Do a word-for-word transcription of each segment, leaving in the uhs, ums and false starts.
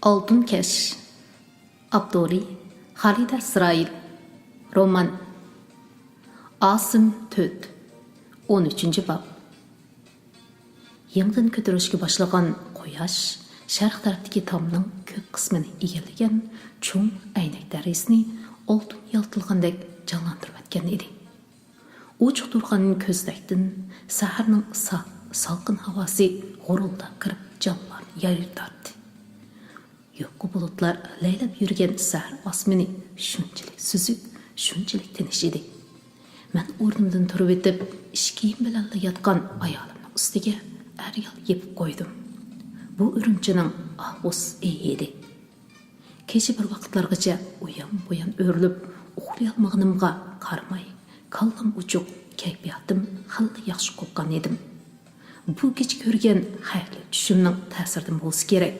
ئالتۇن كەش. ئاپتورى: خالىدە ئىسرائىل. رومان. ئاسىم تۆت. ئون ئۈچىنچى باب. يېڭىدىن كۆتۈرۈلۈشكە باشلىغان قۇياش شەرق تەرەپتىكى تامنىڭ كۆپ قىسمىنى ئىگىلىگەن چوڭ ئەينەك دەريىسىنى ئالتۇن يالتىلىغاندەك جانلاندۇرۇۋەتكەن ئىدى. ئوچۇق تۇرغان كۆزنەكتىن سەھەرنىڭ ساپ، سالقىن ھاۋاسى غۇرۇلداپ كىرىپ، جانلارنى يايرىتاتتى. يۇقا بۇلۇتلار لەيلەپ يۈرگەن سەھەر ئاسمىنى شۇنچىلىك سۈزۈك، شۇنچىلىك تىنچ ئىدى. مەن ئورنۇمدىن تۇرۇۋېتىپ، ئىش كىيىم بىلەنلا ياتقان ئايالىمنىڭ ئۈستىگە ئەريال يېپىپ قويدۇم. بۇ ئۈرۈمچىنىڭ ئاۋغۇست ئېيى ئىدى. كېچە بىر ۋاقىتلارغىچە ئۇيان-بۇيان ئۆرۈلۈپ، ئۇخلىيالمىغىنىمغا قارىماي، كاللام ئوچۇق، كەيپىياتىم خېلىلا ياخشى قوپقان ئىدىم. بۇ كېچە كۆرگەن خەيرلىك چۈشۈمنىڭ تەسىرىدىن بولسا كېرەك،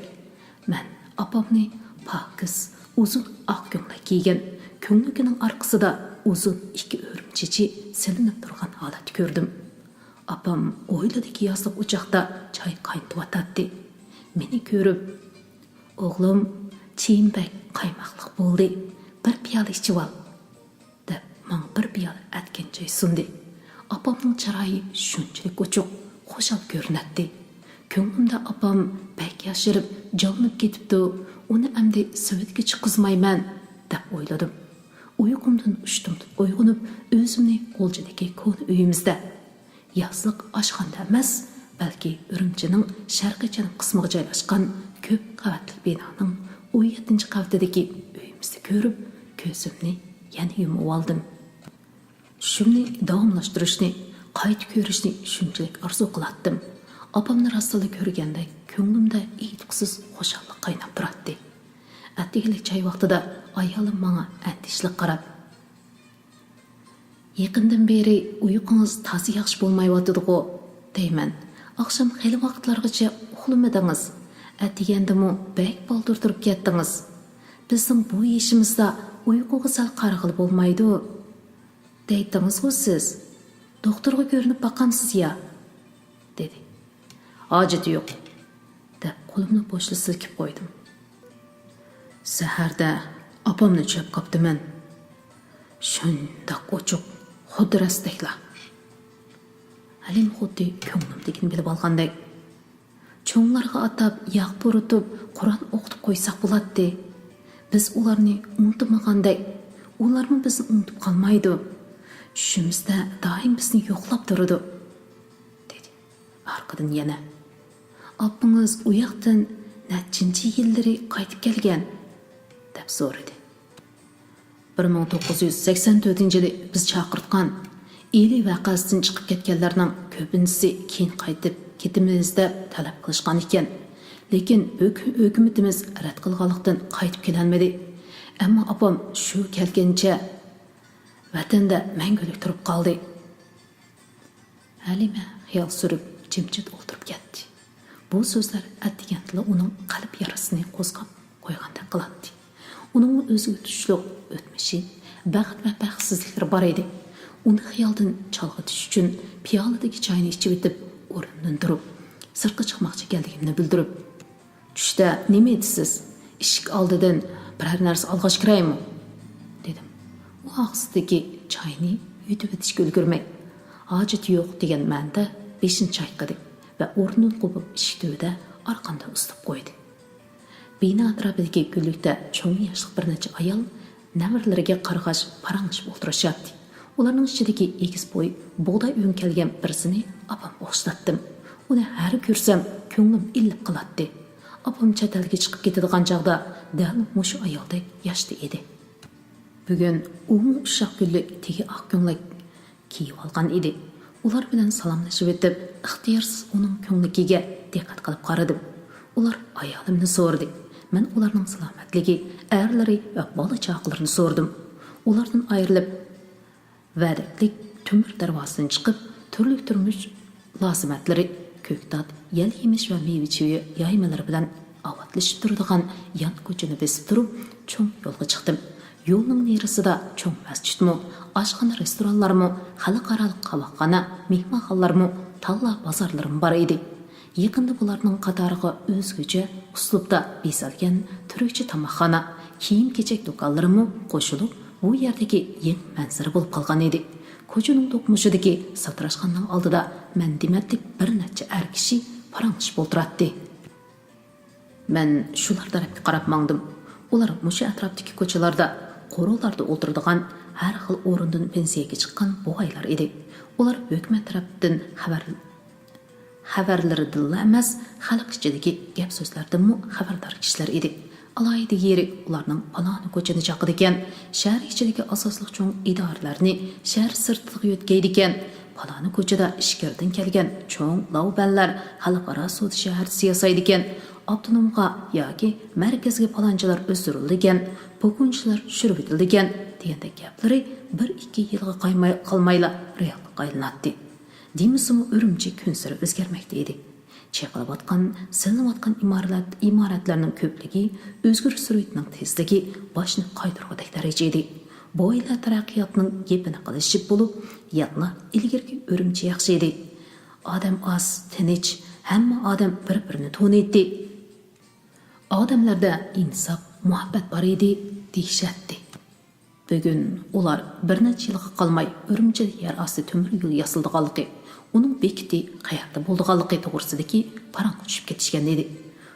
مەن ئاپامنى پاكىز، ئۇزۇن ئاق كۆڭلەك كىيگەن، كۆڭلىكىنىڭ ئارقىسىدا ئۇزۇن ئىككى ئۆرۈم چېچى سېلىنىپ تۇرغان ھالەتتە كۆردۈم. ئاپام ھويلىدىكى ياسلىق ئوچاقتا چاي قاينىتىۋاتاتتى. مېنى كۆرۈپ، «ئوغلۇم، چېيىم بەك قايماقلىق بولدى، بىر پىيالە ئىچىۋال» دەپ، ماڭا بىر پىيالە ئەتكەن چاي سۇندى. ئاپامنىڭ چىرايى شۇنچىلىك ئوچۇق، خۇشال كۆرۈنەتتى. كۆڭلۈمدە ئاپام بەك ياشىرىپ، جانلىنىپ كېتىپتۇ، ئۇنى ئەمدى سېۋەتكە چىققۇزمايمەن، دەپ ئويلىدىم. ئۇيقۇمدىن ئۇشتۇمتۇت ئويغىنىپ، ئۆزۈمنى غۇلجىدىكى كونا ئۆيىمىزدە، ياسلىق ئاشخانىدا ئەمەس، بەلكى ئۈرۈمچىنىڭ شەرقىي جەنۇب قىسمىغا جايلاشقان كۆپ قەۋەتلىك بىنانىڭ ئون يەتتىنچى قەۋىتىدىكى ئۆيىمىزدە كۆرۈپ، كۆزۈمنى يەنە يۇمۇۋالدىم. چۈشۈمنى داۋاملاشتۇرۇشنى، قايتا كۆرۈشنى شۇنچىلىك ئارزۇ قىلاتتىم. ئاپامنى راستلا كۆرگەندەك كۆڭلۈمدە ئېيتقۇسىز خۇشاللىق قايناپ تۇراتتى. ئەتىگەنلىك چاي ۋاقتىدا ئايالىم ماڭا ئەندىشىلىك قاراپ، «يېقىندىن بېرى ئۇيقۇڭىز تازا ياخشى بولمايۋاتىدىغۇ» دەيمەن. «ئاخشام خېلى ۋاقىتلارغىچە ئۇخلىمىدىڭىز. ئەتىگەندىمۇ بەك بالدۇر تۇرۇپ كەتتىڭىز. بىزنىڭ بۇ يېشىمىزدا ئۇيقۇغا سەل قارىغىلى بولمايدۇ» دەيتتىڭىزغۇ سىز. دوختۇرغا كۆرۈنۈپ باقامسىز يا؟ دېدى. «ھاجىتى يوق» دەپ، قولۇمنى بوشلا سىلكىپ قويدۇم. سەھەردە ئاپامنى چۆپ قاپتىمەن. شۇنداق ئوچۇق، خۇددى راستەكلا. ھەلىم خۇددى كۆڭلۈمدىكىنى بىلىۋالغاندەك. چوڭلارغا ئاتاپ ياغ پۇرىتىپ، قۇرئان ئوقۇتۇپ قويساق بولاتتى. بىز ئۇلارنى ئۇنتۇمىغاندەك، ئۇلارمۇ بىزنى ئۇنتۇپ قالمايدۇ. چۈشىمىزدە دائىم بىزنى يوقلاپ تۇرىدۇ، دېدى. ئارقىدىن يەنە، «ئاپىڭىز ئۇ ياقتىن نەچچىنچى يىللىرى قايتىپ كەلگەن؟» دەپ سورىدى. «بىر مىڭ توققۇز يۈز سەكسەن تۆتىنچى يىلى بىز چاقىرتقان ئىلى ۋەقەسىدىن چىقىپ كەتكەنلەرنىڭ كۆپىنچىسى كېيىن قايتىپ كېتىمىز دەپ تەلەپ قىلىشقان ئىكەن. لېكىن ھۆك-، ھۆكۈمىتىمىز رەت قىلغانلىقتىن قايتىپ كېلەلمىدى. ئەمما ئاپام شۇ كەلگەنچە ۋەتەندە مەڭگۈلۈك تۇرۇپ قالدى.» ھەلىمە خىيال سۈرۈپ، جىمجىت ئولتۇرۇپ كەتتى. بۇ سۆزلەر ئەتىگەندىلا ئۇنىڭ قەلب يارىسىنى قوزغاپ قويغاندەك قىلاتتى. ئۇنىڭمۇ ئۆزىگە تۇشلۇق ئۆتمۈشى، بەخت ۋە بەختسىزلىكلىرى بار ئىدى. ئۇنى خىيالدىن چالغىتىش ئۈچۈن پىيالىدىكى چاينى ئىچىۋېتىپ، ئورنۇمدىن تۇرۇپ، سىرتقا چىقماقچى ئىكەنلىكىمنى بىلدۈرۈپ، «چۈشتە نېمە ئېيتىسىز؟ ئىشىك ئالدىدىن بىرەر نەرسە ئالغاچ كىرەيمۇ؟» دېدىم. ئۇ ئاغزىدىكى چاينى يۇتۇۋېتىشكە ئۈلگۈرمەي، «ھاجىتى يوق» دېگەن مەنىدە بېشىنى چايقىدى ۋە ئورنىدىن قوپۇپ، ئىشىك تۈۋىدە ئارقامدا ئۇزىتىپ قويدى. بىنا ئەتراپىدىكى گۈللۈكتە چوڭ ياشلىق بىر نەچچە ئايال نەۋرىلىرىگە قارىغاچ پاراڭلىشىپ ئولتۇرۇشاتتى. ئۇلارنىڭ ئىچىدىكى ئېگىز بوي، بۇغداي ئۆڭ كەلگەن بىرسىنى ئاپام ئوخشىتاتتىم. ئۇنى ھەر كۆرسەم، كۆڭلۈم ئىللىپ قالاتتى. ئاپام چەت ئەلگە چىقىپ كېتىدىغان چاغدا دەل مۇشۇ ئايالدەك ياشتا ئىدى. بۈگۈن ئۇمۇ ئۇششاق گۈللۈك تېگى ئاق كۆڭلەك كىيىۋالغان ئىدى. ئۇلار بىلەن سالاملىشىۋېتىپ، ئىختىيارسىز ئۇنىڭ كۆڭلىكىگە دىققەت قىلىپ قارىدىم. ئۇلار ئايالىمنى سورىدى. مەن ئۇلارنىڭ سالامەتلىكى، ئەرلىرى ۋە بالا-چاقىلىرىنى سورىدىم. ئۇلاردىن ئايرىلىپ، ۋەدەكلىك تۆمۈر دەرۋازىدىن چىقىپ، تۈرلۈك تۇرمۇش لازىمەتلىرى، كۆكتات، يەل-يېمىش ۋە مېۋە-چېۋە يايمىلىرى بىلەن ئاۋاتلىشىپ تۇرىدىغان يان كوچىنى بېسىپ تۇرۇپ، چوڭ يولغا چىقتىم. يولنىڭ نېرىسىدا چوڭ مەسچىتمۇ، ئاشخانا، رېستورانلارمۇ، خەلقئارالىق قاۋاقخانا، مېھمانخانىلارمۇ، تاللا بازارلىرىمۇ بار ئىدى. يېقىندا بۇلارنىڭ قاتارىغا ئۆزگىچە ئۇسلۇبتا بېسىلگەن تۈركچە تاماقخانا، كىيىم-كېچەك دۇكانلىرىمۇ قوشۇلۇپ، بۇ يەردىكى يېڭى مەنزىرە بولۇپ قالغان ئىدى. كوچىنىڭ دوقمۇشىدىكى ساتىراشخانىنىڭ ئالدىدا مەن دېمەتلىك بىر نەچچە ئەر كىشى پاراڭلىشىپ ئولتۇراتتى. مەن شۇلار تەرەپكە قاراپ ماڭدىم. ئۇلار مۇشۇ ئەتراپتىكى كوچىلاردا، قورۇلاردا ئولتۇرىدىغان، ھەر خىل ئورۇندىن پېنسىيەگە چىققان بوۋايلار ئىدى. ئۇلار ھۆكۈمەت تەرەپتىن خەۋەر، خەۋەرلىرىدىنلا ئەمەس، خەلق ئىچىدىكى گەپ-سۆزلەردىنمۇ خەۋەردار كىشىلەر ئىدى. ئالاھىدە يېرى، ئۇلارنىڭ پالانى كوچىنى چاقىدىكەن، شەھەر ئىچىدىكى ئاساسلىق چوڭ ئىدارىلەرنى، شەھەر سىرتىغا يۆتكەيدىكەن، پالانى كوچىدا ئىچكىرىدىن كەلگەن چوڭ لاۋبەنلەر خەلقئارا سودا شەھەرچىسى ياسايدىكەن، ئاپتونومغا ياكى مەركەزگە پالانچىلار ئۆستۈرۈلىدىكەن، پوكۇنچىلار چۈشۈرۈۋېتىلىدىكەن دېگەندەك گەپلىرى بىر ئىككى يىلغا قايماي-، قالمايلا رېئاللىققا ئايلىناتتى. دېمىسىمۇ، ئۈرۈمچى كۈنسېرى ئۆزگەرمەكتە ئىدى. چېقىلىۋاتقان، سېلىنىۋاتقان ئىمارەت، ئىمارەتلەرنىڭ كۆپلۈكى، ئۆزگىرىش سۈرئىتىنىڭ تېزلىكى باشنى قايتۇرغۇدەك دەرىجە ئىدى. بوۋايلار تەرەققىياتنىڭ گېپىنى قىلىشىپ بولۇپ، يەنىلا ئىلگىرىكى ئۈرۈمچى ياخشى ئىدى. ئادەم ئاز، تىنچ، ھەممە ئادەم بىر-بىرىنى تونۇيتتى. ئادەملەردە ئىنساپ، مۇھەببەت بار ئىدى، دېيىشەتتى. بۈگۈن ئۇلار بىر نەچچە يىلغا قالماي ئۈرۈمچىدە يەر ئاستى تۆمۈر يولى ياسىلىدىغانلىقى، ئۇنىڭ بېكىتى قەيەردە بولىدىغانلىقى توغرىسىدىكى پاراڭغا چۈشۈپ كېتىشكەن ئىدى.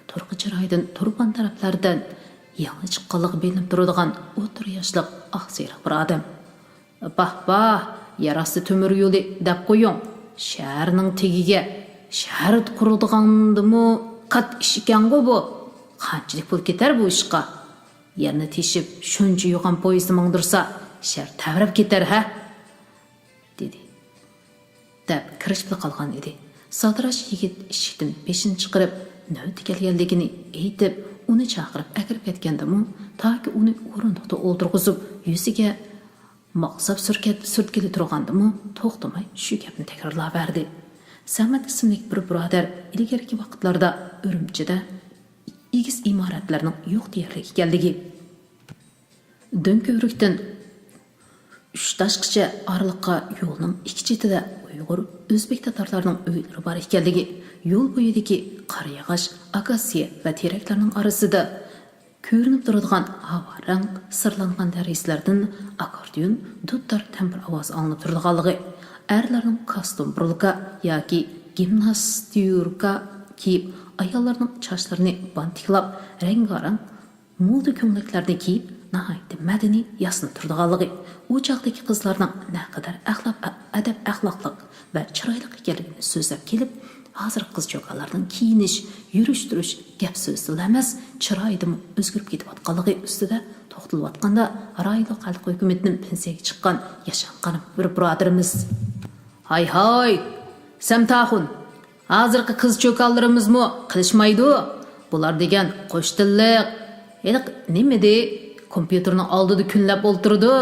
تۇرقى چىرايىدىن تۇرپان تەرەپلەردىن يېڭى چىققانلىقى بىلىنىپ تۇرىدىغان ئوتتۇرا ياشلىق ئاق سېرىق بىر ئادەم. باھ، باھ، يەر ئاستى تۆمۈر يولى دەپ قويۇڭ. شەھەرنىڭ تېگىگە، شەھەر قۇرىدىغاندىمۇ قات ئىش ئىكەنغۇ بۇ. قانچىلىك پۇل كېتەر بۇ ئىشقا؟ يەرنى تېشىپ، شۇنچە يوغان پويىزنى ماڭدۇرسا، شەھەر تەۋرەپ كېتەر، ھە؟ دېدى. دەپ كىرىشىپلا قالغان ئىدى. ساتىراش يىگىت ئىشىكتىن بېشىنى چىقىرىپ، نۆۋىتى كەلگەنلىكىنى ئېيتىپ، ئۇنى چاقىرىپ ئەكىرىپ كەتكەندىمۇ، تاكى ئۇنى ئورۇندۇقتا ئولتۇرغۇزۇپ، يۈزىگە ماقساپ سۈركەپ، سۈرتكىلى تۇرغاندىمۇ، توختىماي شۇ گەپنى تەكرارلاۋەردى. سەمەت ئىسىملىك بىر بۇرادەر ئىلگىرىكى ۋاقىتلاردا ئۈرۈمچىدە ئېگىز ئىمارەتلەرنىڭ يوق دېيەرلىك ئىكەنلىكى، دۆڭكۆۋرۈكتىن ئۈچ تاشقىچە ئارىلىققا يولنىڭ ئىككى چېتىدە ئۇيغۇر، ئۆزبېك، تاتارلارنىڭ ئۆيلىرى بار ئىكەنلىكى، يول بويىدىكى قارىياغاچ، ئاكاسىيە ۋە تېرەكلەرنىڭ ئارىسىدا كۆرۈنۈپ تۇرىدىغان ھاۋا رەڭ سىرلانغان دەرىزىلەردىن ئاككوردىيون دۇتتار تەمبۇر ئاۋازى ئاڭلىنىپ تۇرىدىغانلىقى، ئەرلەرنىڭ كاستيۇم بۇرۇلكا ياكى گىمناستيۇركا كىيىپ، ئاياللارنىڭ چاچلىرىنى بانتىكلاپ، رەڭگارەڭ مودا كۆڭلەكلەرنى كىيىپ، ناھايىتى مەدەنىي ياسىنىپ تۇرىدىغانلىقى، ئۇ چاغدىكى قىزلارنىڭ نەقەدەر ئەخلاق، ئەدەپ-ئەخلاقلىق ۋە چىرايلىق ئىكەنلىكىنى سۆزلەپ كېلىپ، ھازىرقى قىز-چوكانلارنىڭ كىيىنىش، يۈرۈش-تۇرۇش، گەپ-سۆزىدىلا ئەمەس، چىرايىدىمۇ ئۆزگىرىپ كېتىۋاتقانلىقى ئۈستىدە توختىلىۋاتقاندا، رايونلۇق خەلق ھۆكۈمىتىدىن پېنسىيەگە چىققان ياشانغان بىر بۇرادىرىمىز: «ھاي-ھاي، سەمتاخۇن، ھازىرقى قىز-چوكانلىرىمىزمۇ قىلىشمايدۇ. بۇلار دېگەن قوش تىللىق، ھېلىقى نېمىدى، كومپيۇتېرنىڭ ئالدىدا كۈنلەپ ئولتۇرىدۇ.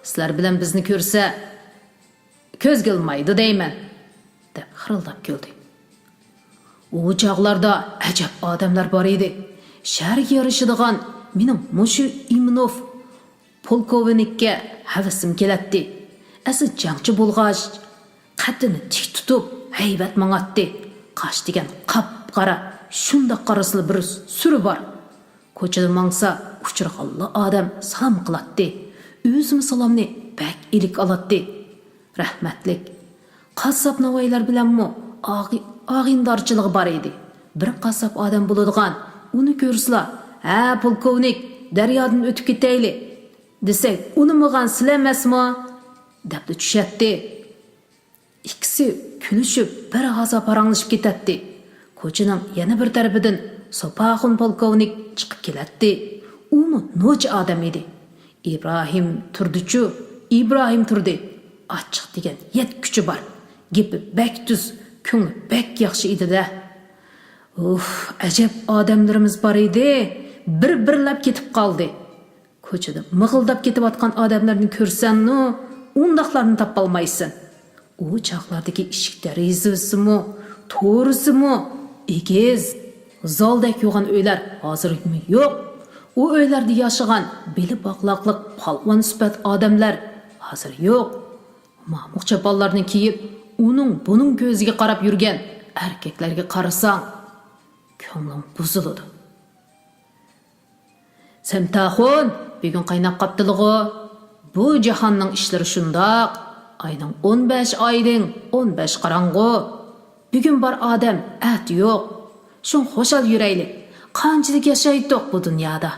سىلەر بىلەن بىزنى كۆرسە، كۆزگە ئىلمايدۇ دەيمەن» دەپ خىرىلداپ كۈلدى. ئۇ چاغلاردا ئەجەب ئادەملەر بار ئىدى. شەھەرگە يارىشىدىغان مېنىڭ مۇشۇ ئىمىنوف پولكوۋنىككە ھەۋىسىم كېلەتتى. ئەسلى جەڭچى بولغاچ، قەددىنى تىك تۇتۇپ، ھەيۋەت ماڭاتتى. قاش دېگەن قاپقارا، شۇنداق قارىسىلا بىر سۈرى بار. كوچىدا ماڭسا، ئۇچرىغانلا ئادەم سالام قىلاتتى. ئۆزىمۇ سالامنى بەك ئىلىك ئالاتتى. رەھمەتلىك. قاسساپ ناۋايلار بىلەنمۇ ئاغى-، ئاغىنىدارچىلىقى بار ئىدى. بىر قاسساپ ئادەم بولىدىغان، ئۇنى كۆرسىلا، «ھە، پولكوۋنىك، دەريادىن ئۆتۈپ كېتەيلى» دېسەك، «ئۇنىمىغان سىلەرمەسمۇ؟» دەپلا چۈشەتتى. ئىككىسى كۈلۈشۈپ، بىر ھازا پاراڭلىشىپ كېتەتتى. كوچىنىڭ يەنە بىر تەرىپىدىن سوپاخۇن پولكوۋنىك چىقىپ كېلەتتى. ئۇمۇ نوچى ئادەم ئىدى. ئىبراھىم تۇردىچۇ، ئىبراھىم تۇردى. ئاچچىق دېگەن يەتكۈچى بار. گېپى بەك تۈز، كۆڭلى بەك ياخشى ئىدى-دە. ئۇف، ئەجەب ئادەملىرىمىز بار ئىدى. بىر-بىرلەپ كېتىپ قالدى. كوچىدا مىغىلداپ كېتىۋاتقان ئادەملەرنى كۆرسەڭمۇ، ئۇنداقلارنى تاپالمايسەن. ئۇ چاغلاردىكى ئىشىك دېرىزىسىمۇ، تورىسىمۇ ئېگىز. زالدەك يوغان ئۆيلەر ھازىرمۇ يوق. ئۇ ئۆيلەردە ياشىغان بېلى باغلاقلىق پالۋان سۈپەت ئادەملەر ھازىر يوق. مامۇق چاپانلارنى كىيىپ، ئۇنىڭ بۇنىڭ كۆزىگە قاراپ يۈرگەن ئەركەكلەرگە قارىساڭ، كۆڭلۈڭ بۇزۇلىدۇ. سەمتاخۇن، بۈگۈن قايناپ قاپتىلىغۇ؟ بۇ جاھاننىڭ ئىشلىرى شۇنداق. ئاينىڭ ئون بەش ئايدىڭ، ئون بەش قاراڭغۇ. بۈگۈن بار ئادەم، ئەتە يوق. شۇڭا خۇشال يۈرەيلى. قانچىلىك ياشايتتۇق بۇ دۇنيادا؟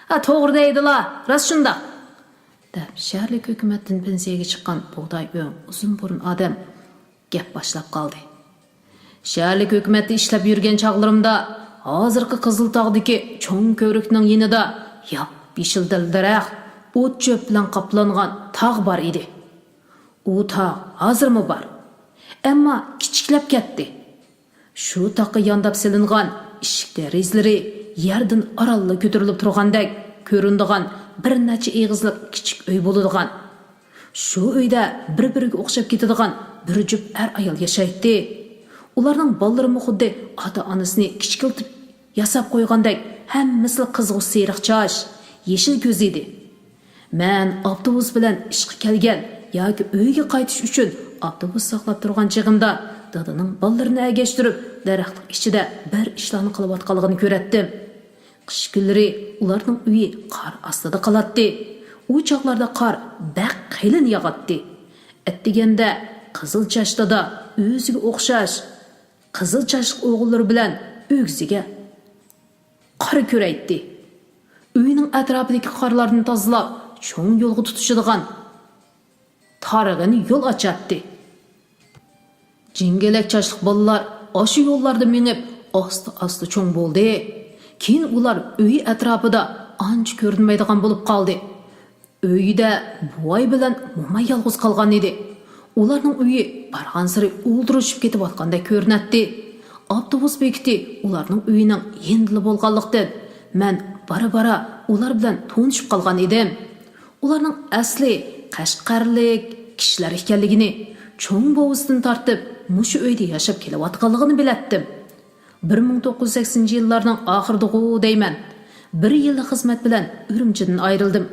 ھە، توغرا دەيدىلا، راست شۇنداق، دەپ، شەھەرلىك ھۆكۈمەتتىن پېنسىيەگە چىققان بۇغداي ئۆڭ ئۇزۇن بۇرۇن ئادەم گەپ باشلاپ قالدى. شەھەرلىك ھۆكۈمەتتە ئىشلەپ يۈرگەن چاغلىرىمدا، ھازىرقى قىزىلتاغدىكى چوڭ كۆۋرۈكنىڭ يېنىدا ياپيېشىل دەل-دەرەخ، ئوت-چۆپ بىلەن قاپلانغان تاغ بار ئىدى. ئۇ تاغ ھازىرمۇ بار، ئەمما كىچىكلەپ كەتتى. شۇ تاغقا يانداپ سېلىنغان ئىشىك دېرىزىلىرى يەردىن ئارانلا كۆتۈرۈلۈپ تۇرغاندەك كۆرۈنىدىغان بىر نەچچە ئېغىزلىق كىچىك ئۆي بولىدىغان. شۇ ئۆيدە بىر-بىرىگە ئوخشاپ كېتىدىغان بىر جۈپ ئەر-ئايال ياشايتتى. ئۇلارنىڭ بالىلىرىمۇ خۇددى ئاتا-ئانىسىنى كىچىكلىتىپ ياساپ قويغاندەك ھەممىسىلا قىزغۇ سېرىق چاچ، يېشىل كۆز ئىدى. مەن ئاپتوبۇس بىلەن ئىشقا كەلگەن ياكى ئۆيگە قايتىش ئۈچۈن ئاپتوبۇس ساقلاپ تۇرغان چېغىمدا، دادىنىڭ بالىلىرىنى ئەگەشتۈرۈپ، دەرەخلىك ئىچىدە بىر ئىشلارنى قىلىۋاتقانلىقىنى كۆرەتتىم. قىش كۈنلىرى ئۇلارنىڭ ئۆيى قار ئاستىدا قالاتتى. ئۇ چاغلاردا قار بەك قېلىن ياغاتتى. ئەتىگەندە قىزىل چاچ دادا ئۆزىگە ئوخشاش قىزىل چاچلىق ئوغۇللىرى بىلەن ئۆگزىگە قارا كۆرەيتتى. ئۆينىڭ ئەتراپىدىكى قارلاردىن تازىلاپ، چوڭ يولغا تۇتىشىدىغان تارىغىنى يول ئاچاتتى. جىڭگىلەك چاچلىق بالىلار ئاشۇ يوللاردا مېڭىپ، ئاستا-ئاستا چوڭ بولدى. كېيىن ئۇلار ئۆي ئەتراپىدا ئانچە كۆرۈنمەيدىغان بولۇپ قالدى. ئۆيىدە بوۋاي بىلەن موماي يالغۇز قالغان ئىدى. ئۇلارنىڭ ئۆيى بارغانسېرى ئولتۇرۇشۇپ كېتىۋاتقاندەك كۆرۈنەتتى. ئاپتوبۇس بېكىتى ئۇلارنىڭ ئۆيىنىڭ يېنىدىلا بولغانلىقتىن، مەن بارا-بارا ئۇلار بىلەن تونۇشۇپ قالغان ئىدىم. ئۇلارنىڭ ئەسلى قەشقەرلىك كىشىلەر ئىكەنلىكىنى، چوڭ بوۋىسىدىن تارتىپ مۇشۇ ئۆيدە ياشاپ كېلىۋاتقانلىقىنى بىلەتتىم. بىر مىڭ توققۇز يۈز سەكسىنىنچى يىللارنىڭ ئاخىرىدىغۇ دەيمەن، بىر يىللىق خىزمەت بىلەن ئۈرۈمچىدىن ئايرىلدىم.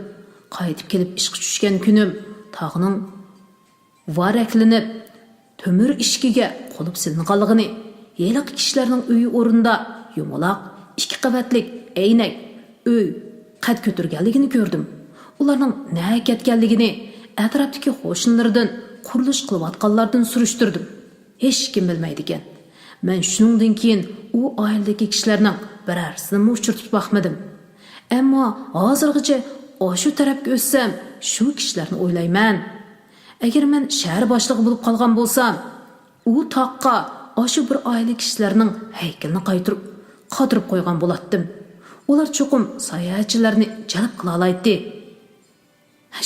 قايتىپ كېلىپ ئىشقا چۈشكەن كۈنۈم، تاغنىڭ ۋارەكلىنىپ، تۆمۈر ئىشىكىگە قۇلۇپ سېلىنغانلىقىنى، ھېلىقى كىشىلەرنىڭ ئۆيى ئورنىدا يۇمىلاق، ئىككى قەۋەتلىك ئەينەك ئۆي قەد كۆتۈرگەنلىكىنى كۆردۈم. ئۇلارنىڭ نەگە كەتكەنلىكىنى ئەتراپتىكى قوشنىلىرىدىن، قۇرۇلۇش قىلىۋاتقانلاردىن سۈرۈشتۈردۈم. ھېچكىم بىلمەيدىكەن. مەن شۇنىڭدىن كېيىن ئۇ ئائىلىدىكى كىشىلەرنىڭ بىرەرسىنىمۇ ئۇچرىتىپ باقمىدىم. ئەمما ھازىرغىچە ئاشۇ تەرەپكە ئۆتسەم، شۇ كىشىلەرنى ئويلايمەن. ئەگەر مەن شەھەر باشلىقى بولۇپ قالغان بولسام، ئۇ تاغقا ئاشۇ بىر ئائىلە كىشىلەرنىڭ ھەيكىلىنى قايتۇرۇپ، قادۇرۇپ قويغان بولاتتىم. ئۇلار چوقۇم ساياھەتچىلەرنى جەلپ قىلالايتتى.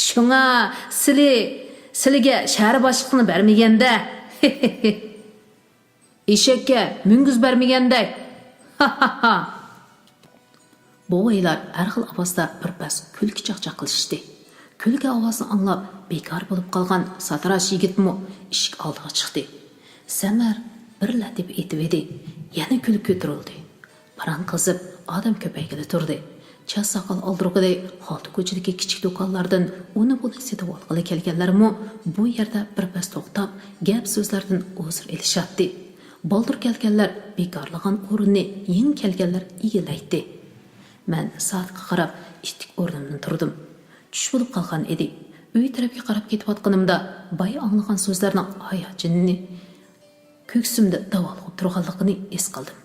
شۇڭا سىلى، سىلىگە شەھەر باشلىقىنى بەرمىگەندە، ئېشەككە مۈڭگۈز بەرمىگەندەك. بوۋايلار ھەر خىل ئاۋازدا بىر پەس كۈلكە چاقچاق قىلىشتى. كۈلكە ئاۋازىنى ئاڭلاپ، بىكار بولۇپ قالغان ساتىراش يىگىتمۇ ئىشىك ئالدىغا چىقتى. سەمەر بىر لەتىپە ئېتىۋىدى. يەنە كۈلكە كۆتۈرۈلدى. پاراڭ قىزىپ، ئادەم كۆپەيگىلى تۇردى. چاچ-ساقال ئالدۇرغىلى خالتا كوچىدىكى كىچىك دۇكانلاردىن ئۇنى-بۇنى سېتىۋالغىلى كەلگەنلەرمۇ بۇ يەردە بىر پەس توختاپ، گەپ-سۆزلەردىن ھۇزۇر ئېلىشاتتى. بالدۇر كەلگەنلەر بىكارلىغان ئورۇننى يېڭى كەلگەنلەر ئىگىلەيتتى. مەن سائەتكە قاراپ ئىتتىك ئورنۇمدىن تۇردۇم. چۈش بولۇپ قالغان ئىدى. ئۆي تەرەپكە قاراپ كېتىۋاتقىنىمدا بايا ئاڭلىغان سۆزلەرنىڭ ھاياجىنىنى كۆكسۈمدە داۋالغۇپ تۇرغانلىقىنى ھېس قىلدىم.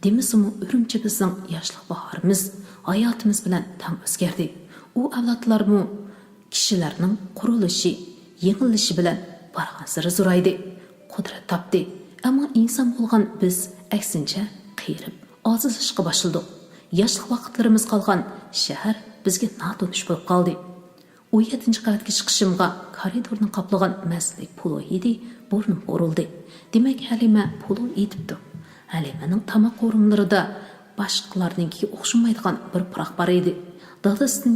دېمىسىمۇ، ئۈرۈمچى بىزنىڭ ياشلىق باھارىمىز، ھاياتىمىز بىلەن تەڭ ئۆزگەردى. ئۇ ئەۋلادلارمۇ كىشىلەرنىڭ قۇرۇلۇشى، يېڭىلىشى بىلەن بارغانسېرى زورايدى، قۇدرەت تاپتى. ئەمما ئىنسان بولغان بىز، ئەكسىنچە، قېرىپ، ئاجىزلىشىشقا باشلىدۇق. ياشلىق ۋاقىتلىرىمىز قالغان شەھەر بىزگە ناتونۇش بولۇپ قالدى. ئون يەتتىنچى قەۋەتكە چىقىشىمغا كارىدورنى قاپلىغان مەززىلىك پۇلۇ ھىدى بۇرنۇمغا ئۇرۇلدى. دېمەك، ھەلىمە پۇلۇ ئېتىپتۇ. ھەلىمەنىڭ تاماق قورۇمىلىرىدا باشقىلارنىڭكىگە ئوخشىمايدىغان بىر پۇراق بار ئىدى. دادىسىدىن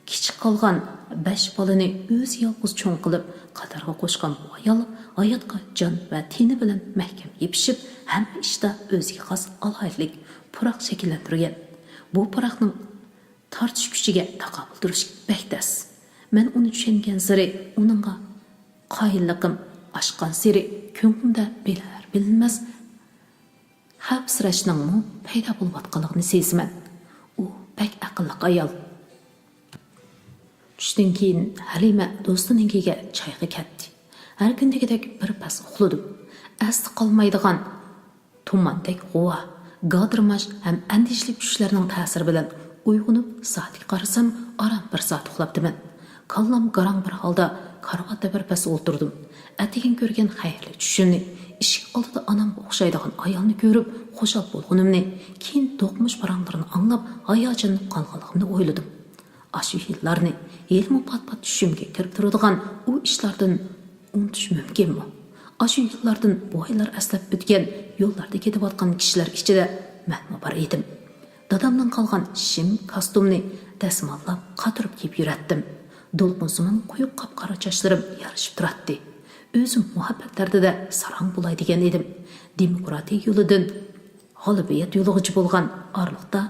كىچىك قالغان بەش بالىنى ئۆزى يالغۇز چوڭ قىلىپ، قاتارغا قوشقان بۇ ئايال ھاياتقا جان ۋە تېنى بىلەن مەھكەم يېپىشىپ، ھەممە ئىشتا ئۆزىگە خاس ئالاھىدىلىك، پۇراق شەكىللەندۈرگەن. بۇ پۇراقنىڭ تارتىش كۈچىگە تاقابىل تۇرۇش بەك تەس. مەن ئۇنى چۈشەنگەنسېرى ئۇنىڭغا قايىللىقىم ئاشقانسېرى كۆڭلۈمدە بىلەر بىلىنمەس خەۋپسىرەشنىڭمۇ پەيدا بولۇۋاتقانلىقىنى سېزىمەن. ئۇ بەك ئەقىللىق ئايال. چۈشتىن كېيىن ھەلىمە دوستىنىڭكىگە چايغا كەتتى. ھەر كۈندىكىدەك بىر پەس ئۇخلىدىم. ئەستە قالمايدىغان تۇماندەك غۇۋا، گادىرماش ھەم ئەندىشىلىك چۈشلەرنىڭ تەسىرى بىلەن ئويغىنىپ، سائەتكە قارىسام، ئاران بىر سائەت ئۇخلاپتىمەن. كاللام گاراڭ بىر ھالدا كارىۋاتتا بىر پەس ئولتۇردۇم. ئەتىگەن كۆرگەن خەيرلىك چۈشۈمنى، ئىشىك ئالدىدا ئانامغا ئوخشايدىغان ئايالنى كۆرۈپ خۇشال بولغىنىمنى، كېيىن دوقمۇش پاراڭلىرىنى ئاڭلاپ ھاياجانلىنىپ قالغانلىقىمنى ئويلىدىم. ئاشۇ يىللارنى ھېلىمۇ پات-پات چۈشۈمگە كىرىپ تۇرىدىغان ئۇ ئىشلاردىن ئۇنتۇش مۇمكىنمۇ؟ ئاشۇ يىللاردىن بوۋايلار ئەسلەپ ئۆتكەن يوللاردا كېتىۋاتقان كىشىلەر ئىچىدە مەنمۇ بار ئىدىم. دادامدىن قالغان شىم كاستۇمنى دەسماللاپ، قاتۇرۇپ كىيىپ يۈرەتتىم. دولقۇنسىمان قويۇق قاپقارا چاچلىرىم يارىشىپ تۇراتتى. ئۆزۈم مۇھەببەتلەردە-دە ساراڭ بولاي دېگەن ئىدىم. دېموكراتىيە يولىدىن غالىبىيەت يولىغىچە بولغان ئارىلىقتا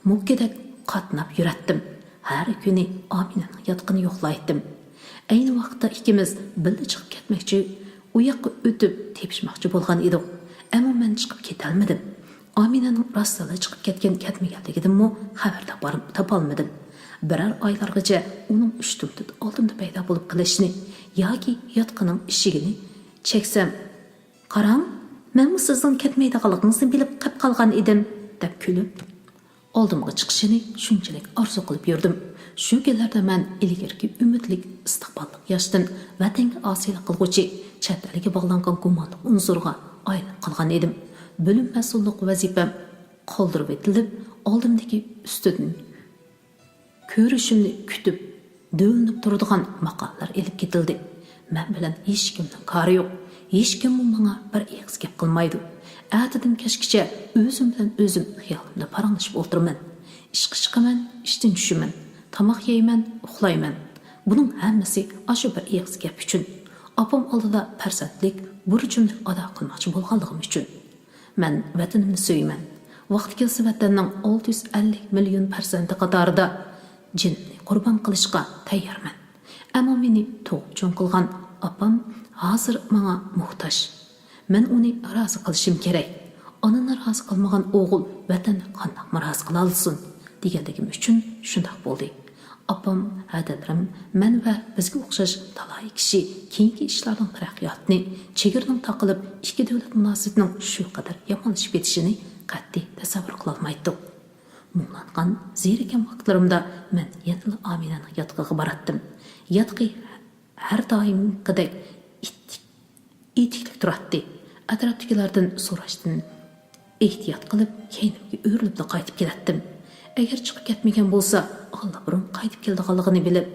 مۇككىدەك قاتناپ يۈرەتتىم. ھەر كۈنى ئامىنەنىڭ ياتىقىنى يوقلايتتىم. ئەينى ۋاقىتتا ئىككىمىز بىللە چىقىپ كەتمەكچى، ئۇ ياققا ئۆتۈپ تېپىشماقچى بولغان ئىدۇق. ئەمما مەن چىقىپ كېتەلمىدىم. ئامىنەنىڭ راستلا چىقىپ كەتكەن كەتمىگەنلىكىدىنمۇ خەۋەر تاپار-، تاپالمىدىم. بىرەر ئايلارغىچە ئۇنىڭ ئۈستۈمدىن ئالدىمدا پەيدا بولۇپ قېلىشىنى ياكى ياتىقىنىڭ ئىشىكىنى چەكسەم، «قاراڭ، مەنمۇ سىزنىڭ كەتمەيدىغانلىقىڭىزنى بىلىپ قېپ قالغان ئىدىم» دەپ كۈلۈپ، ئالدىمغا چىقىشىنى شۇنچىلىك ئارزۇ قىلىپ يۈردۈم. شۇ كۈنلەردە مەن ئىلگىرىكى ئۈمىدلىك ئىستىقباللىق ياشتىن ۋەتەنگە ئاسىيلىق قىلغۇچى، چەت ئەلگە باغلانغان گۇمانلىق ئۇنسۇرغا ئايلىنىپ قالغان ئىدىم. بۆلۈم مەسئۇللۇق ۋەزىپەم قالدۇرۇۋېتىلىپ، ئالدىمدىكى ئۈستىدىن كۆرۈشۈمنى كۈتۈپ، دۆۋىلىنىپ تۇرىدىغان ماقالىلەر ئېلىپ كېتىلدى. مەن بىلەن ھېچكىمنىڭ كارى يوق. ھېچكىممۇ ماڭا بىر ئېغىز گەپ قىلمايدۇ. ئەتىدىن كەچكىچە ئۆزۈم بىلەن ئۆزۈم خىيالىمدا پاراڭلىشىپ ئولتۇرىمەن. ئىشقا چىقىمەن، ئىشتىن چۈشىمەن، تاماق يەيمەن، ئۇخلايمەن. بۇنىڭ ھەممىسى ئاشۇ بىر ئېغىز گەپ ئۈچۈن. ئاپام ئالدىدا پەرزەنتلىك بۇرچۇمنى ئادا قىلماقچى بولغانلىقىم ئۈچۈن. مەن ۋەتىنىمنى سۆيىمەن. ۋاقتى كەلسە ۋەتەننىڭ ئالتە يۈز ئەللىك مىليون پەرزەنتى قاتارىدا جېنىمنى قۇربان قىلىشقا تەييارمەن. ئەمما مېنى تۇغۇپ چوڭ قىلغان ئاپام ھازىر ماڭا موھتاج. مەن ئۇنى رازى قىلىشىم كېرەك. ئانىنى رازى قىلمىغان ئوغۇل ۋەتەننى قانداقمۇ رازى قىلالىسۇن؟ دېگەنلىكىم ئۈچۈن شۇنداق بولدى. ئاپام، ھەدەلىرىم مەن ۋە بىزگە ئوخشاش تالاي كىشى كېيىنكى ئىشلارنىڭ تەرەققىياتىنى، چېگرىنىڭ تاقىلىپ، ئىككى دۆلەت مۇناسىۋىتىنىڭ شۇ قەدەر يامانلىشىپ كېتىشىنى قەتئىي تەسەۋۋۇر قىلالمايتتۇق. مۇڭلانغان، زېرىككەن ۋاقىتلىرىمدا مەن يەنىلا ئامىنەنىڭ ياتىقىغا باراتتىم. ياتىقى ھەر دائىمقىدەك ئىتتىك ئېتىكلىك تۇراتتى. ئەتراپتىكىلەردىن سوراشتىن ئېھتىيات قىلىپ، كەينىمگە ئۆرۈلۈپلا قايتىپ كېلەتتىم. ئەگەر چىقىپ كەتمىگەن بولسا، ئاللىبۇرۇن قايتىپ كېلىدىغانلىقىنى بىلىپ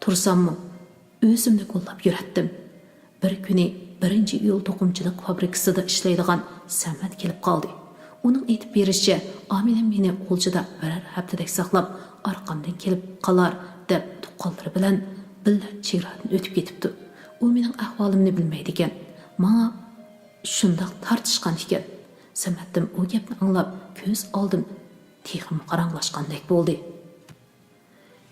تۇرساممۇ، ئۆزۈمنى گوللاپ يۈرەتتىم. بىر كۈنى بىرىنچى ئىيۇل توقۇمىچىلىق فابرىكىسىدا ئىشلەيدىغان سەمەت كېلىپ قالدى. ئۇنىڭ ئېيتىپ بېرىشىچە، ئامىنەم مېنى غۇلجىدا بىرەر ھەپتىدەك ساقلاپ، ئارقامدىن كېلىپ قالار دەپ، تۇغقانلىرى بىلەن بىللە چېگرادىن ئۆتۈپ كېتىپتۇ. ئۇ مېنىڭ ئەھۋالىمنى بىلمەيدىكەن. ماڭا شۇنداق تارتىشقان ئىكەن. سەمەتتىن ئۇ گەپنى ئاڭلاپ، كۆز ئالدىم تېخىمۇ قاراڭلاشقاندەك بولدى.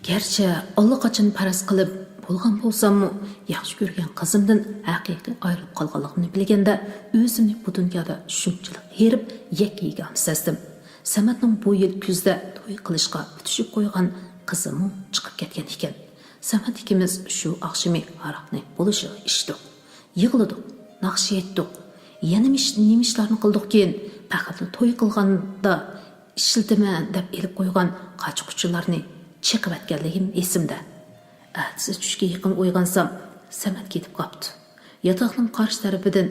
گەرچە ئاللىقاچان پەرەز قىلىپ بولغان بولساممۇ، ياخشى كۆرگەن قىزىمدىن ھەقىقىي ئايرىلىپ قالغانلىقىمنى بىلگەندە، ئۆزۈمنى بۇ دۇنيادا شۇنچىلىك ھېرىپ، يەككە-يېگانە سەزدىم. سەمەتنىڭ بۇ يىل كۈزدە توي قىلىشقا پۈتۈشۈپ قويغان قىزىمۇ چىقىپ كەتكەن ئىكەن. سەمەت ئىككىمىز شۇ ئاخشىمى ھاراقنى بولۇشىغا ئىچتۇق. يىغلىدۇق، ناخشا ئېيتتۇق. يەنە مىش-، نېمە ئىشلارنى قىلدۇقكىن، پەقەتلا توي قىلغاندا ئىشلىتىمەن دەپ ئېلىپ قويغان قاچا-قۇچىلارنى چېقىۋەتكەنلىكىم ئېسىمدە. ئەتىسى چۈشكە يېقىن ئويغانسام، سەمەت كېتىپ قاپتۇ. ياتاقنىڭ قارشى تەرىپىدىن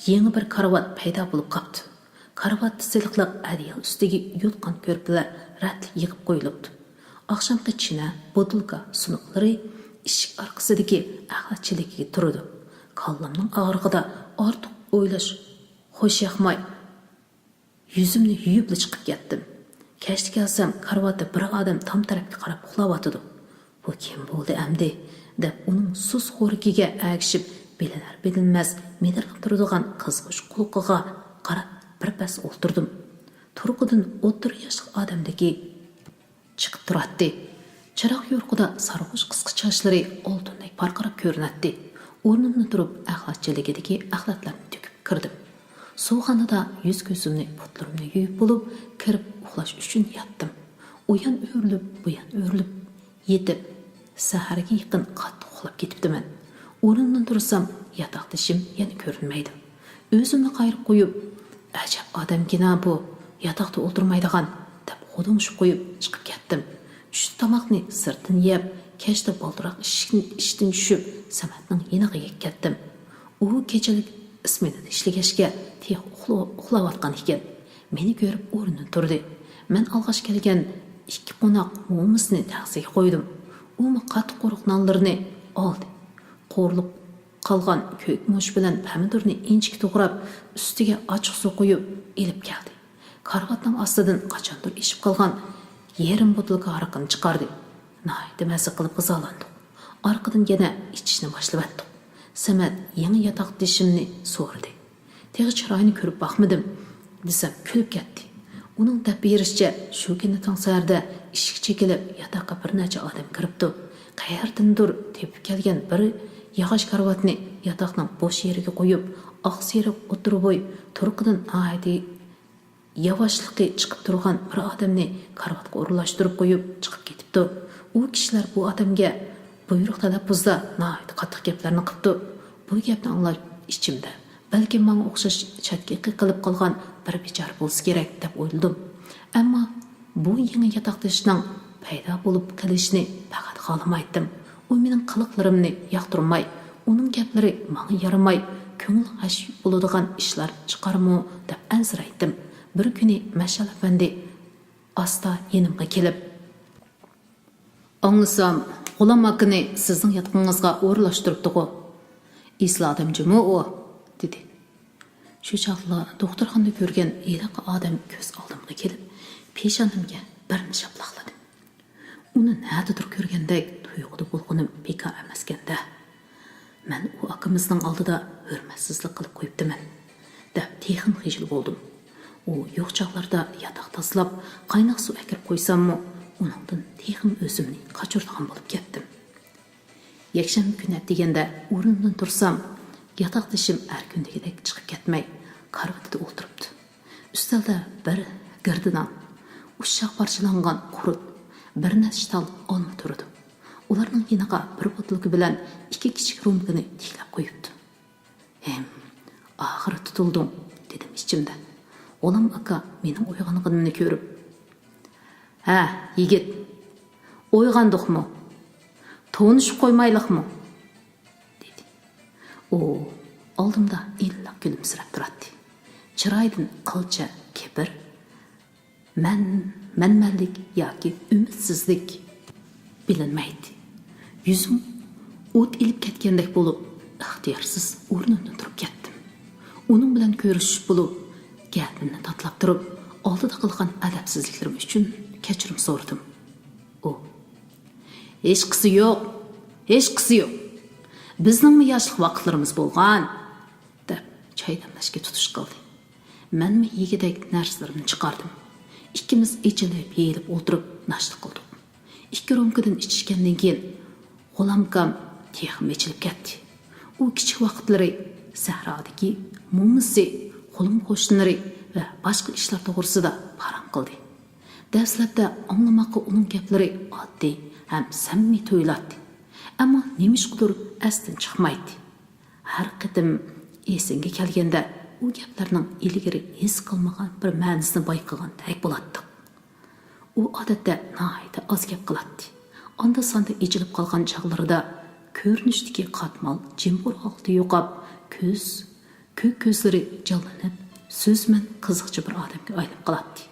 يېڭى بىر كارىۋات پەيدا بولۇپ قاپتۇ. كارىۋاتتا سېلىقلىق ئەدىيال ئۈستىگە يوتقان كۆرپىلەر رەتلىك يىغىپ قويۇلۇپتۇ. ئاخشامقى چىنە، بوتۇلكا سۇنۇقلىرى ئىشىك ئارقىسىدىكى ئەخلەت چېلىكىگە تۇرىدۇ. كاللامنىڭ ئاغرىقىدا ئارتۇق ئويلاش خوش ياقماي، يۈزۈمنى يۇيۇپلا چىقىپ كەتتىم. كەچتە كەلسەم، كارىۋاتتا بىر ئادەم تام تەرەپكە قاراپ ئۇخلاۋاتىدۇ. «بۇ كىم بولدى ئەمدى؟» دەپ، ئۇنىڭ سۇس خورىكىگە ئەگىشىپ، بىلىنەر-بىلىنمەس مىدىرلاپ تۇرىدىغان قىزغۇچ قۇلىقىغا قاراپ بىر پەس ئولتۇردۇم. تۇرقىدىن ئوتتۇرا ياشلىق ئادەمدىكى چىقىپ تۇراتتى. چىراغ يورۇقىدا سارغۇچ قىسقا چاچلىرى ئالتۇندەك پارقىراپ كۆرۈنەتتى. ئورنۇمدىن تۇرۇپ، ئەخلەت چېلىكىدىكى ئەخلەتلەرنى تۆكۈپ كىردىم. سۇخانىدا يۈز-كۆزۈمنى، پۇتلىرىمنى يۇيۇپ بولۇپ، كىرىپ ئۇخلاش ئۈچۈن ياتتىم. ئۇيان ئۆرۈلۈپ، بۇيان ئۆرۈلۈپ يېتىپ، سەھەرگە يېقىن قاتتىق ئۇخلاپ كېتىپتىمەن. ئورنۇمدىن تۇرسام، ياتاقدىشىم يەنە كۆرۈنمەيدۇ. ئۆزۈمنى قايرىپ قويۇپ، «ئەجەب ئادەمكىنا بۇ، ياتاقتا ئولتۇرمايدىغان» دەپ غودۇڭشۇپ قويۇپ چىقىپ كەتتىم. چۈشلۈك تاماقنى سىرتتىن يەپ، كەچتە بالدۇرراق ئىشىكنى، ئىشتىن چۈشۈپ، سەمەتنىڭ يېنىغا يېتىپ كەتتىم. ئۇ كېچىلىك ئىسمېنىدا ئىشلىگەچكە، تېخى ئۇخلا-، ئۇخلاۋاتقان ئىكەن. مېنى كۆرۈپ ئورنىدىن تۇردى. مەن ئالغاچ كەلگەن ئىككى قوناق مومىسىنى تەخسىگە قويدۇم. ئۇمۇ قاتتىق قۇرۇق نانلىرىنى ئالدى. قورۇلۇپ قالغان كۆك مۇچ بىلەن پەمىدۇرنى ئىنچىكە توغراپ، ئۈستىگە ئاچچىق سۇ قۇيۇپ ئېلىپ كەلدى. كارىۋاتنىڭ ئاستىدىن قاچاندۇر ئېشىپ قالغان يېرىم بوتۇلكا ھارىقىنى چىقاردى. ناھايىتى مەززە قىلىپ غىزالاندۇق. ئارقىدىن يەنە ئىچىشنى باشلىۋەتتۇق. سەمەت يېڭى ياتاقدىشىمنى سورىدى. تېخى چىرايىنى كۆرۈپ باقمىدىم، دېسەم كۈلۈپ كەتتى. ئۇنىڭ دەپ بېرىشىچە، شۇ كۈنى تاڭ سەھەردە ئىشىك چېكىلىپ، ياتاققا بىر نەچچە ئادەم كىرىپتۇ. قەيەردىندۇر تېپىپ كەلگەن بىر ياغاچ كارىۋاتنى ياتاقنىڭ بوش يېرىگە قويۇپ، ئاقسېرىق ئوتتۇرا بوي، تۇرقىدىن ناھايىتى ياۋاشلىقى چىقىپ تۇرغان بىر ئادەمنى كارىۋاتقا ئورۇنلاشتۇرۇپ قويۇپ چىقىپ كېتىپتۇ. ئۇ كىشىلەر بۇ ئادەمگە بۇيرۇق تەلەپپۇزدا ناھايىتى قاتتىق گەپلەرنى قىپتۇ. بۇ گەپنى ئاڭلاپ ئىچىمدە، بەلكىم ماڭا ئوخشاش چەتكە قېقىلىپ قالغان بىر بىچارە بولسا كېرەك دەپ ئويلىدىم. ئەمما بۇ يېڭى ياتاقدىشىنىڭ پەيدا بولۇپ قېلىشىنى پەقەت خالىمايتتىم. ئۇ مېنىڭ قىلىقلىرىمنى ياقتۇرماي، ئۇنىڭ گەپلىرى ماڭا يارىماي، كۆڭۈل غەش بولىدىغان ئىشلار چىقارمۇ دەپ ئەنسىرەيتتىم. بىر كۈنى مەشئەل ئەپەندى ئاستا يېنىمغا كېلىپ، «ئاڭلىسام، غۇلام ئاكىنى سىزنىڭ ياتىقىڭىزغا ئورۇنلاشتۇرۇپتىغۇ؟ ئېسىل ئادەم جۇمۇ ئۇ؟» دېدى. شۇ چاغدىلا دوختۇرخانىدا كۆرگەن ھېلىقى ئادەم كۆز ئالدىمغا كېلىپ، پېشانەمگە بىرنى شاپىلاقلىدىم. ئۇنى نەدىدۇر كۆرگەندەك تۇيغۇدا بولغىنىم بىكار ئەمەسكەن-دە. مەن ئۇ ئاكىمىزنىڭ ئالدىدا ھۆرمەتسىزلىك قىلىپ قويۇپتىمەن، دەپ تېخىمۇ خىجىل بولدۇم. ئۇ يوق چاغلاردا ياتاق تازىلاپ، قايناق سۇ ئەكىرىپ قويساممۇ، ئۇنىڭدىن تېخىمۇ ئۆزۈمنى قاچۇرىدىغان بولۇپ كەتتىم. يەكشەنبە كۈنى ئەتىگەندە ئورنۇمدىن تۇرسام، ياتاقدىشىم ھەر كۈندىكىدەك چىقىپ كەتمەي، كارىۋىتىدا ئولتۇرۇپتۇ. ئۈستەلدە بىر گىردە نان، ئۇششاق پارچىلانغان قۇرۇت، بىر نەچچە تال ئالما تۇرىدۇ. ئۇلارنىڭ يېنىغا بىر بوتۇلكا بىلەن ئىككى كىچىك رومكىنى تىكلەپ قويۇپتۇ. «ھىم، ئاخىرى تۇتۇلدۇڭ» دېدىم ئىچىمدە. غۇلام ئاكا مېنىڭ ئويغانغىنىمنى كۆرۈپ، «ھە، يىگىت، ئويغاندۇقمۇ؟ تونۇشۇپ قويمايلىقمۇ؟» دېدى. ئۇ ئالدىمدا ئىللىق كۈلۈمسىرەپ تۇراتتى. چىرايىدىن قىلچە كىبىر، مەن، مەنمەنلىك ياكى ئۈمىدسىزلىك بىلىنمەيتتى. يۈزۈم ئوت ئېلىپ كەتكەندەك بولۇپ، ئىختىيارسىز ئورنۇمدىن تۇرۇپ كەتتىم. ئۇنىڭ بىلەن كۆرۈشۈش بولۇپ، گەپىمنى تاتىلاپ تۇرۇپ، ئالدىدا قىلغان ئەدەپسىزلىكلىرىم ئۈچۈن كەچۈرۈم سورىدىم. ئۇ، «ھېچقىسى يوق، ھېچقىسى يوق. بىزنىڭمۇ ياشلىق ۋاقىتلىرىمىز بولغان» دەپ چاي دەملەشكە تۇتۇش قىلدى. مەنمۇ يېگۈدەك نەرسىلىرىمنى چىقاردىم. ئىككىمىز ئېچىلىپ يېيىلىپ ئولتۇرۇپ ناشتا قىلدۇق. ئىككى رومكىدىن ئىچىشكەندىن كېيىن، غۇلامكام تېخىمۇ ئېچىلىپ كەتتى. ئۇ كىچىك ۋاقىتلىرى سەھرادىكى مومىسى، قولۇم قوشنىلىرى ۋە باشقا ئىشلار توغرىسىدا پاراڭ قىلدى. دەسلەپتە ئاڭلىماققا ئۇنىڭ گەپلىرى ئاددىي ھەم سەمىمىي تۇيۇلاتتى. ئەمما نېمىشقىدۇر ئەستىن چىقمايتتى. ھەر قېتىم ئېسىڭگە كەلگەندە، ئۇ گەپلەرنىڭ ئىلگىرى ھېس قىلمىغان بىر مەنىسىنى بايقىغاندەك بولاتتىڭ. ئۇ ئادەتتە ناھايىتى ئاز گەپ قىلاتتى. ئاندا-ساندا ئېچىلىپ قالغان چاغلىرىدا كۆرۈنۈشتىكى قاتمال جىمبۇر ھالىتى يوقاپ، كۆز، كۆك كۆزلىرى جانلىنىپ، سۆزمەن قىزىقچى بىر ئادەمگە ئايلىنىپ قالاتتى.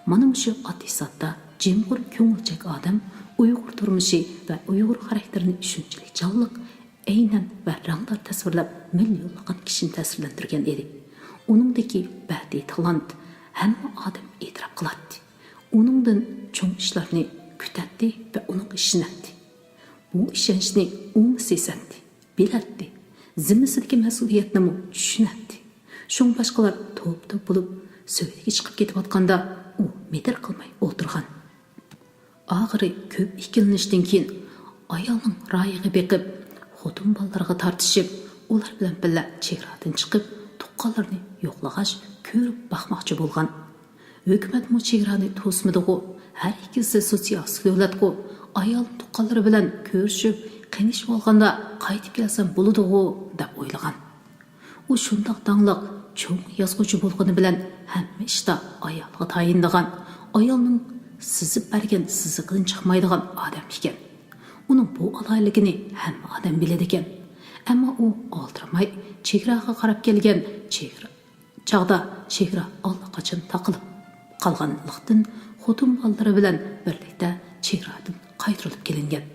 مانا مۇشۇ ئاددىي-ساددا، جىمبۇر كۆڭۈلچەك ئادەم ئۇيغۇر تۇرمۇشى ۋە ئۇيغۇر خاراكتېرىنى شۇنچىلىك جانلىق، ئەينەن ۋە رەڭدار تەسۋىرلەپ، مىليونلىغان كىشىنى تەسىرلەندۈرگەن ئىدى. ئۇنىڭدىكى بەدىئىي تالانت ھەممە ئادەم ئېتىراپ قىلاتتى. ئۇنىڭدىن چوڭ ئىشلارنى كۈتەتتى ۋە ئۇنىڭغا ئىشىنەتتى. بۇ ئىشەنچنى ئۇمۇ سېزەتتى، بىلەتتى. زىممىسىدىكى مەسئۇلىيەتنىمۇ چۈشىنەتتى. شۇڭا باشقىلار توپ-توپ بولۇپ سۆھبەتكە چىقىپ كېتىۋاتقاندا، ئۇ مىدىر قىلماي ئولتۇرغان. ئاخىرى كۆپ ئىككىلىنىشتىن كېيىن، ئايالنىڭ رايىغا بېقىپ، خوتۇن بالىلىرىغا تارتىشىپ، ئۇلار بىلەن بىللە چېگرادىن چىقىپ، توك تۇغقانلىرىنى يوقلىغاچ، كۆرۈپ باقماقچى بولغان. ھۆكۈمەتمۇ چېگرانى توسمىدىغۇ، ھەر ئىككىلىسى سوتسىيالىستىك دۆلەتقۇ، ئايالىنى تۇغقانلىرى بىلەن كۆرۈشۈپ، قېنىشىۋالغاندا قايتىپ كەلسەم بولىدىغۇ، دەپ ئويلىغان. ئۇ شۇنداق داڭلىق، چوڭ يازغۇچى بولغىنى بىلەن ھەممە ئىشتا ئايالىغا تايىنىدىغان، ئايالنىڭ سىزىپ بەرگەن سىزىقىدىن چىقمايدىغان ئادەم ئىكەن. ئۇنىڭ بۇ ئالاھىدىلىكىنى ھەممە ئادەم بىلىدىكەن. ئەمما ئۇ ئالدىرىماي، چېگراغا قاراپ كەلگەن چېگرا، چاغدا چېگرا ئاللىقاچان تاقىلىپ قالغانلىقتىن، خوتۇن بالىلىرى بىلەن بىرلىكتە چېگرادىن قايتۇرۇلۇپ كېلىنگەن.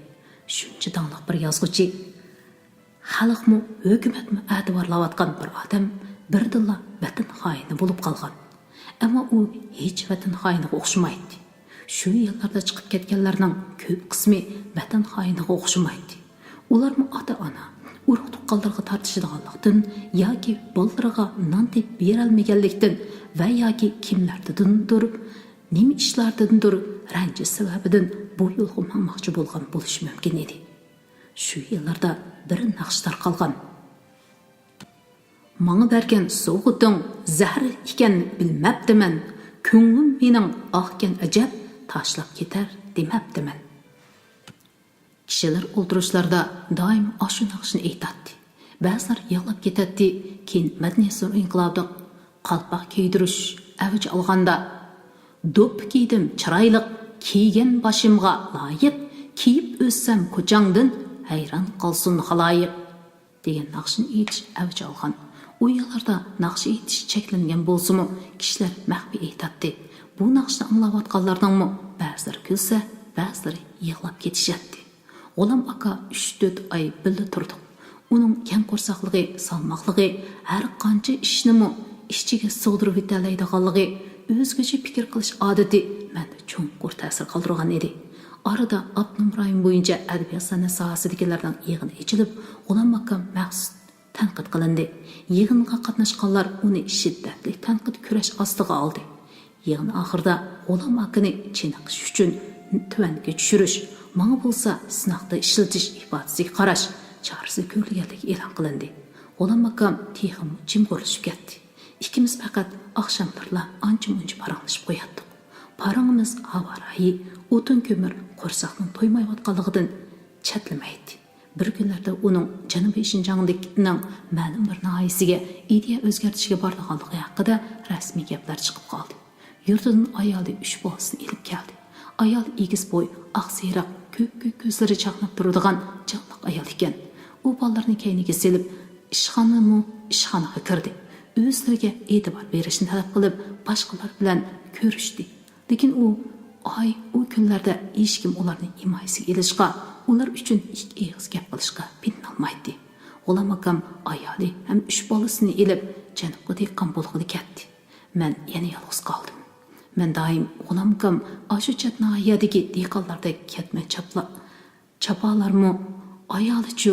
شۇنچە داڭلىق بىر يازغۇچى، خەلقمۇ، ھۆكۈمەتمۇ ئەتىۋارلاۋاتقان بىر ئادەم بىردىنلا ۋەتەن خائىنى بولۇپ قالغان. ئەمما ئۇ ھېچ ۋەتەن خائىنىغا ئوخشىمايتتى. شۇ يىللاردا چىقىپ كەتكەنلەرنىڭ كۆپ قىسمى ۋەتەن خائىنىغا ئوخشىمايتتى. ئۇلارمۇ ئاتا-ئانا، ئۇرۇق-تۇغقانلىرىغا تارتىشىدىغانلىقتىن ياكى بالىلىرىغا نان تېپىپ بېرەلمىگەنلىكتىن ۋە ياكى كىملەردىندۇر، نېمە ئىشلاردىندۇر رەنجىش سەۋەبىدىن بۇ يولغا ماڭماقچى بولغان بولۇشى مۇمكىن ئىدى. شۇ يىللاردا بىر ناخشا تارقالغان. ماڭا بەرگەن سوۋغىتىڭ زەھەر ئىكەن بىلمەپتىمەن، كۆڭلۈم مېنىڭ ئاھكەن ئەجەب، تاشلاپ كېتەر دېمەپتىمەن. كىشىلەر ئولتۇرۇشلاردا دائىم ئاشۇ ناخشىنى ئېيتاتتى. بەزىلەر يىغلاپ كېتەتتى، كېيىن مەدەنىيەت سورۇن ئىنقىلابىدا قالپاق كىيدۈرۈش ئەۋج ئالغاندا، دوپپا كىيدىم چىرايلىق، كىيگەن باشىمغا لايىق، كىيىپ ئۆتسەم كوچاڭدىن، ھەيران قالسۇن خالايىق، دېگەن ناخشىنى ئېيتىش ئەۋج ئالغان. ئۇ يىللاردا ناخشا ئېيتىش چەكلەنگەن بولسىمۇ، كىشىلەر مەخپىي ئېيتاتتى. بۇ ناخشىنى ئاڭلاۋاتقانلارنىڭمۇ بەزىلىرى كۈلسە، بەزىلىرى يىغلاپ كېتىشەتتى. غۇلام ئاكا ئۈچ تۆت ئاي بىللە تۇردۇق. ئۇنىڭ كەڭ قورساقلىقى، سالماقلىقى، ھەر قانچە ئىشنىمۇ ئىچىگە سىغدۇرۇۋېتەلەيدىغانلىقى، ئۆزگىچە پىكىر قىلىش ئادىتى مەندە چوڭقۇر تەسىر قالدۇرغان ئىدى. ئارىدا ئاپتونوم رايون بويىچە ئەدەبىيات-سەنئەت ساھەسىدىكىلەرنىڭ يىغىنى ئېچىلىپ، غۇلام ئاكام مەخسۇس تەنقىد قىلىندى. يىغىنغا قاتناشقانلار ئۇنى شىددەتلىك تەنقىد كۈرەش ئاستىغا ئالدى. يىغىن ئاخىرىدا غۇلام ئاكىنى چېنىقىش ئۈچۈن تۆۋەنگە چۈشۈرۈش، ماڭا بولسا سىناقتا ئىشلىتىش ئىپادىسىگە قاراش چارىسى كۆرۈلگەنلىكى ئېلان قىلىندى. غۇلام ئاكام تېخىمۇ جىمغۇرلىشىپ كەتتى. ئىككىمىز پەقەت ئاخشاملىرىلا ئانچە-مۇنچە پاراڭلىشىپ قوياتتۇق. پاراڭىمىز ھاۋا رايى، ئوتۇن-كۆمۈر قورساقنىڭ تويمايۋاتقانلىقىدىن چەتلىمەيتتى. بىر كۈنلەردە ئۇنىڭ جەنۇبىي شىنجاڭدىكىنىڭ مەلۇم بىر ناھىيەسىگە ئىدىيە ئۆزگەرتىشكە بارىدىغانلىقى ھەققىدە رەسمىي گەپلەر چىقىپ قالدى. يۇرتىدىن ئايالى ئۈچ بالىسىنى ئېلىپ كەلدى. ئايال ئېگىز بوي، ئاق سېرىق، كۆك كۆك كۆزلىرى چاقناپ تۇرىدىغان جانلىق ئايال ئىكەن. ئۇ بالىلىرىنى كەينىگە سېلىپ، ئىشخانىمۇ ئىشخانىغا كىردى. ئۆزلىرىگە ئېتىبار بېرىشنى تەلەپ قىلىپ، باشقىلار بىلەن كۆرۈشتى. لېكىن ئۇ ئاي، ئۇ كۈنلەردە ھېچكىم ئۇلارنى ھىمايىسىگە ئېلىشقا، ئۇلار ئۈچۈن ئىككى ئېغىز گەپ قىلىشقا پېتىنالمايتتى. غۇلام ئاكام ئايالى ھەم ئۈچ بالىسىنى ئېلىپ، جەنۇبقا دېھقان بولغىلى كەتتى. مەن يەنە يالغۇز قالدىم. مەن دائىم غۇلام ئاكام ئاشۇ چەت ناھىيەدىكى دېھقانلاردەك كەتمە چاپلا-، چاپالارمۇ، ئايالىچۇ،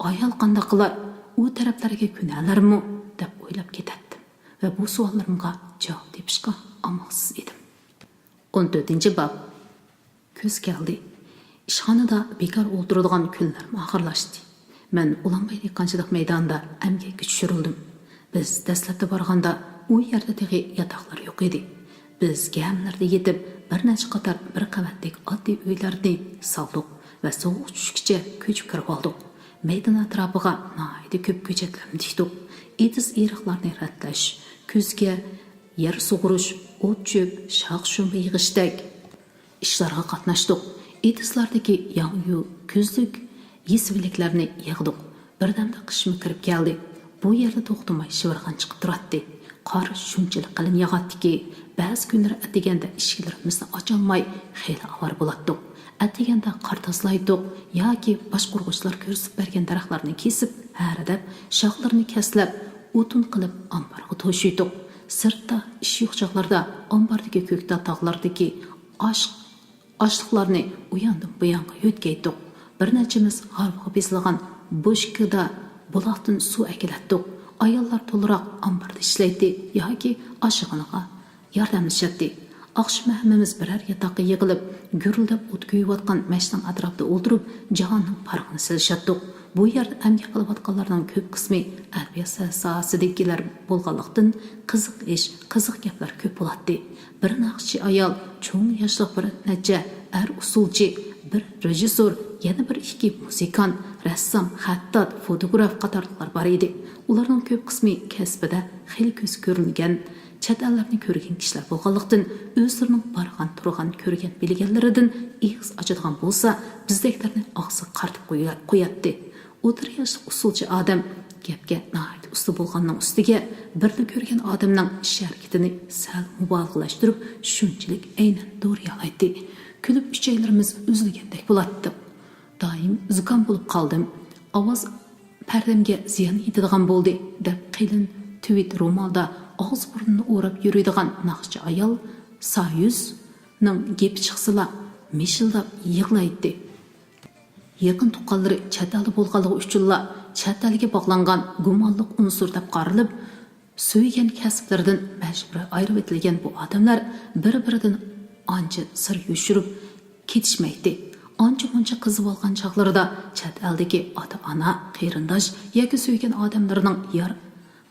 ئايال قانداق قىلار، ئۇ تەرەپلەرگە كۆنەلەرمۇ دەپ ئويلاپ كېتەتتىم ۋە بۇ سوئاللىرىمغا جاۋاب تېپىشقا ئامالسىز ئىدىم. ئون تۆتىنچى باب. كۈز كەلدى. ئىشخانىدا بىكار ئولتۇرىدىغان كۈنلەرمۇ ئاخىرلاشتى. مەن ئۇلانباي دېھقانچىلىق مەيدانىدا ئەمگەككە چۈشۈرۈلدۈم. بىز دەسلەپتە بارغاندا ئۇ يەردە تېخى ياتاقلار يوق ئىدى. بىز گەمىلەردە يېتىپ، بىر نەچچە قاتار بىر قەۋەتلىك ئاددىي ئۆيلەرنى سالدۇق ۋە سوغۇق چۈشكىچە كۆچۈپ كىرىۋالدۇق. مەيدان ئەتراپىغا ناھايىتى كۆپ كۆچەتلەرنى تىكتۇق. ئېتىز-ئېرىقلارنى رەتلەش، كۈزگە يەر سۇغۇرۇش، ئوت-چۆپ، شاخ-شۇمبا يىغىشتەك ئىشلارغا قاتناشتۇق. ئېتىزلاردىكى ياڭيۇ، كۈزلۈك يېسىۋىلىكلەرنى يىغدۇق. بىردەمدە قىشمۇ كىرىپ كەلدى. بۇ يەردە توختىماي شىۋىرغان چىقىپ تۇراتتى. قار شۇنچىلىك قېلىن ياغاتتىكى، بەزى كۈنلىرى ئەتىگەندە ئىشىكلىرىمىزنى ئاچالماي خېلى ئاۋارە بولاتتۇق. ئەتىگەندە قار تازىلايتتۇق ياكى باشقۇرغۇچىلار كۆرسىتىپ بەرگەن دەرەخلەرنى كېسىپ، ھەرىدەپ، شاخلىرىنى كەسلەپ، ئوتۇن قىلىپ ئامبارغا توشۇيتتۇق. سىرتتا ئىش يوق چاغلاردا ئامباردىكى كۆكتات تاغلاردىكى ئاش ئاشلىقلارنى ئۇياندىن بۇيانغا يۆتكەيتتۇق. بىر نەچچىمىز ھارۋىغا بېسىلغان بوشكىدا بۇلاقتىن سۇ ئەكېلەتتۇق. ئاياللار تولىراق ئامباردا ئىشلەيتتى ياكى ئاشىغىنىغا ياردەملىشەتتى. ئاخشىمى ھەممىمىز بىرەر ياتاققا يىغىلىپ، گۈرۈلدەپ ئوت كۆيۈۋاتقان مەشنىڭ ئەتراپىدا ئولتۇرۇپ، جاھاننىڭ پارىڭىنى سېلىشاتتۇق. بۇ يەردە ئەمگەك قىلىۋاتقانلارنىڭ كۆپ قىسمى ئەدەبىيات ساھەسىدىكىلەر بولغانلىقتىن، قىزىق ئىش، قىزىق گەپلەر كۆپ بولاتتى. بىر ناخشىچى ئايال، چوڭ ياشلىق بىر نەچچە ئەر ئۇسسۇلچى، بىر رېژىسسور، يەنە بىر ئىككى مۇزىكانت، رەسسام، خەتتات، فوتوگراف قاتارلىقلار بار ئىدى. ئۇلارنىڭ كۆپ قىسمى كەسپىدە خېلى كۆزگە كۆرۈنگەن، چەت ئەللەرنى كۆرگەن كىشىلەر بولغانلىقتىن، ئۆزلىرىنىڭ بارغان، تۇرغان، كۆرگەن، بىلگەنلىرىدىن ئېغىز ئاچىدىغان بولسا، بىزدەكلەرنى ئاغزىغا قارىتىپ قويا-، قوياتتى. ئوتتۇرا ياشلىق ئۇسسۇلچى ئادەم گەپكە ناھايىتى ئۇستا بولغاننىڭ ئۈستىگە، بىردە كۆرگەن ئادەمنىڭ ئىش ھەرىكىتىنى سەل مۇبالىغىلەشتۈرۈپ، شۇنچىلىك ئەينەن دورىيالايتتى. كۈلۈپ ئۈچەيلىرىمىز ئۈزۈلگەندەك بولاتتۇق. دائىم زۇكام بولۇپ قالدىم. ئاۋاز پەردەمگە زىيان يېتىدىغان بولدى، دەپ قېلىن تۈۋىت رومالدا ئاغزى بۇرنىنى ئوراپ يۈرىدىغان ناخشىچى ئايال سايۈزنىڭ گېپى چىقسىلا مىشىلداپ يىغلايتتى. يېقىن تۇغقانلىرى چەت ئەلدە بولغانلىقى ئۈچۈنلا چەت ئەلگە باغلانغان گۇمانلىق ئۇنسۇر دەپ قارىلىپ، سۆيگەن كەسىپلىرىدىن مەجبۇرىي ئايرىۋېتىلگەن بۇ ئادەملەر بىر-بىرىدىن ئانچە سىر يوشۇرۇپ كېتىشمەيتتى. ئانچە-مۇنچە قىزىۋالغان چاغلىرىدا چەت ئەلدىكى ئاتا-ئانا، قېرىنداش ياكى سۆيگەن ئادەملىرىنىڭ يار